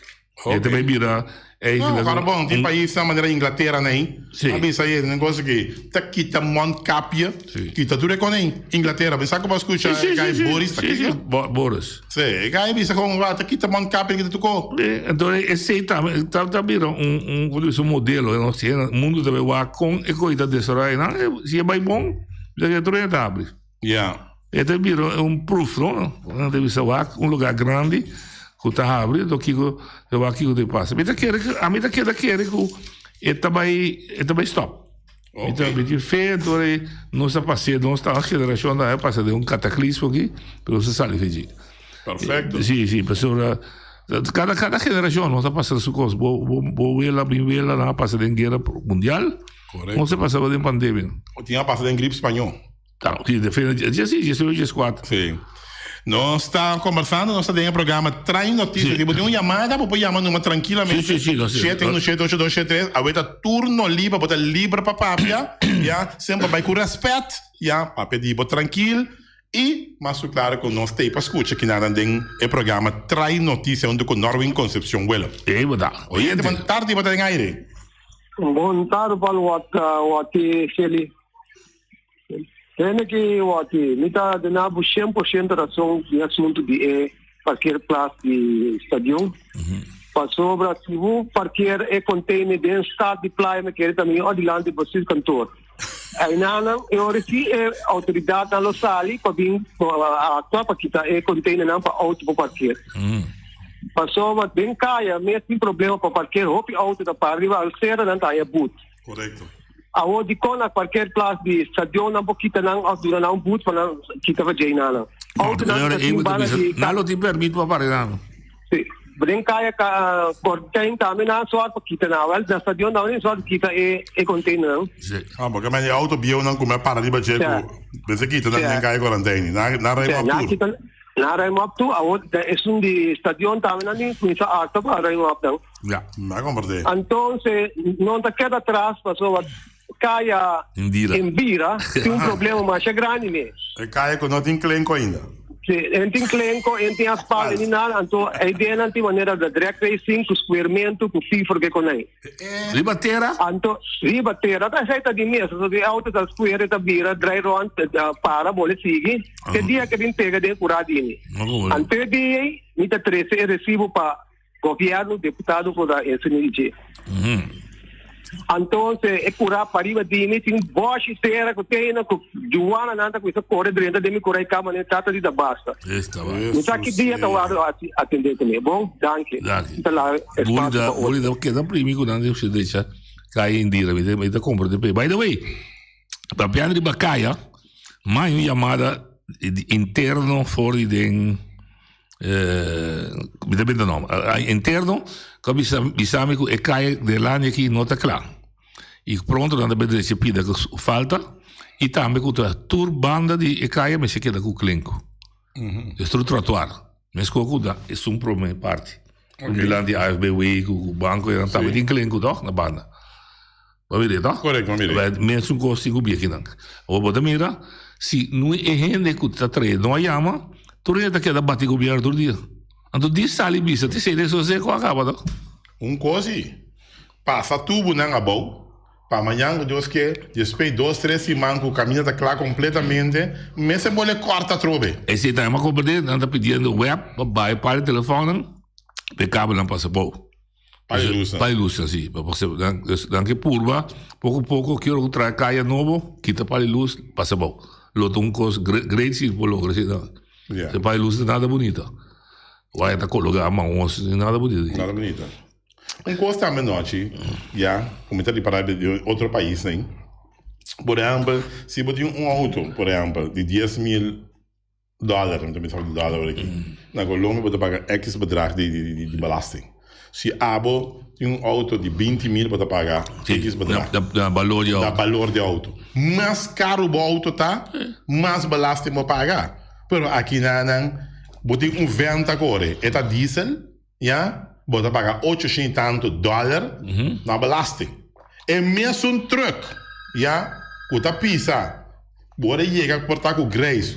E ta bai bira No, ahora bon, tin paisnan manera Inglatera nei, Sí. a bisa e negocio ki ta kita mondkapje, Sí. kita tur e kon ei, Inglatera, bisa ku bo a skucha Sí, sí, e guy sí, sí. Boris ta Sí, sí, kiko? Bo- Boris. Sí, e guy bisa kon wa ta kita mondkapje kita tur ko. Eh, entonces esei tambe ta ta bira un un como dice un modelo, no si e mundo ta bai wak kon e kos ta desaroya nan, eh, si e bai bon, bisa ke tur hende ta habri. Ya. E ta bira un proof, no? Nan ta bisa wak un lugar grandi ku ta habri, enton kiko ta wak kiko ta pasa. Mi ta kere ku, ami ta keda kere ku e ta bai, e ta bai stop. Mi ta, mi tin fe enton e nos a pas'é, nos ta un generashon ta pasa den un kataklismo aki, pero nos a sali f'e dje. Perfecto. Si, si, pasobra. Kada kada generashon nos a pasa su kos. Bo bo bo wela mi wela nan a pasa den guera mundial. Korekto. Nos a pasaba den pandemia. O tin a pasa den grip spañó. Ta, si, defende, si, 18, 14. Si. Nos ta kombersando, nos ta den e programa Trae Notisia. Si bo tin un yamada, bo por yama numa trankilamente. Si, si, si, nos. 717 8273. Awe ta turno liber, bo ta liber pa papia, ya. Semper bai ku rèspèt, ya. Papia di bo trankil. I mas ku klaro ku nos t'ei pa skucha kinanan den e programa Trae Notisia huntu ku Norwin Concepcion Welo. Ei bo ta. Oyente, bon tardi, bo ta den aire. Bon tardi, Paul Wati Shelly. Hende ki wòrdi, mi ta duna bo 100% rason di asuntu di e parkeerplaats di stadion. Pasobra si bo parkeer e container den stad di Playa mi kere ta mihó dilanti bestuurskantoor. Einanan e ora si e outoridatnan lo sali pa bin aktua pa kita e containernan pa outo por parkeer. Pasobra den kaya mes tin problema pa parkeer, hopi outo ta para riba alsera nan ta haña but. Korekto. Awor dikon na kualker plas di stadion nan por kita nan òf duna nan un but pa nan kita pa djei nan. Outonan ta tin banda di. Nan lo tin permit pa pare nan. Si. Den kaya Kortijn tambe nan a sòrt pa kita nan. Awel na stadion tambe nan sòrt pa kita e e containernan. Si. Ah, porque men e auto bieunan ku me para riba dje ku mester kita nan den kaya Korantijn. Nan nan ruim op tur. Nan ruim op tur. Awor esun di stadion tambe nan tin kuminsa aktua pa ruim op nan. Ja. Mi a komprendé. Entonces, no ta keda atras pasobra kaya Indira. Indira tin un problema masha grandi mes. E kaya ku no tin klenko ainda. Si, en tin klenko, en tin asfalt, en tin nada. Anto e ideanan tin manera de drag racing ku squermento ku fifer ke konai. Riba tera? Anto riba tera ta esei ta di mes. Anto e auto ta square ta bira draai rond para bole sigui. Te dia ke bin pega den kura dini. Anto e dia ei mi ta trese e resibo pa Gobierno, deputado por da ese ni dje. Entonces, e cura pariba di mi tin boshi tera cu tena cu Juana nan ta cuminsa core drenta den mi cura y cama ne tata di ta basta. Esta va. Mi sa ki dia ta wado atende cu mi. Bon, danki. Danki. Ta la espacio Bulida, pa otro. bulida keda primi cu nan di derecha kaya Indira. Mi ta, mi ta compra de pe. By the way, papiando riba kaya, mai un yamada interno for di den Mi ta benta nom. Interno ku a bisa bisa mi ku e kaya delante aki no ta kla. I pronto nan ta bai drecha pida ku falta i tambe ku ta tur banda di e kaya mester keda ku klenku. Es tur trotuar. Meskos ku ta esun prome parti. Dilanti AFBW ku banko nan tambe tin klenku tok na banda. Bo a mir'é, toh? Correcto, bo a mir'é. Mesun cos tin cu biekinan. Awor bo ta mira, si no e hende cu ta trae no a yama, tur hende ta keda bati gobierno tur dia. Anto di sali bisa, te sede so cu a caba, toh? Un cos i, pasa tubunan abou, pa mañan cu Dios ke, despues dos tres siman cu caminda ta cla completamente, mester bole corta atrobe. Esey tambe a comprende, nan ta pidiendo web pa bay par di telefonnan, pa e kabelnan pasa abou. Pa e lusnan. Pa e lusnan, si. Nan ke purba poko poko kier ku traha kaya nobo, kita pa e lus, pasa abou. Lo ta un kos great si por logra asina. Ya. Se pa e lus ta nada bunita. Waya ta kologa mahos, nada bunita. Nada bunita. Un kos tambe nochi, ya, ku mi ta ripará di otro paisnan. Por ehèmpel, si bo tin un outo, por ehèmpel, di 10.000 Dollar, mi ta bisa di dollar ora aki. Na Colombia bo ta paga X bedrag di di di belasting. Si abo tin un auto di 20 mil bo ta paga X bedrag. Da da balor di auto. Da balor di auto. Mas caro bo auto ta, mas belasting bo paga. Pero aki na nan bo tin un venta core, e ta diesel, ya, bo ta paga ocho shen y tanto dollar na belasting. E mesun truck, ya, cu ta pisa, bo ora yega por ta cu grijs,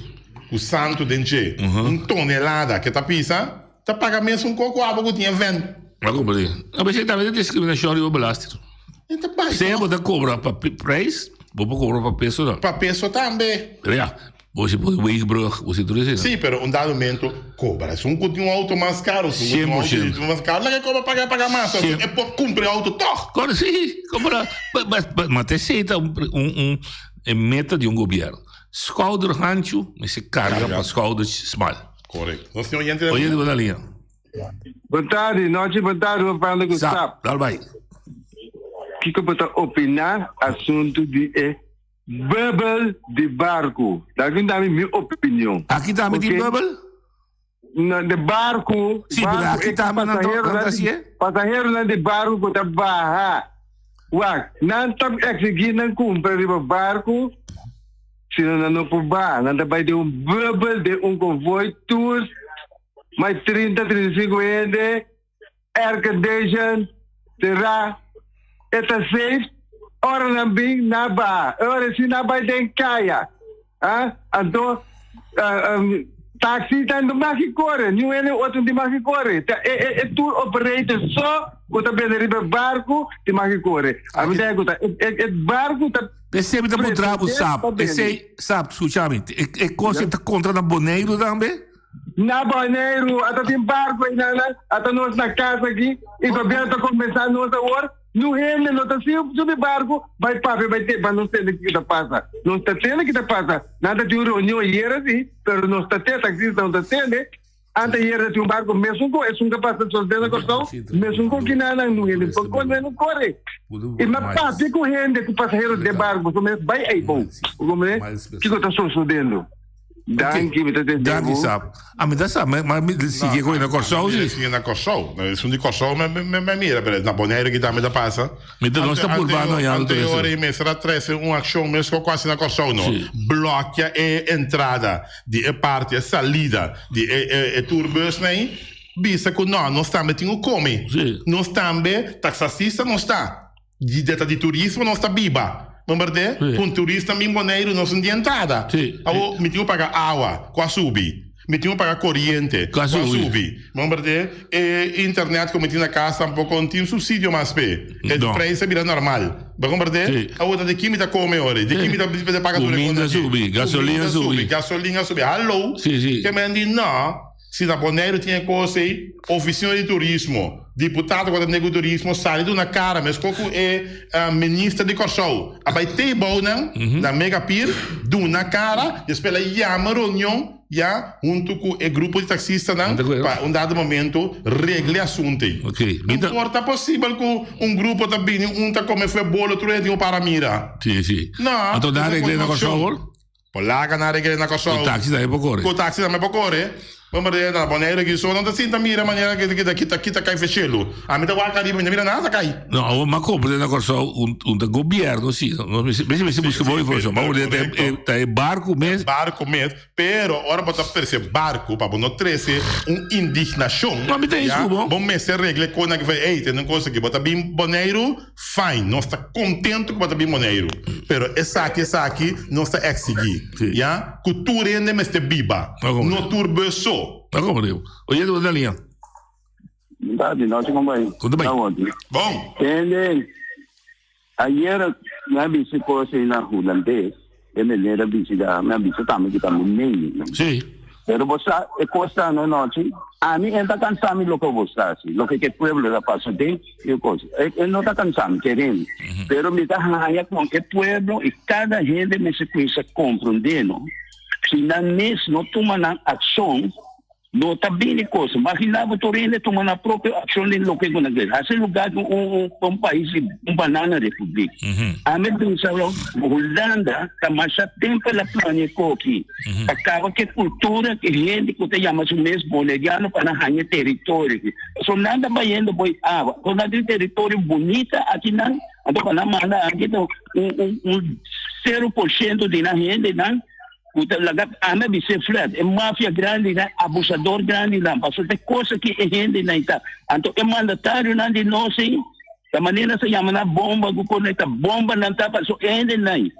cu santo den dje, un tonelada ke ta pisa, ta paga mesun co cu abo cu tin e vent. A comprende. A veces tambe ta discriminacion riba belasting. E ta bai. Sea bo ta cobra pa prijs, bo por cobra pa peso no. Pa peso tambe. Pero ya, Bo si pone weegbrug, bo si tur esei. Sí, pero un dado momento cobra. Esun cu tin un auto mas caro, esun cu tin un auto mas caro, laga e cobra paga paga mas. E por cumpra e auto toch. Cor, sí, compra. Ma ta esei ta un un e meta di un gobierno. Schouder hanchu mester carga pa schouder smal. Correcto. Nos tin oyente. Oyente bo na liña. Bon tardi, nochi bon tardi, bo parla ku Sap. Dal bai. Kiko bo ta opiná asuntu di e Bubble di barku. Laga mi dami mi opinion. Aki tambe tin Ok. bubble? Na de barku, Sí, pero barku aki e tambe nan pasahero nan nan ta di, hasié. pasaheronan di barku ku ta baha. Wak, nan ta eksigí nan kumpra riba barku, sino nan no por baha. Nan ta bai den un bubbel, den un konvoi tours, mai 30, 35 hende, air condition, será, e ta safe. Ora nan bin, nan baha. E ora si nan bai den kaya. Ah, anto taxi ta no mag ki kore, niun hende otro no tin mag ki kore. Ta e e e tour operator so ku ta bende riba e barku tin mag ki kore. Ami ta ku ta e e e barku ta Esei mi ta puntra bo pretende Sap, pa bende. esei Sap skucha mi, e e kos ei ta kontra na Boneiru tambe? Na Boneiru ata tin barku einan, ata nos na kas aki i gobièrnu ta kompensá nos awor. Nu hende no ta subi barku bai papia bai te pa nos tende kiko ta pasa. Nos ta tende ki ta pasa. Nan ta tin un reunion ayera si, pero nos ta te taxista no ta tende. Ante ayera ta tin un barku mesun ku esun ka pasa sosde na Kòrsou, mesun ku kinanan nu hende por kore no kore. I ma papia ku hende ku pasahero den barku pasobra mes bai ei bou. Bo komprende kiko ta sosodendo. Danki, mi ta tende Danki, bo. Sap. A mi ta sa, ma ma mi sigui ku na Kòrsou si. Sigui na Kòrsou. Esun di Kòrsou mi mi mi mira, pero na Boneiru ki tambe ta pasa. Mi ta nos ta purbando ya Ante ora i mester a trese un akshon mes ku a hasi na Kòrsou no. Blòkia e entrada di e parti, e salida di e e e tourbusnan ei, bisa ku no, nos tambe tin ku kome. Nos tambe taksasista nos ta. Di deta di turismo nos ta biba. No berde? Sí. Ku un turista bin Boneiru nos no tin entrada. Sí. Awor mi tin ku paga awa ku a subi. Mi tin ku paga koriente Ku a ku a subi. subi. No berde? E internet ku mi tin na kas tampoko no tin supsidio mas p'e. E No. prijs a bira normal. Bo komprende? Sí. Awor ta di ki mi ta kome ora? Di ki mi ta ta paga tur e Kuminda kos aki? subi, gasolina Kuminda subi, subi. gasolina subi. Hallo! Sí, sí. Ke men di no. Si na Boneiru tin e kos ei, ofisina di turismo, diputado ku ta nego turismo sali duna kara meskos ku e minister di Kòrsou a bai te bou nan na Mega Pier duna kara, despues el a yama reunion ya huntu ku e grupo di taksistanan pa un dado momento regla e asuntu ei. No por ta posibel ku un grupo ta bini un ta kome fue bolo otro hende tin ku para mira. No, Anto nan regla na Kòrsou awor? Por laga nan regla na Kòrsou. Ku taksi tambe por kore. Ku taksi tambe por kore. Bo mira na Boneiru aki so nan ta sinta mira manera ke ta kita kita kai feshelu. Ami ta wak ariba mi ta mira nada ta kai. No, awor m'a komprende na Kòrsou un un ta gobièrnu si. No mester mester buska bon informashon. Bo ta e ta e barku mes. Barku mes. Pero ora bo ta trese barku pa bo no trese un indignashon. No, mi ta ya, esku bo. Bo mester regla e kosnan aki ey tene un kos aki bo ta bin Boneiru. Fine, nos ta contento cu bo ta bin Boneiru, pero esaki esaki nos ta exigi, ya, cu tur hende mester biba, no tur bus so. Ta como digo. Oye, tu na linha. Dadi, no sé cómo va. Con tu bai. Bon. Tende, ayer me a bisti cosa na holandés, e meneer a bisti da, me a bisti tambe que tambe meen. Sí. Pero bo sa e kos ta no nochi, ami e ta kansa mi loke bo sa hasi, loke ke pueblo ta pasa den e kos. E e no ta kansa mi, kere mi. Pero mi ta haña kon e pueblo i kada hende mester kuminsa komprondé no, si nan mes no tuma nan akshon, no ta bini kos. Imagina bo tur hende tuma nan propio akshon den loke ku nan kere. Hasi lugá ku un un pais di un banana republiek. Ami bisa lo, Hulanda ta masha tempu el a plania e koki. Pa kaba ku e kultura ku e hende ku ta yama su mes boneriano pa nan haña e teritorio aki. Pasobra nan ta bayendo bo e awa. Pasobra nan tin teritorio bunita akinan, anto pa nan manda aki ta un un un sero por shento di nan hendenan ku ta laga anda di ser flat. E mafia grandinan, abusador grandinan, pasobra ta e kos aki e hendenan ta. Anto e mandatarionan di nos ei, ta manera nan sa yama nan bomba ku konekta, bomba nan ta pasobra e hendenan.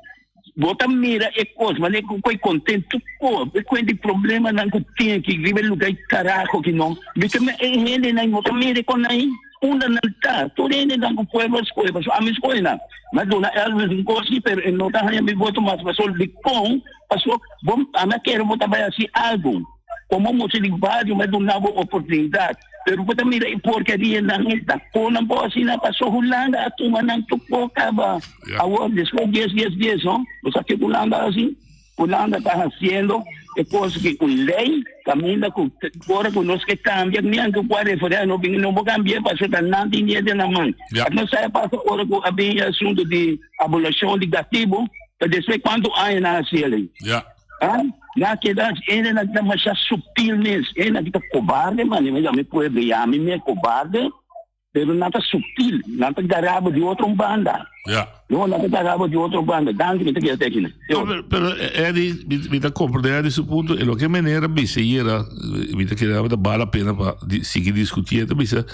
Bo ta mira e kos manera ku koi kontentu ko e kuenta di problemanan ku tin aki riba e luga e karaho ki no mi ta mira e hendenan bo ta mira kon nan unda nan ta tur hendenan ku pueblo a skohe pasobra ami skohe nan mi a duna Elvis un kos aki pero e no ta haña mi voto mas pasobra dikon pasobra bo ami a kere bo ta bai hasi algu komo mucha di bario mi a duna bo oportunidat. Pero bo ta mira e porkerianan e ta konan bo asina paso Hulanda a tuma nan tur por kaba. Awor despues dies dies dies no bo sa ke Hulanda a hasi? Hulanda ta hasiendo e kos ki ku lei kaminda ku ora ku nos ke kambia ni anke ku a referendo no bin no bo kambia paso ta nan tin diente na man. No sa e pasa ora ku a bin e asunto di abolashon di katibu ta despues kuantu aña nan hasi elei. Ah, na keda ene na kita masha sutil mes. E na kita cobarde man, mi mi pueblo ya mi me cobarde, pero na ta sutil, na ta garabo di otro banda. Ja. No, na ta garabo di otro banda. Danki, mi ta keda tekina. No, pero, pero Eddie, mi, mi ta comprende Eddie su punto. E lo que manera bisa yera, mi ta kere ta vale la pena pa di, sigui discutir. Ta bisa,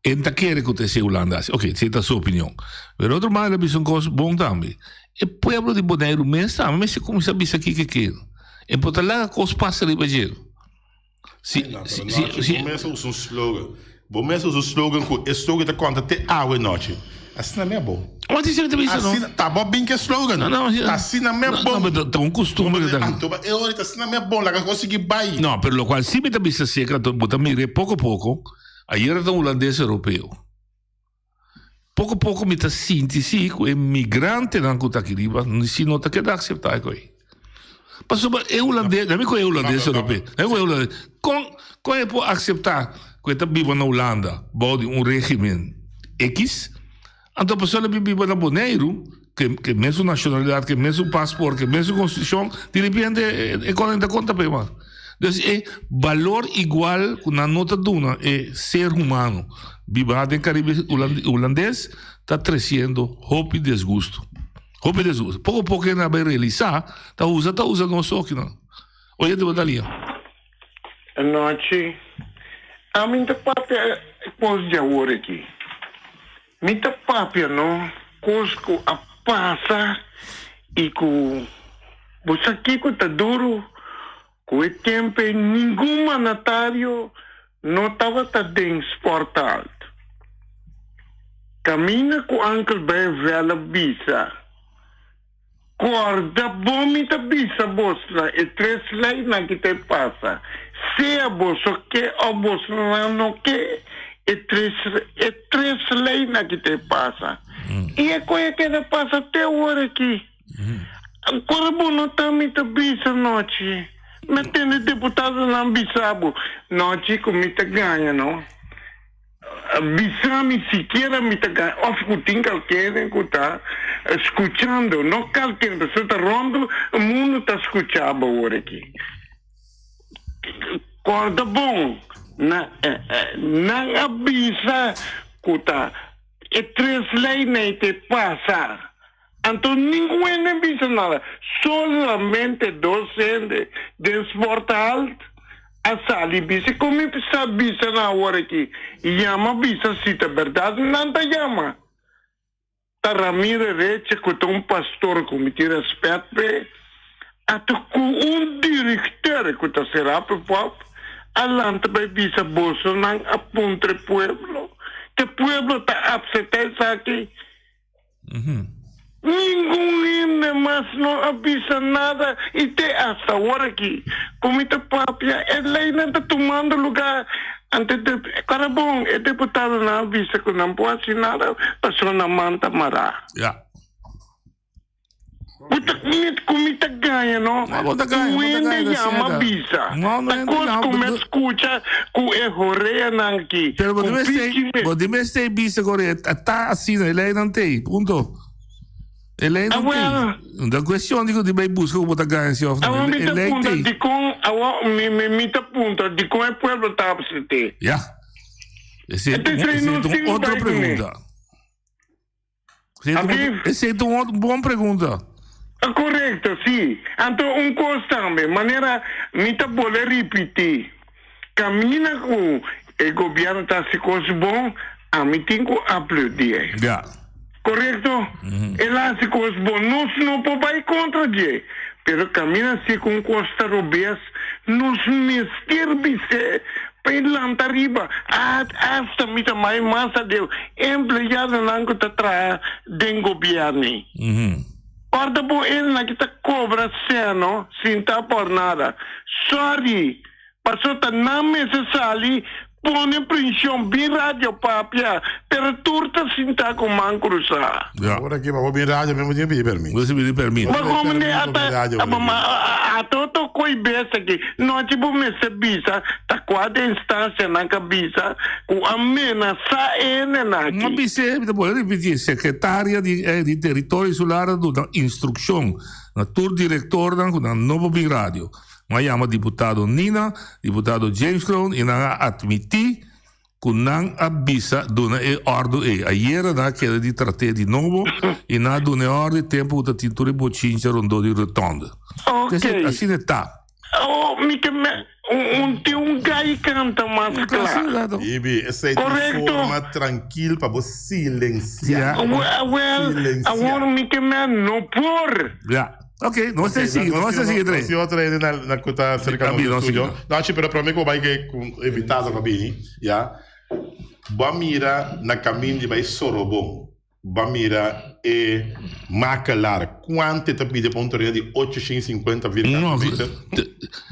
en ta kere ku te se Hulanda hasi. Ok, si ta su opinion. Pero otro manera bisa un kos bon tambe. E pueblo di Boneiru mes tambe mester kuminsá bisa kiko ke. E por ta laga kos pasa riba dje. Si, No, si, pero si, Nochi, si, bo mes a usa un slogan. Bo mes a usa un slogan ku e slogan ta konta te awe nochi. Asina me bon. Wat is er te bisa no? Asina, ta bo bin ke slogan. No, no, si- Asina me No, bon. no, pero ta un costumbre que ta- Anto ba e ora asina me bon, laga kos sigui bai. No, pero lo cual sí mi ta bisa seca, bo ta mire poco poco. Ayer ta un holandés europeo. Poco poco mi ta sinti sí ku e migrantenan ku ta aki riba si no ta keda akseptá e koi. Pasobra e hulandes, dami ku e hulandes europeo, dami ku e hulandes, kon kon e por akseptá ku e ta biba na Hulanda bou di un régimen X, anto pasobra el a bin biba na Boneiru, ke ke mesun nashonalidat, ke mesun pasport, ke mesun konstitushon, di repente e kos no ta konta pa e mas. Dus e balor igual ku nan no ta duna e ser humano biba den Caribe Hulandes ta tresiendo hopi desgusto. Hopi desgusto. Poko poko hende a bai realisá ta usa ta usa nos okinan. Oyente bo ta lia. Anochi, ami ta papia kos di awor aki. Mi ta papia no kos ku a pasa i ku bo sa kiko ta duru ku e tempu ei ningun mandatario no tabata den Sporthal. Kaminda ku Uncle Bijvelle bisa. Corda bon mi ta bisa bosnan e tres leynan ki ta e pasa, sea boso ke of bosnan no ke, e tres e tres leynan ki ta e pasa. I e koe a keda pasa te awor aki. Ora bo no ta mi ta bisa nochi, mi a tende deputadonan bisa bo, nochi ku mi ta gaña no. Bisa mi sikiera mi ta gana of ku tin kalkeren ku ta skuchando, no kalkeren, pasobra ta rònt mundu ta skucha bo awor aki. Kòrda bon, na nan a bisa ku ta e tres leinan ei ta pasa, anto ningun hende a bisa nada, solamente dos hende den Sporthal a sali bisa. Kon mi sa bisa nan awor aki? Yama bisa si ta berdad nan ta yama. Ta Ramiro Reche ku ta un pastor ku mi tin respet p'e, ata ku un directeur ku ta Serape Pop a lanta bai bisa bosonan a puntra e pueblo, te pueblo ta apseta esaki? Ningun hende mas no a bisa nada y te hasta awor aki cu mi ta papia e leynan ta tumando lugar ante de cara bon e deputadonan a bisa cu nan por haci nada pasobra nan man ta mara. Ja. Bo ta met cu mi ta gaña no? No, bo ta gaña, Un bo ta hende gaña, yama Rosetta. bisa. No, no Ta hende cos yama, cu bo mi a ta- scucha cu e horeanan aki. Pero bo Cu debe pichi stay, me. bo debe stay bisa gore, ta asina, e leynan tey, punto. E leynan Ah, well. tey. Da cuestion di cu di bay busca cu bo ta gaña si of no. Awa E mi ta ley puntra tey. dicon, awa mi, mi, mi ta puntra dicon e pueblo ta absente. Ja. Ese, Entonces, ese no es sin otra bay con pregunta. Abi? Esei ta un bon pregunta. Korekto, si. Anto un kos tambe, manera mi ta bole ripití, kaminda ku e gobièrnu ta hasi kos bon, ami tin ku aplaudié. Ja. Korekto? El a hasi kos bon, nos no por bai kontra dje. Pero kaminda si ku un kos ta robes, nos mester bis'é Pa e lanta riba, hasta mi ta mai mas adeu empleadonan ku ta traha den gobièrnu. Ora bo esnan ki ta kobra seno sin ta por nada. Sorry, paso ta nan mester sali. Pone prenshon bin radio papia, pero tur ta sinta ku man krusá. Ja. Ora ki pa bin radio mi tin pidi permit. Bo pidi permit. Ma komo ne ata ata otro koi bes aki nochi bo mester bisa ta kua de instansianan ka bisa ku a menasá e hendenan aki. Ma bis'é, mi ta bolbe ripití, sekretaria di di teritorio insular a duna instrukshon na tur direktornan ku nan no por bin radio. Nan a yama diputado Nina, diputado James Kroon i nan a atmití ku nan a bisa duna e òrdu ei. Ayera nan a keda di trat'é di nobo i nan a duna e òrdu e tempu ku ta tin tur e bochincha rondó di rotonde. Ok. Asina e ta. Oh, mi ke me un tin un gai kanta mas kla. Bibi, esei ta un forma trankil pa bo silensiá. Wel, awor mi ke me no por. Ya. Ok, nos ta sigui, nos ta sigui Nos otro hende na na ku ta cerca nos estudio. No, chi, pero prome ku bai ke ku invitado pa bini, ya. Bo a mira na kamin di bai Sorobon, bo a mira e makelaar kuantu e ta pidi pa un tereno di 850 vierkante meter.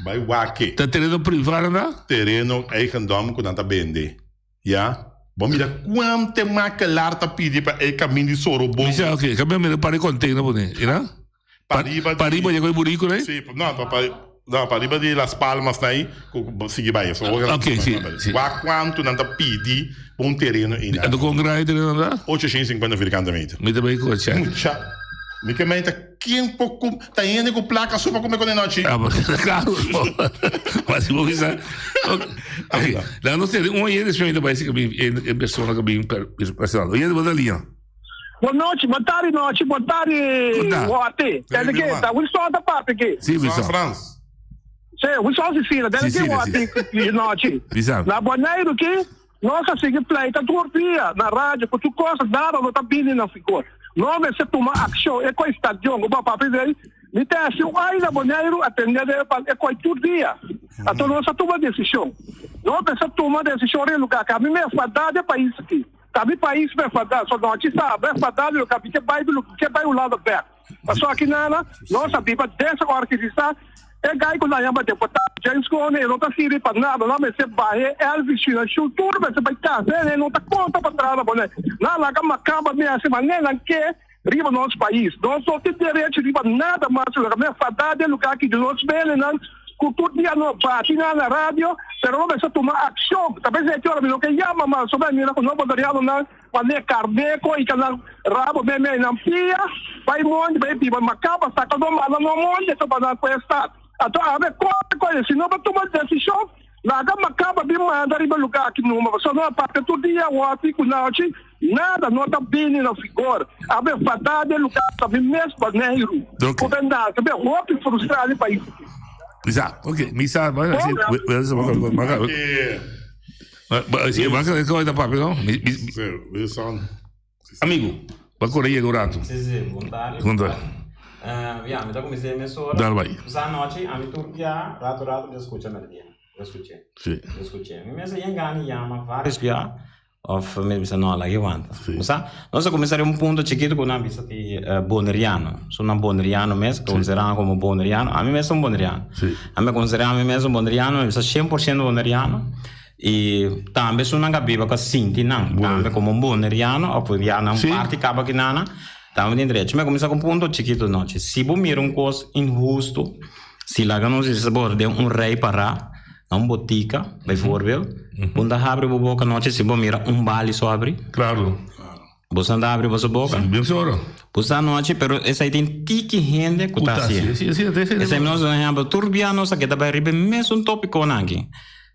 Bai wak. Ta tereno priva nan ta? Tereno eigendom ku nan ta bende. Ya, bo mira kuante makelaar ta pidi pa e kamin di Sorobon. Mi sa oke, kamin mira pari container pone, i na? Pariba di. Pariba ya ku e buriku nei? Si, no, pa pa no, pariba di Las Palmas nai, ku bo sigui bai. So, Oke, si, si. Wak kuantu nan ta pidi pa un tereno einan. Anto kon grandi tereno nan ta? 850 vierkante meter. Mi ta bai ku check. Mucha. Mi ke mei ta ken por ku ta hende ku plaka so pa kume ku nenochi. Ah, but claro. Maar si bo bisa. Ok. Dan nos tene un oyente despues mi ta bai si mi e persona ku bin personal. Oyente bo ta liña. Bon nochi, bon tardi nochi, bon tardi Wòte. Desde ke ta Wilson ta papia aki. Si Wilson. Frans. Si, Wilson Sicina, desde ke Wòte nochi. Bisa. Na Boneiru ki Nos a sigui pleita tur dia na radio cu tur cosa, nada no ta bini na vigor. Nos mester tuma accion, e coi stadion cu bo a papia di ei, mi ta haci un ai na Boneiru atende den e pal e coi tur dia. Anto nos a tuma decision. Nos mester tuma decision riba e lugar aki. Ami me fada di e pais aki. Ta mi pais me fada. So nochi sa me fada di lugar mi ke bai di lugar, ke bai Hulanda bek. Pasobra aki nana nos a biba des ora ki si sa e gai ku nan yama deputado James Kroon e no ta sirbi pa nada nan mester bahe Elvis Financial tur mester bai kasa e no ta konta pa traha na Bonaire nan laga makamba mi hasi manera nan ke riba nos pais nos no tin derecho riba nada mas lo mi a fada den lugar ki di nos belenan ku tur dia no bati nan na radio pero no mester tuma akshon ta bes e ora mi no ke yama mas soba mi mira ku no bonaireanonan Manera karneko i kanan rabo meimei nan pia, bai mondi bai biba makaba saka no manda no mondi eto pa nan kuesta. Anto awe kore kore si no bo tuma desishon laga makaba bin manda riba luga aki numa pasobra no a papia tur dia awor ku nochi nada no ta bini na vigor. Awe fada den luga ta bin mes Boneiru ku bendase be hopi frustra den pais aki. Misa, ok, misa, Amigo, bo a kore yega un rato. Si, si, bon tardi. Bon tardi. Ya, mi ta kuminsá e mesora. Dal bai. Sa anochi, ami tur bia, rato rato mi ta skucha melodía. Mi ta skuch'é. Si. Mi ta skuch'é. Mi mester yen gana yama vários bia, òf mi bisa no, laga e wanta. Si. Sa, nos a kuminsá riba un punto chikitu ku nan bisa di boneriano. Su nan boneriano mes, konsiderá komo boneriano. Ami mes ta un boneriano. Si. Ami a konsiderá mi mes un boneriano, mi bisa 100% boneriano. I tambe esunnan ka biba ka sinti nan tambe komo un boneriano òf ya nan parti kaba ki nana tambe tin derecho. Mi a kuminsá ku un punto chikitu nochi. Si bo mira un kos inhustu, si laga nos bisa bo den un rei pará na un botika, bijvoorbeeld, bo no ta habri bo boka nochi si bo mira un bali so habri. Klaro. Boso no ta habri boso boka? Si, bien soro. Bo sa nochi, pero esei tin tiki hende ku ta hasié. Si, si, si, si. Esei nos un ehèmpel. Tur bia nos a keda bai riba e mesun topikonan aki.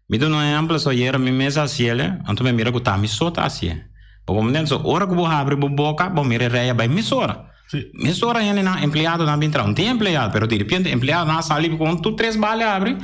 Mi duna un ehèmpel, so ayera mi mes a hasiel, anto mi a mira ku ta mi so ta hasié. Bo komprende? So ora ku bo habri bo boka, bo mira e rei a bai mesora. Si. Mesora hendenan, empleadonan bin traha. No tin empleado, pero diripiente empleadonan a sali ku un tur tres bale a habri.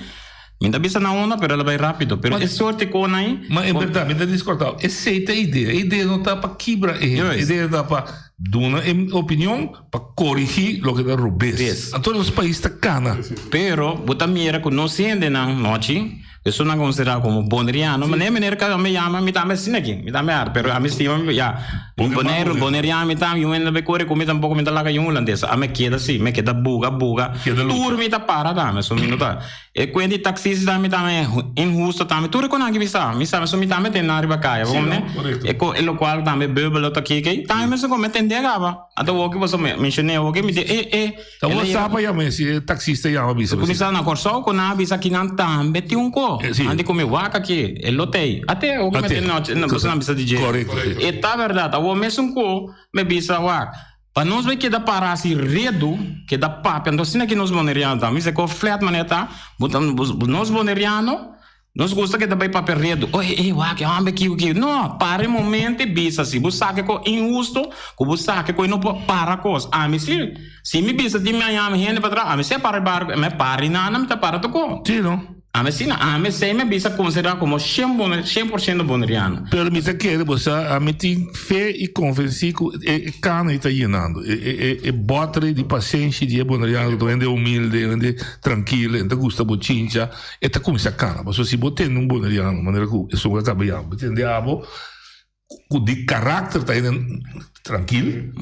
Mi ta bisa na unda, pero el a bai rápido. Pero e sorti kon ei. Ma en berdad, mi ta discortao, esei ta e idea. E idea no ta pa kibra e hende. E idea ta pa duna e opinion, pa corigi loke ta robes. Anto nos pais ta cana. Pero bo ta mira cu nos hendenan nochi, esunnan considera como boneriano, manera meneer cada me yama, mi tambe asina aki, mi tambe ar, pero ami stima mi, ya, Boneiru, boneriano mi tambe, yu hende no bay core cu mi tampoco, mi ta laga yu hulandes, ami a keda asi, mi a keda buga, buga, tur mi ta para tambe, so mi no ta. E kuent di taxista tambe tambe inhusto tambe. Tur e konan ki mi sa. Mi sa so mi tambe tende nan riba kaya. Sí, Bo no? Korekto. E ko e lokual tambe bubbel lo ta kiki. Tambe mesun kon mi tende kaba. Anto woki boso menshoné woki mi di e e. Ta El bo a sa yega pa yama si e taxista yama bisa Ku mi sa na Kòrsou ku nan a bisa ki nan tambe tin un ko. Eh, sí. Nan di ku mi wak aki e lo t'ei. Ate woki mi Ate. tende nochi boso nan bisa di dje. Korekto, sí. E ta bèrdat. Awor mesun ko mi bisa wak. Pa nos bai keda para hasi redu, keda papia, anto asina ki nos boneriano ta. Mi sa ko flat manera ta, bo ta nos boneriano, nos gusta keda bai papia redu. Oye, ey, wak, e homber kico kico. No, para e momento y bisa si bo sa ke ko inhusto, ku bo sa ke ko e no por para kos. Ami si, si mi bisa di mi a yama hende pa traha, ami si a para e barco, mi a para y nada, mi ta para toko. Sí, no? Ami si, ami esei mi a bisa konsiderá komo shen bon, shen por shento boneriano. Pero mi ta kere bo sa, ami tin fe i konvensí ku e e kana ei ta yenando. E e e e bòter di pasenshi di e boneriano ku ta un hende humilde, un hende trankil, e no ta gusta bochincha, e ta kuminsá kana. Pasobra si bo tende un boneriano manera ku esun ku a kaba yama, bo tende abo ku di karakter ta hende trankil,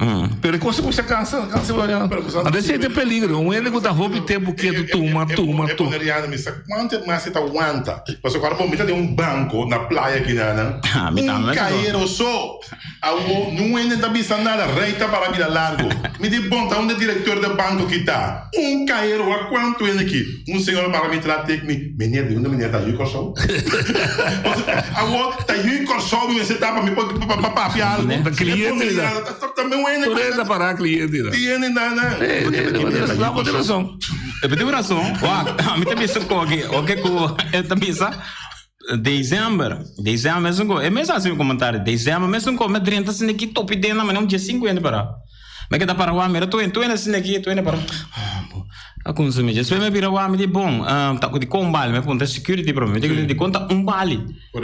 pero e kos a kuminsá kansa, kansa boneriano. Anto esei ta e peligro, un hende ku ta hopi tempu ketu tuma, tuma, E tuma. boneriano mi sa kuantu mas e ta wanta, pasobra ku ora bo mita den un banko na playa kinanan, un kayero so, awo niun hende ta bisa nada, rei ta para bira largo. Mi di bon ta unda e direktor di banko ki ta? Un kayero, wak kuantu hende ki? Un señora para mi tra tek mi, Meneer, di unda meneer ta yu Kòrsou? Awor ta yu Kòrsou mi mester ta pa mi por pa papia algu. Ta kliente ta. Ta mi wende. Tur hende ta para kliente ta. Tiene na na. No, bo tin rason. Bo tin rason. Wak, mi ta bisa koki, oke ku e ta bisa December, december mesun ko, e mes hasi un komentario, december mesun ko mi a drenta asina aki topi den na manera un diesinku hende para. Mi a keda para wak mira tur hende, tur hende asina aki, tur hende para, a kunsumí. Despues mi a bira wak mi di bon, ta di kon bali? Mi a puntra security prome, mi di dikon ta un bali?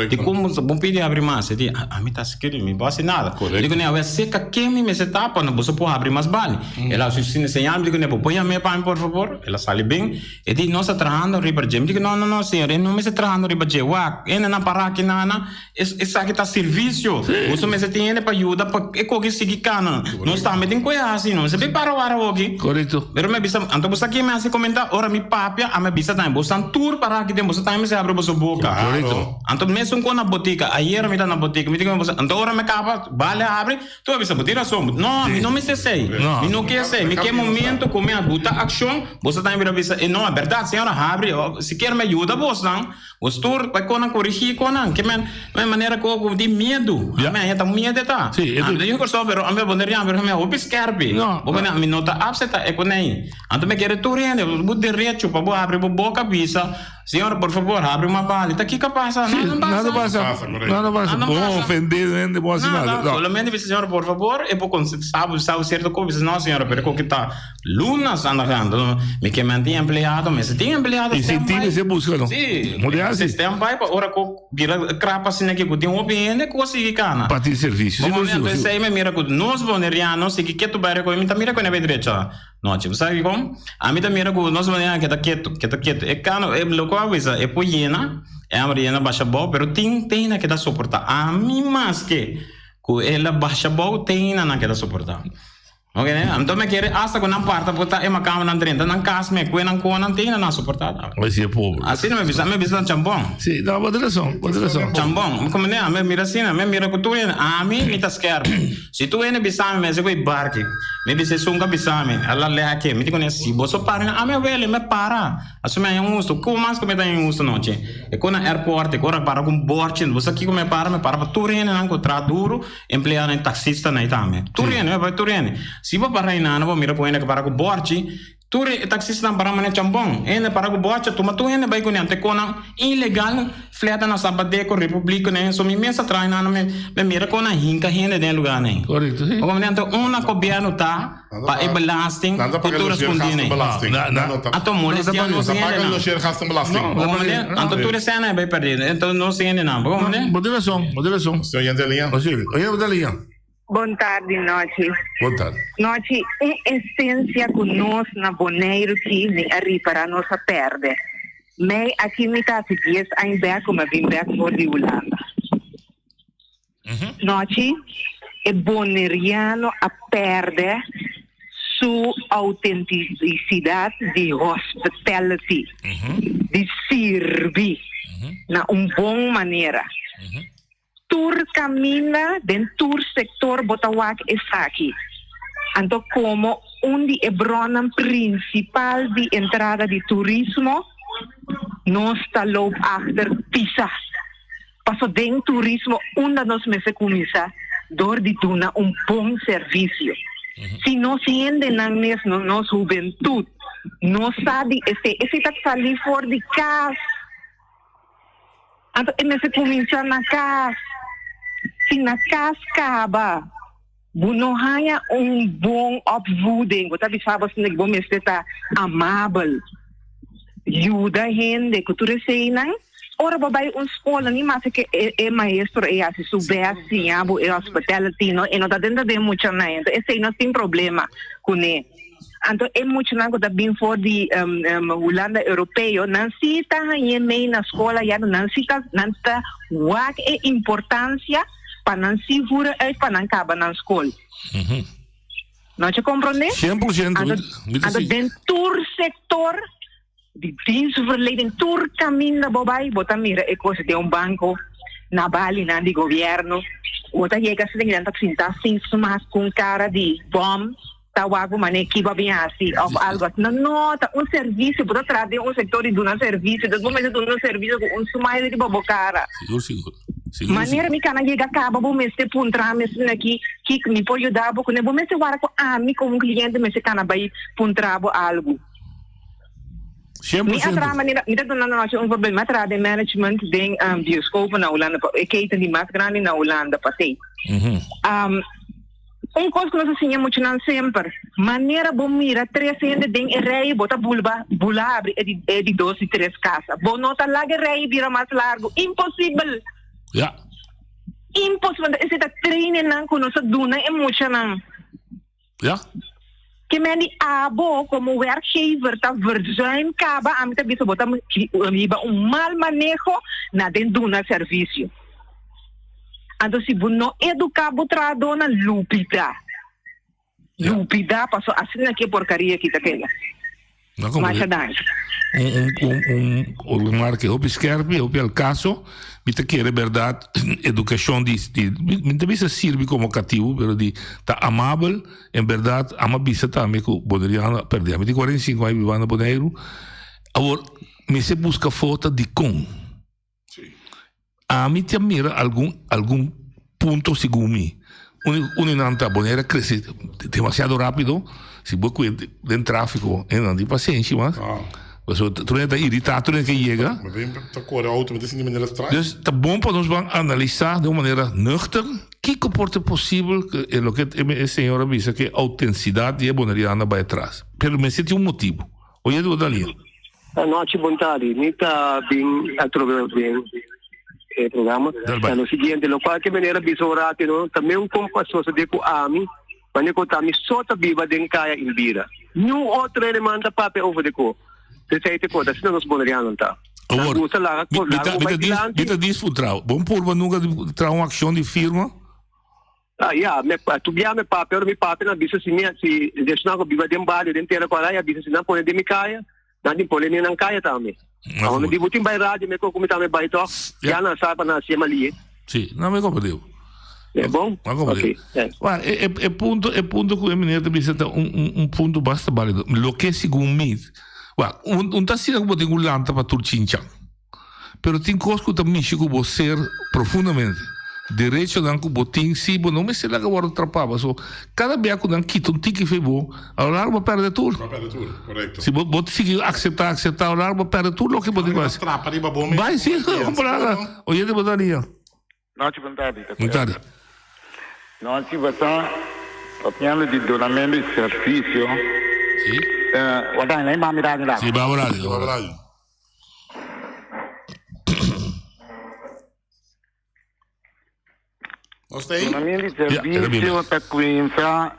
Dikon bo bo pidi habri mas? E di, ami ta security, mi bo hasi nada. Mi di kuné, awe seka ken mi mester ta pa boso por habri mas bali? El a hasi señal, mi di kuné, bo por yam'é pa mi por fabor? El a sali bin. E di, Nos ta trahando riba dje. Mi di, No, no, no, señor, e no mester trahando riba dje. Wak, hende nan para aki nana, esaki ta servisio. Boso mester tin hende pa yuda pa e koki sigui kana. Nos tambe tin koe hasi, no mester bin para wara hoki. Korekto. Pero mi a bisa, anto bo sa ken mi a hasi komenta? Ora mi papia, ami a bisa tambe, boso tan tur para aki den, boso tambe mester habri boso boka. Korekto. Anto mesun kon na botika, ayera mi ta na botika, mi di ku boso, anto ora mi kaba, bale habri, Tu a bisa, bo tin rason. No, mi no mester esei. Mi no ke esei. Mi ke momento ku mi a buta akshon, boso tambe bira bisa, e no, e bèrdat, señora, habri. Sikier mi a yuda bosnan, bos tur bai konan korigí konan. Ke men, men manera ku ku tin miedu. Ami a heta miedu e ta. Ami ta yu Kòrsou, pero ami a Boneriano, pero mi a hopi skèrpi. Bo koné, mi no ta apseptá e konei. Anto mi kere tur hende, bo derecho pa bo habri bo boka bisa. Señor, por favor, habri un mabali. Ta kiko pasa? Sí, Nada no nada pasa. pasa. Nada pasa. Nada Bo pasa. ofende hende, bo hasi nada. Nada. No. Solamente bisa, Señor, por favor, e por con sabe, sabe cierto cosa. Bisa, no, señor, pero koke ta lunas andagando. Mi ke men tin empleado, mi si tin empleado Y si stand tin, by. se busca, no? Sí, Mo de hasi. stand by pa ora ku bira krap asina ki ku tin hopi hende ku a sigui kana. Pa tin servicio. Sí, Bo sí, momento sí. esei mi mira ku nos boneriano sigui ketu bai rekohe, mi ta mira ku e na bai drecha. Nochi, bo sa kiko? Ami ta mira ku nos manera keda ketu, keda ketu. E kano, e loko a bisa, e por yena, e hamber yena basha abou, pero tin teina keda soportá. Ami maske ku el a basha abou, teina nan keda soportá. Oke, anto mi a kere asta ku nan parta por ta e makamba nan drenta nan kas me kue nan konan, teina nan soportá tambe. Así e pober. Asina mi bisa, mi bisa nan chambon. Sí, no, bo tin rason, bo tin rason. Chambon, komo ne, ami a mira asina, mi a mira ku tur hende, ami mi ta skerp. Si tur hende bisa mi, mester ku e barki. Mi bisa esun ka bisa mi, a la leke. Mi di kuné, si boso para mi, ami a wele, mi a para. Asu mi a inhustu. Ku mas ku mi ta inhustu nochi? E ku na airport, e ku ora para ku un borchi. Bo sa kiko mi a para? Mi a para pa tur hendenan ku traha duru, empleadonan i taksistanan ei tambe. Tur hende, mi a para tur hende. Si bo para einan, bo mira ku hende ku para ku borchi. Tur e taxistanan para manera chambon. Hende para ku bocha tuma tur hende bai kuné. Ante konan ilegal fleta na Sabadeco, Republico ne. So mi mes a traha nan mi mi mira kon nan hinka hende den e lugar nei. Correcto, si. Bo komprende? Anto unda gobierno ta pa e belasting Nan ta ku paga tur logeergastenbelasting. respondí nei. Nan no ta Anto molestia nos Nan ta paga hendenan. logeergastenbelasting. Bo komprende? Anto tur esena e bai perdí. Anto nos hendenan. Bo komprende? Bo tin rason, bo tin rason. Señor Yentelina. Oye, Yentelina. Bon tardi Nochi. Bon tardi. Nochi, un esencia cu nos na Boneiru ki mi a ripara nos a perde. Mei aki mi ta haci dies añ bek cu mi a bin bek for di Hulanda. Nochi, e Boneriano a perde su. su autenticidad di hospitality, di sirbi na un bon manera. Tur caminda den tur sector bo ta wak esaki. Anto como un di e bronnan principal di entrada di turismo, nos ta loop achter pisa. Paso den turismo unda nos mester cuminsa door di duna un bon servicio. Si nos hendenan mes, nos hubentud, no sa di esey, esey ta sali for di cas. Anto e mester cuminsa na cas. Si na cas caba, bo no haya un bon opvoeding, bo ta bisa bo asina bo mester ta amabel, yuda hende cu tur eseynan. Ora bo bay un scol, ni maske cu e maestro ey haci su best siña bo e hospitality, no, e no ta dentro den muchanan, enton esey no tin problema cune. Anto e muchanan ku ta bin for di Hulanda Europeo, nan si ta hañ'é mei na skol aya, nan si ta nan ta wak e importansia pa nan si vura uit pa nan kaba nan skol. No che komprondé? 100%. Anto, anto den tur sektor di dienstverlening, tur kaminda bo bai, bo ta mira e kos den un banko, na balinan di gobièrnu, bo ta yega asina nan ta sinta sin smas ku un kara di bòm, ta wak bo manera ki bo a bin hasi òf algu asina. No, ta un servisio, bo ta traha den un sektor di duna servisio, dus bo mester duna un servisio ku un smile riba bo kara. Sigur, sigur. Sigur, Manera mi kana yega kaba bo mester puntra mi asina ki ki mi por yuda bo kuné, bo mester wara ku ami komo un kliente mester kana bai puntra bo algu. Mi a traha manera, mi ta duna nochi un voorbeeld, mi a traha den management den um, bioscopen na Hulanda, e keten di mas grandi na Hulanda, Pathé. Um, un kos ku nos a siña muchanan semper, manera bo mira tres hende den e rei, bo ta bulba, bula abri e di, e di dos i tres kasa. Bo no ta laga e rei bira mas largu. Imposibel! Ja. Imposibel. Esei ta training-nan ku nos a duna e muchanan. Ja. Ke men di abo komo werkgever ta verzuim kaba ami ta bisa bo ta hiba un mal maneho na den duna servisio. Anto si bo no eduka bo trahadónan lubida. Lubida paso asina ke porkaria ki ta keda. No como Masha danki. Un, un, un, un remarke hopi skerpi, hopi al caso. Mi ta kere berdad educacion di, di mi ta bisa sirbi como catibu, pero di ta amabel, en berdad ama bisa tambe cu Boneriano a perde. Mi tin 45 aña bibando na Boneiru. Awor, mester busca fota dicon. Ami ta mira algun algun punto segun mi. Un un di nan ta Bonaire a crece demasiado rapido. Si bo cuenta den trafico e nan tin pasenshi mas. Pasobra tur hende ta irita tur hende ke yega. Ta core auto mi ta sinti manera straño. Dus ta bon pa nos ban analisa den un manera nuchter kiko por ta posibel ku e loke e señor a bisa ku e autensidad di e boneriano a bai atras. Pero mester tin un motibo. Oye di bo Daniel. Anochi bon tardi. Mi ta bin atrobe den e programa. Ta lo siguiente, lo cual ke meneer a bisa un rato no, ta meun con pa sosode cu ami, wanneer cu ta mi so ta biba den Kaya Indira. Niun otro hende man ta papia over de co. Esey ta e cosa, asina nos Bonerianonan ta. Nan Awor, gusta laga mi, cos, mi laga ta, bo mi bai ta dis, dilanti. mi ta disfruta. Bon purba nunca di traha un accion di firma. Ah, ya, me, tu bia me papia, ora mi papia nan bisa si mi, si esnan ku biba den bario, den tera ku arai, a bisa si nan pone den mi kaya, nan tin pone den nan kaya tambe. Ah, Awor mi di, bo tin bai radio, mi ku mi tambe bai tòg, Ya. ya nan sa pa nan hasié malie. Sí, no me comprendeu. E bon? No comprendeu. Ok, thanks. Wa, e, e, e punto, e punto ku e meneer ta bisa ta un, un, un punto basta válido. Loke segun mi, wa, un, un ta asina ku bo tin ku lanta pa tur chinchan. Pero tin kos ku ta mishi ku bo ser profundamente. Derechonan ku bo tin, si bo no mester laga wòrdu trapá, paso kada bia ku nan kita un tiki fe bo, a lo largo bo a pèrdè tur. Bo a pèrdè tur, korekto. Si bo bo sigui akseptá, akseptá, a lo largo bo a pèrdè tur loke bo tin ku hasi. Trapa riba bo mes. Bai, si, kompra. Oyente bo ta lia. Nochi bon tardi ta Bon tardi. Nochi bo ta papiando di dunamento di servisio. Si. Wak lei mami radio la. Si, babo radio, babo radio. Nos ta ei? Dunamento di Ja, era bem servisio mais. ta kuminsa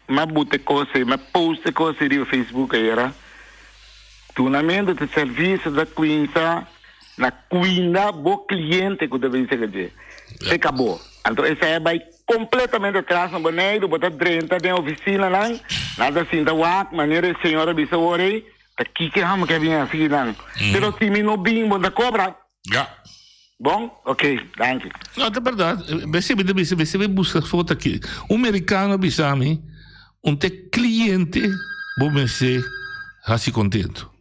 m'a buta e kos ei, m'a post e kos ei riba Facebook ayera. Dunamento di servisio ta kuminsa na kuinda bo kliente ku ta bin sega dje. Se kabo. Anto esei a bai. Kompletamente atras na Boneiru, bo ta drenta den ofisinanan, nan ta sinta wak, manera e señor a bisa awor ei, ta kiko e hòmber ke a bin hasi kinan. Pero si mi no bin, bo no ta kobra. Ja. Bon? Ok, danki. No, ta berdad. Bese mi ta bisa, bese mi buska foto aki. Un merikano a bisa mi, un te kliente bo mester hasi kontentu.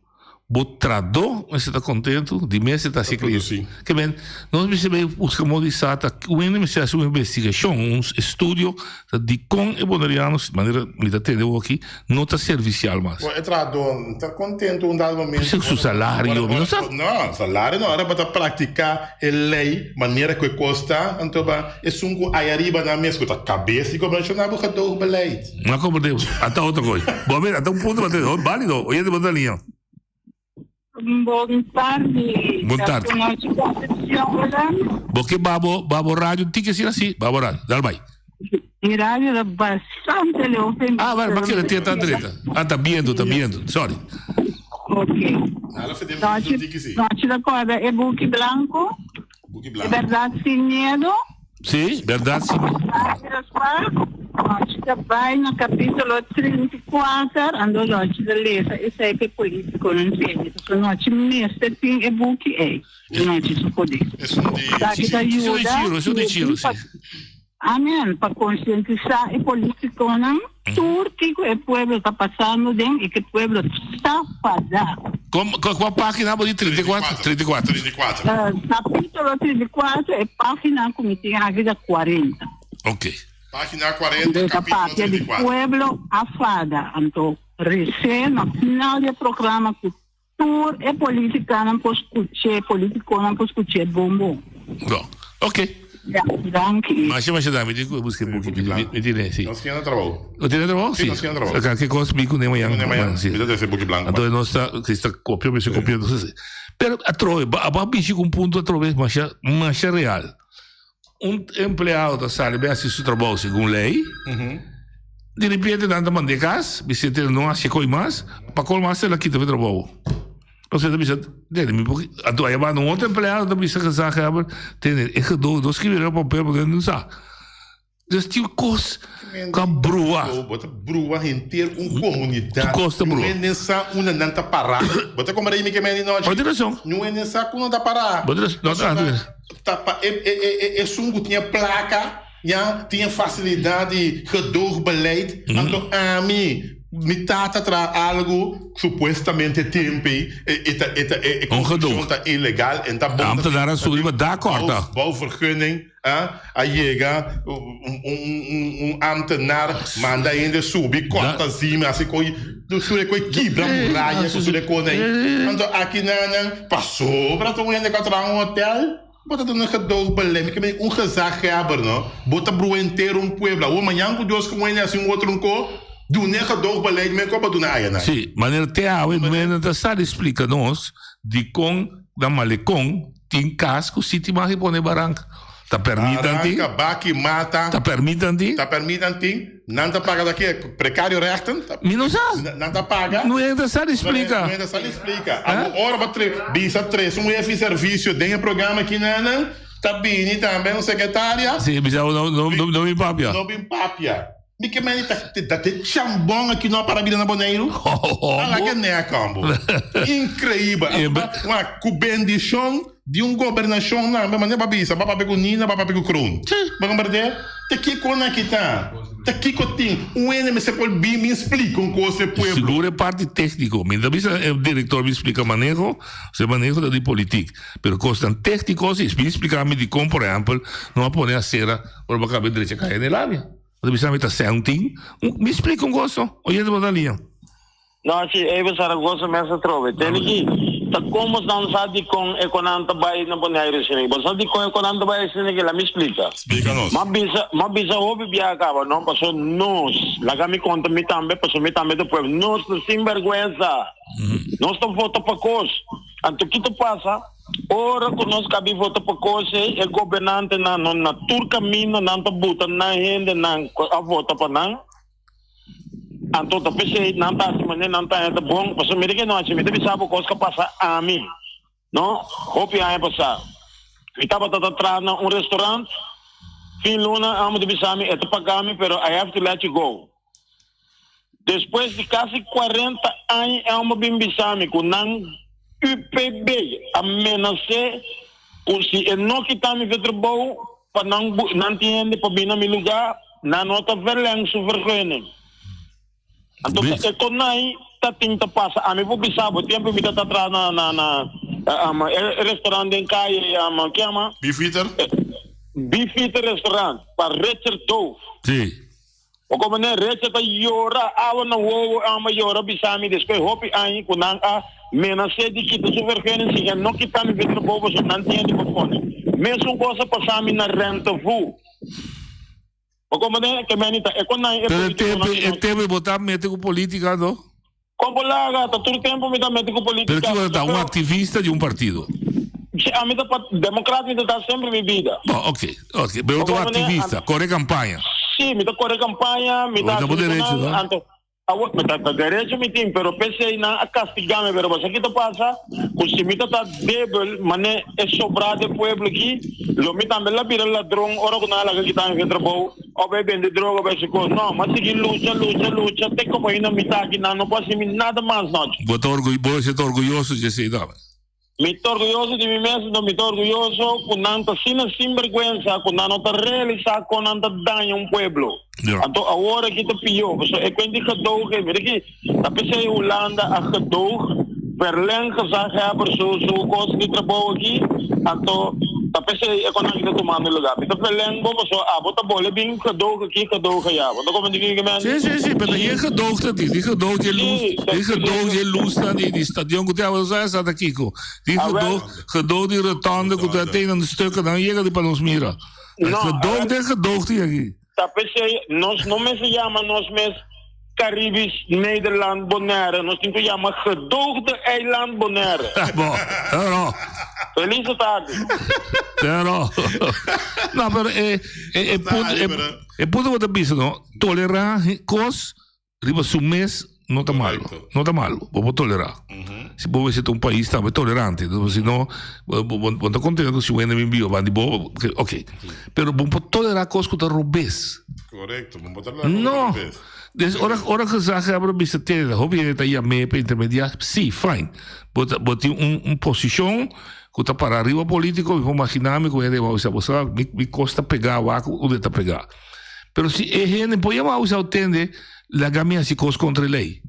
Bo tradó mester ta kontentu, di mester ta hasi kliente. Ke men, nos mester bai buska modo di sa ta un hende mester hasi un investigashon, un estudio ta dikon e boneriano, manera mi ta tende awor aki, no ta servisial mas. Bo e trahadó no ta kontentu un dado momento. Su su salario, mi no sa. No, salario no. Ora bo ta praktiká e lei manera ku e kos ta, anto ba esun ku aya riba nan mes ku ta kabes di gobernashon nan bo gedoogbeleid. No a komprendé. Ata otro kos. Bo a mira, ata un punto bastante válido. Oyente bo ta liña. Bon tardi. Bon tardi. Bo ke babo babo radio tiki asina si? Babo radio. Dal bai. Mi radio ta bastante leu fe mi. Ah, bueno, bakera te ta dreta. Ah, ta biendo, ta biendo. Sorry. Ok. Nochi, nochi ta corda e buki blanco. Buki blanco. E verdad sin miedo. Sí, verdad sin miedo. Nochi ta bai na capítulo 34, ando nochi ta lesa esei pe politiconan tende. Pasobra nochi mester tin e buki ei. Nochi su poder. Esaki ta yuda. Eso di chiro, sí. Amen, pa konsientisá e polítikonan tur kiko e pueblo ta pasando den i ke pueblo ta fadá. Kom, kua página bo di? 34? 34. 34. Kapítulo 34, e página ku mi tin aki ta 40. Ok. Página 40, Ta kapítulo papia di 34. pueblo a fada. Anto resé na final di e programa ku tur e politikanan por skuch'é, politikonan por skuch'é bon bon. No. Ok. Ja, danki. Masha masha danki. Mi tin ku buska e buki. Mi tin si. Nos tin na trabou. Nos tin na trabou? Si, nos tin na trabou. Aka ke kos mi ku ne mañan. Mi ku ne mañan. Si. Mi ta trese buki blanko. Anto nos ta si ta kopia mi si kopia. Pero atrobe, abo a bishi ku un punto atrobe masha masha real. Un empleado ta sali bai hasi su trabou segun lei. Di repente nan ta mand'é kas, bisa e no hasi koi mas, pa kol mas el a kita e trabou. Pasobra e ta bisa, tende mi por anto a yama un otro empleado ta bisa gezaghebber, tende e gedoe no skibi riba papel pasobra no sa. Dus tin kos ku a brua. Bo ta brua henter un komunidat. Tur kos ta brua. Niun hende sa unda nan ta pará. Bo ta komprende mi ke meni nochi? Bo tin rason. Niun hende sa ku nan ta pará. Bo tin rason. No, Pasobra ta pa e e e esun ku tin e plaka ya tin e fasilidat di gedoogbeleid. Anto ami mi tata traha algu supuestamente tempe e e ta e ta e konstrukshon ta ilegal en ta bon. Ambtenaar a subi riba dak kòrta. Bouwvergunning. A yega un ambtenaar manda hende subi kòrta zima hasi koi sure koi kibra muraya ku sure kos ei. Anto aki nan nan pasobra ta un hende ku a traha un hotel bo ta duna gedoogbelet mi ke mei un gezaghebber no bo ta brua henter un pueblo awor mañan ku Dios ku un hende hasi un otro un ko duna e gedoogbelet men ku bo duna aya nan. Si, manera te awe men ta sa di splika nos dikon na Malekon Tin kas ku si tin mag pone baranka. Ta permitan tin. Baranka, baki, mata. Ta permitan tin. Ta permitan tin. Nan ta paga ta ke? Precario rechten? Mi no sa. Nan ta paga. No e ta sa di splika. No e ta sa di splika. Awor ora bo tre bisa tres un hefi servisio den e programa kinanan ta bini tambe un sekretaria. Si, bisa no no no bin papia. No bin papia. Mi ke meni ta ta te chambon aki no a para bira na Boneiru? Ala ke nea combo. Increíbel. Wak, ku bendishon di un gobernashon nan, manera bo a bisa, bo a papia ku Nina, bo a papia ku Kroon. Bo komprende? Ta kiko nan aki ta? Ta kiko tin? Un hende mester por bin bin splika un kos na e pueblo. Sigur e parti tekniko. Mi ta bisa e direktor bin splika maneho, se maneho ta di politik. Pero kosnan tekniko si, bin splika mi dikon por ehèmpel no a pone asera ora bo a kaba e drecha kaya den labia. Bo ta bisa mi ta sèntin. Mi splika un kos no. Oyente bo ta liña. No, si Eva Zaragoza mes atrobe. Tene ki ta kon bos nan sa dikon e konan ta bai na Boneiru esina ki. Bo sa dikon e konan ta bai esina ki? La mi splika. Splika nos. M'a bisa, m'a bisa hopi biaha kaba no, paso nos, laga mi konta mi tambe, paso mi tambe ta pueblo. Nos ta sinberguensa. Nos ta vota pa kos. Anto ki ta pasa? Ora ku nos kabi vota pa kos ei, e gobernantenan no na tur kaminda nan ta buta nan hendenan ku a vota pa nan. Anto ta p'esei nan ta hasi manera nan ta haña ta bon. Pasobra mira ke nochi mi ta bisa bo kos ku a pasa ami, no, hopi aña pasá. Mi tabata ta traha na un restaurant. Fin luna amo ta bisa mi e ta paga mi pero I have to let you go. Despues di kasi 40 aña e homber bin bisa mi ku nan UPB a menas'é ku si e no kita mi fe trabou pa nan nan tin hende pa bin na mi lugá, nan no ta verleng su vergunning. Anto ta e konai ta tin ta pasa. Ami por bisa bo tempu mi ta ta traha na na na e restaurant den kaye ke yama? Beefeater? Beefeater restaurant pa Richard Doof. Sí. Bo komprende? Richard ta yora awa na wowo ama yora bisa mi despues hopi aña ku nan a menas'é di kita su vergunning si e no kita mi be trabou pasobra nan tin hende pa pone. Mesun kos a pasa mi na Rentevoo. Bo komprende? Ke meni ta e kon nan e Pero e politikonan tempu di e nos. tempu bo ta mete ku politika no? Kon bo laga? Ta tur tempu mi ta mete ku Pero politika. kiko ta un Pero aktivista di un partido? si ami ta pa demokrat mi ta ta semper mi bida. Bon, ok, ok. Pero bo Bo ta un komprende? aktivista, kore kampaña. Si, mi ta kore kampaña, mi Bo ta ta bo hasi derecho, nan, no? anto Awor, mi ta ta derecho mi tin, pero p'esei nan a kastigá mi. Pero boso ki ta pasa? Ku si mi ta ta debel manera e sobrá den pueblo aki, lo mi tambe la bira ladron ora ku nan a laga kita mi fe trabou, òf bai bende droga òf bai hasi kos. No, mi a sigui lucha, lucha, lucha te komo ainda mi ta aki. Nan no por hasi mi nada mas nochi. Bo ta orgu, bo ta orguyoso dje esei tambe? Mi ta orguyoso di mi mes, no mi ta orguyoso ku nan ta asina sinbergwensa ku nan no ta realisá kon nan ta daña un pueblo. Anto awor aki ta pió, pasobra e kuent di gedoog ei, mira aki, ta p'esei Hulanda a gedoog, verleng gezaghebber su su kos di trabou aki, anto ta p'esei e kon aki ta tumando lugá. Mi ta verleng bo pasobra abo ta bole bin gedoog aki, gedoog ayá. Bo ta komprende kiko mi Sí, sí, sí, pero e gedoog ta di, di gedoog di luz, di gedoog di luz ta di, di stadion ku te abo sa sa ta kiko. Di gedoog, gedoog di rotonde ku ta tenen stukken dan yega di pa nos mira. Gedoog den gedoog di aki. Ta p'esei nos no mester yama nos mes Caribisch Nederland Bonaire, nos tin ku yama gedoogde eiland Bonaire. Bo, pero. Feliz tardi. Pero. No, pero e, e, e punto, e, e punto ku ta bisa no, tolerá kos riba su mes no ta malo. No ta malo, bo por tolerá. Si bo mester ta un pais tambe tolerante, si no, bo, bo, bo ta contento ku si un hende bin biba banda di bo, ok. Pero bo por tolerá kos ku ta robes. Correcto, bo por tolerá kos ku ta No. robes. Des ora ora gezaghebber bisa tene, hopi hende ta yam'é pa intermediá, sí, fine. Bo ta bo tin un un posishon ku ta para riba polítiko, mi por maginá mi ku hende a bisa bo sa mi mi kos ta pegá wak unda e ta pegá. Pero si e hende por yama bo bisa bo tende, laga mi hasi kos kontra e lei.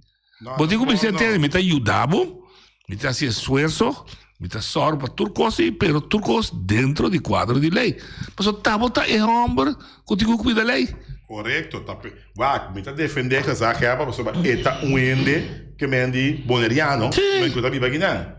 Bo tin ku bisa tende, mi ta yuda bo, mi ta hasi esfuerso, mi ta sòru pa tur kos ei, pero tur kos dentro di kuadro di lei. Pasobra ta bo ta e hòmber ku tin ku kuida lei. Korekto, ta pe, wak, mi ta defendé gezaghebber pasobra e ta un hende ke men di boneriano, men ku ta biba akinan.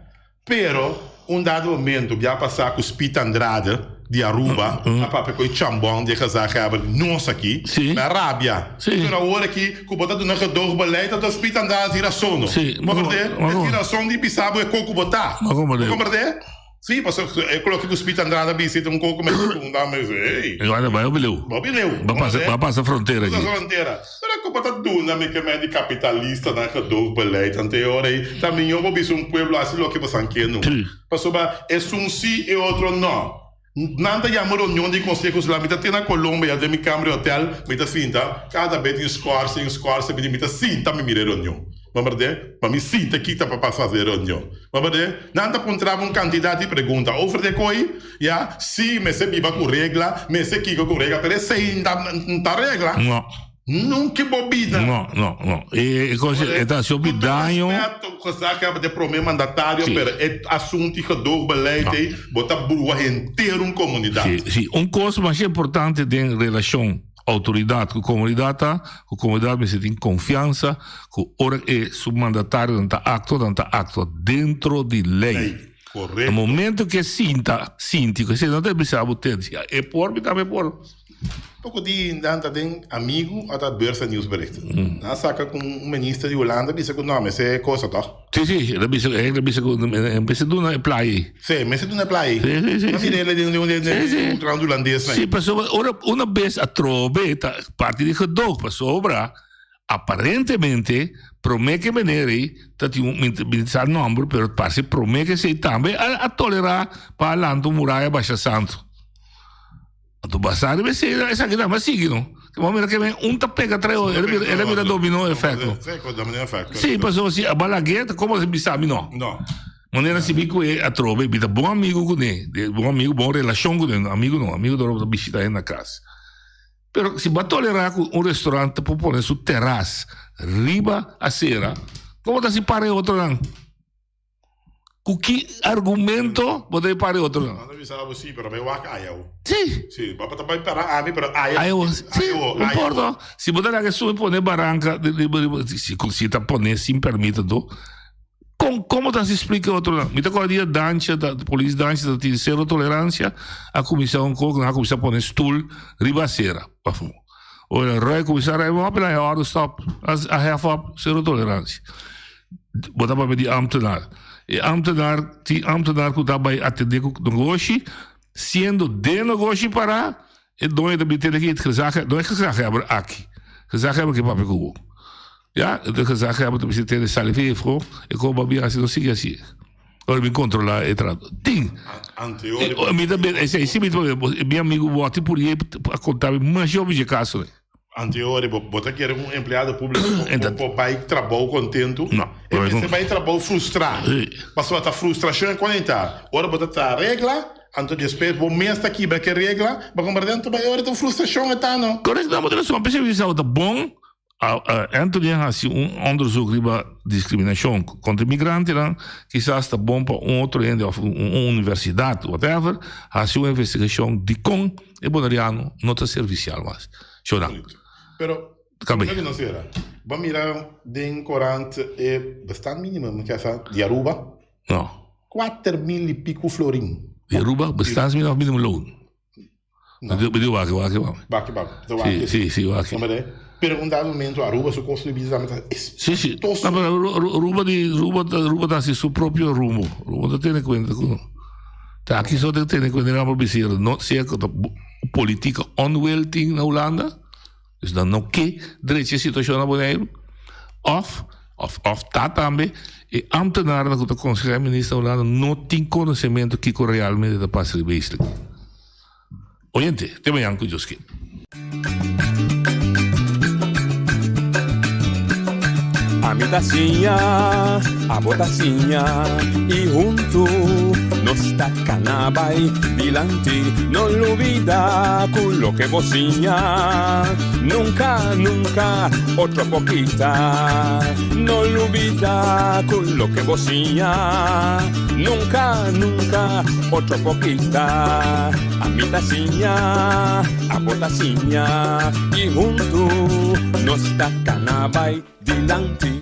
Pero, un dado momento bia pasá ku Speed Andrade di Aruba a papia ku e chambon di e gezaghebber di nos aki, mi a rabia. Pero awor aki ku bo ta duna gedoogbeleid anto Speed Andrade tin rason no. Bo komprendé? E tin rason di bisa bo e kon ku bo ta. Bo komprendé? Sí, pasobra e loke ku Speed Andrade a bisa ta un kon ku mi a pregunta mi a bisa, ey. Bai hopi leu. Bai hopi leu. Bo pasa frontera aki. Bo pasa frontera. Pero ku bo ta duna mi ke men di kapitalistanan gedoogbeleid ante e ora ei ta miñó bo bisa un pueblo hasi loke bo san ke no. Pasobra esun si e otro no. Nan ta yama reunion di konseho sla mi ta te na Colombia den mi kamber di hotel mi ta sinta kada be tin skorsing skorsing mi ta sinta mi mira e reunion. Bo berde? Pa mi sinta kita pa pasa hasi e reunion. Bo berde? Nan ta puntra bo un kantidat di pregunta over de koi Ya, sí, mester biba ku regla, mester kiko ku regla, pero esei n ta regla. No. Nunca bo bida. No, no, no. E, e cosa, e ta haci hopi daño. Respeto, gezag hebben de prome mandatario, pero e asunto di gedoogbeleid ei, bo ta brua henter un comunidad. Sí, sí. Un cos masha importante den relacion autoridad cu comunidad ta, cu comunidad mester tin confiansa cu ora e su mandatarionan ta actua, nan ta actua dentro di ley. Ley. Na momento ke sinta sinti ku esei no ta bisa bo ten si e por mi tambe por. Poko di nan ta den amigu a ta Beursa Nieuwsbericht. Nan a saka ku un minister di Hulanda bisa ku no mester e kosa toch? Si si e ta bisa e ta bisa ku e mester duna e playa ei. Si mester duna e playa ei. Si si si. Nan mira el den un krant hulandes Si pasobra ora una bes atrobe ta parti di gedoog pasobra Aparentemente, promé ke meneer ei ta tin un, mi ta sa nòmber, pero parse promé ke esei tambe a, a tolerá pa a lanta un muraya basha santu. Anto basá riba esei, esaki tambe a sigui no. Ke bo mira ke men un ta pega trae otro, el a bira el a bira domino efecto. Domino efecto. Sí, pasobra si a Balaguer ta como si bisa mi no. No. Manera si mi ku e atrobe, mi ta bon amigo kuné, bon amigo, bon relashon kuné, amigo no, amigo ta bishita hende na kas. Pero si bo a tolerá ku un restaurant ta por pone su terras riba acera, como ta si para e otronan? Ku ki argumento bo ta para e otronan? Nan ta bisa bo si, pero bai wak aya ho. Si. Si, bo ta bai para ami, pero aya. Aya ho. Si, no importa. Si bo ta laga esun pone baranka riba riba, si si ta pone sin permit anto, kon komo ta hasi splika e otronan? Mi ta kòrda dia Daantje ta, polis Daantje ta tin sero tolerancia, a kuminsá un kos, nan a kuminsá pone stul riba asera pafó. Ora Roy kuminsá rai hopi nan e òrdu stòp, a hef op sero tolerancia. Bo ta papia di ambtenaar. E ambtenaar, tin ambtenaar ku ta bai atendé ku negoshi, siendo den negoshi pará, e doño ta bin tende ki gezag, no e gezaghebber aki, gezaghebber ke papia ku bo. Ya, e gezaghebber ta bisa tende sali fi efo, e ko bo a bin hasi no sigui hasi. Ora bin kontrolá e trato. Tin. Mi ta bin, esei si mi ta papia, mi amigu Watty Purier a konta mi masha hopi dje kaso ei. Anteori bo bo ta kere un empleado público por bai trabou kontentu? No. E mester bai trabou frustrá. Pasobra ta frustrashon e kua ta. Ora bo ta traha regla, anto despues bo mes ta kibra ke regla, bo komprende? Anto bai ora ta un frustrashon e ta no. Korekto, nan bo ta rason. P'esei mi bisa bo ta bon Anthony a hasi un onderzoek riba diskriminashon kontra imigrantenan, kisas ta bon pa un otro hende òf un universidat, whatever, hasi un investigashon dikon e boneriano no ta servisial mas. Shona. Pero, Kabe. Kabe no sera. Bo mira den korant e bestaan minimum ke sa di Aruba? No. 4000 y pico florin. Di Aruba? Bestaansminimum of minimumloon? No. Di di wak, wak, wak. Wak, wak. De wak. Si, si, si, wak. Pero un dado momento Aruba su costo de vida tambe ta Sí, sí. No, pero Aruba di Aruba Aruba ta hasi su propio rumbo. Aruba no ta tene cuenta cu Ta aki so ta tene cuenta nan por bisa no sea cu ta politica onwil tin na Hulanda, dus nan no ke drecha e situacion na Boneiru, of of of ta tambe e ambtenaarnan cu ta conseha e minister na Hulanda no tin conocemento kico realmente ta pasa riba isla aki. Oyente, te mañan cu Dios kier. Ami ta siña, abo ta siña y huntu nos ta cana bay dilanti. No lubida cu loke bo siña nunca, nunca otro por kita. No lubida cu loke bo siña nunca, nunca otro por kita. Ami ta siña, abo ta siña y huntu nos ta cana bay dilanti.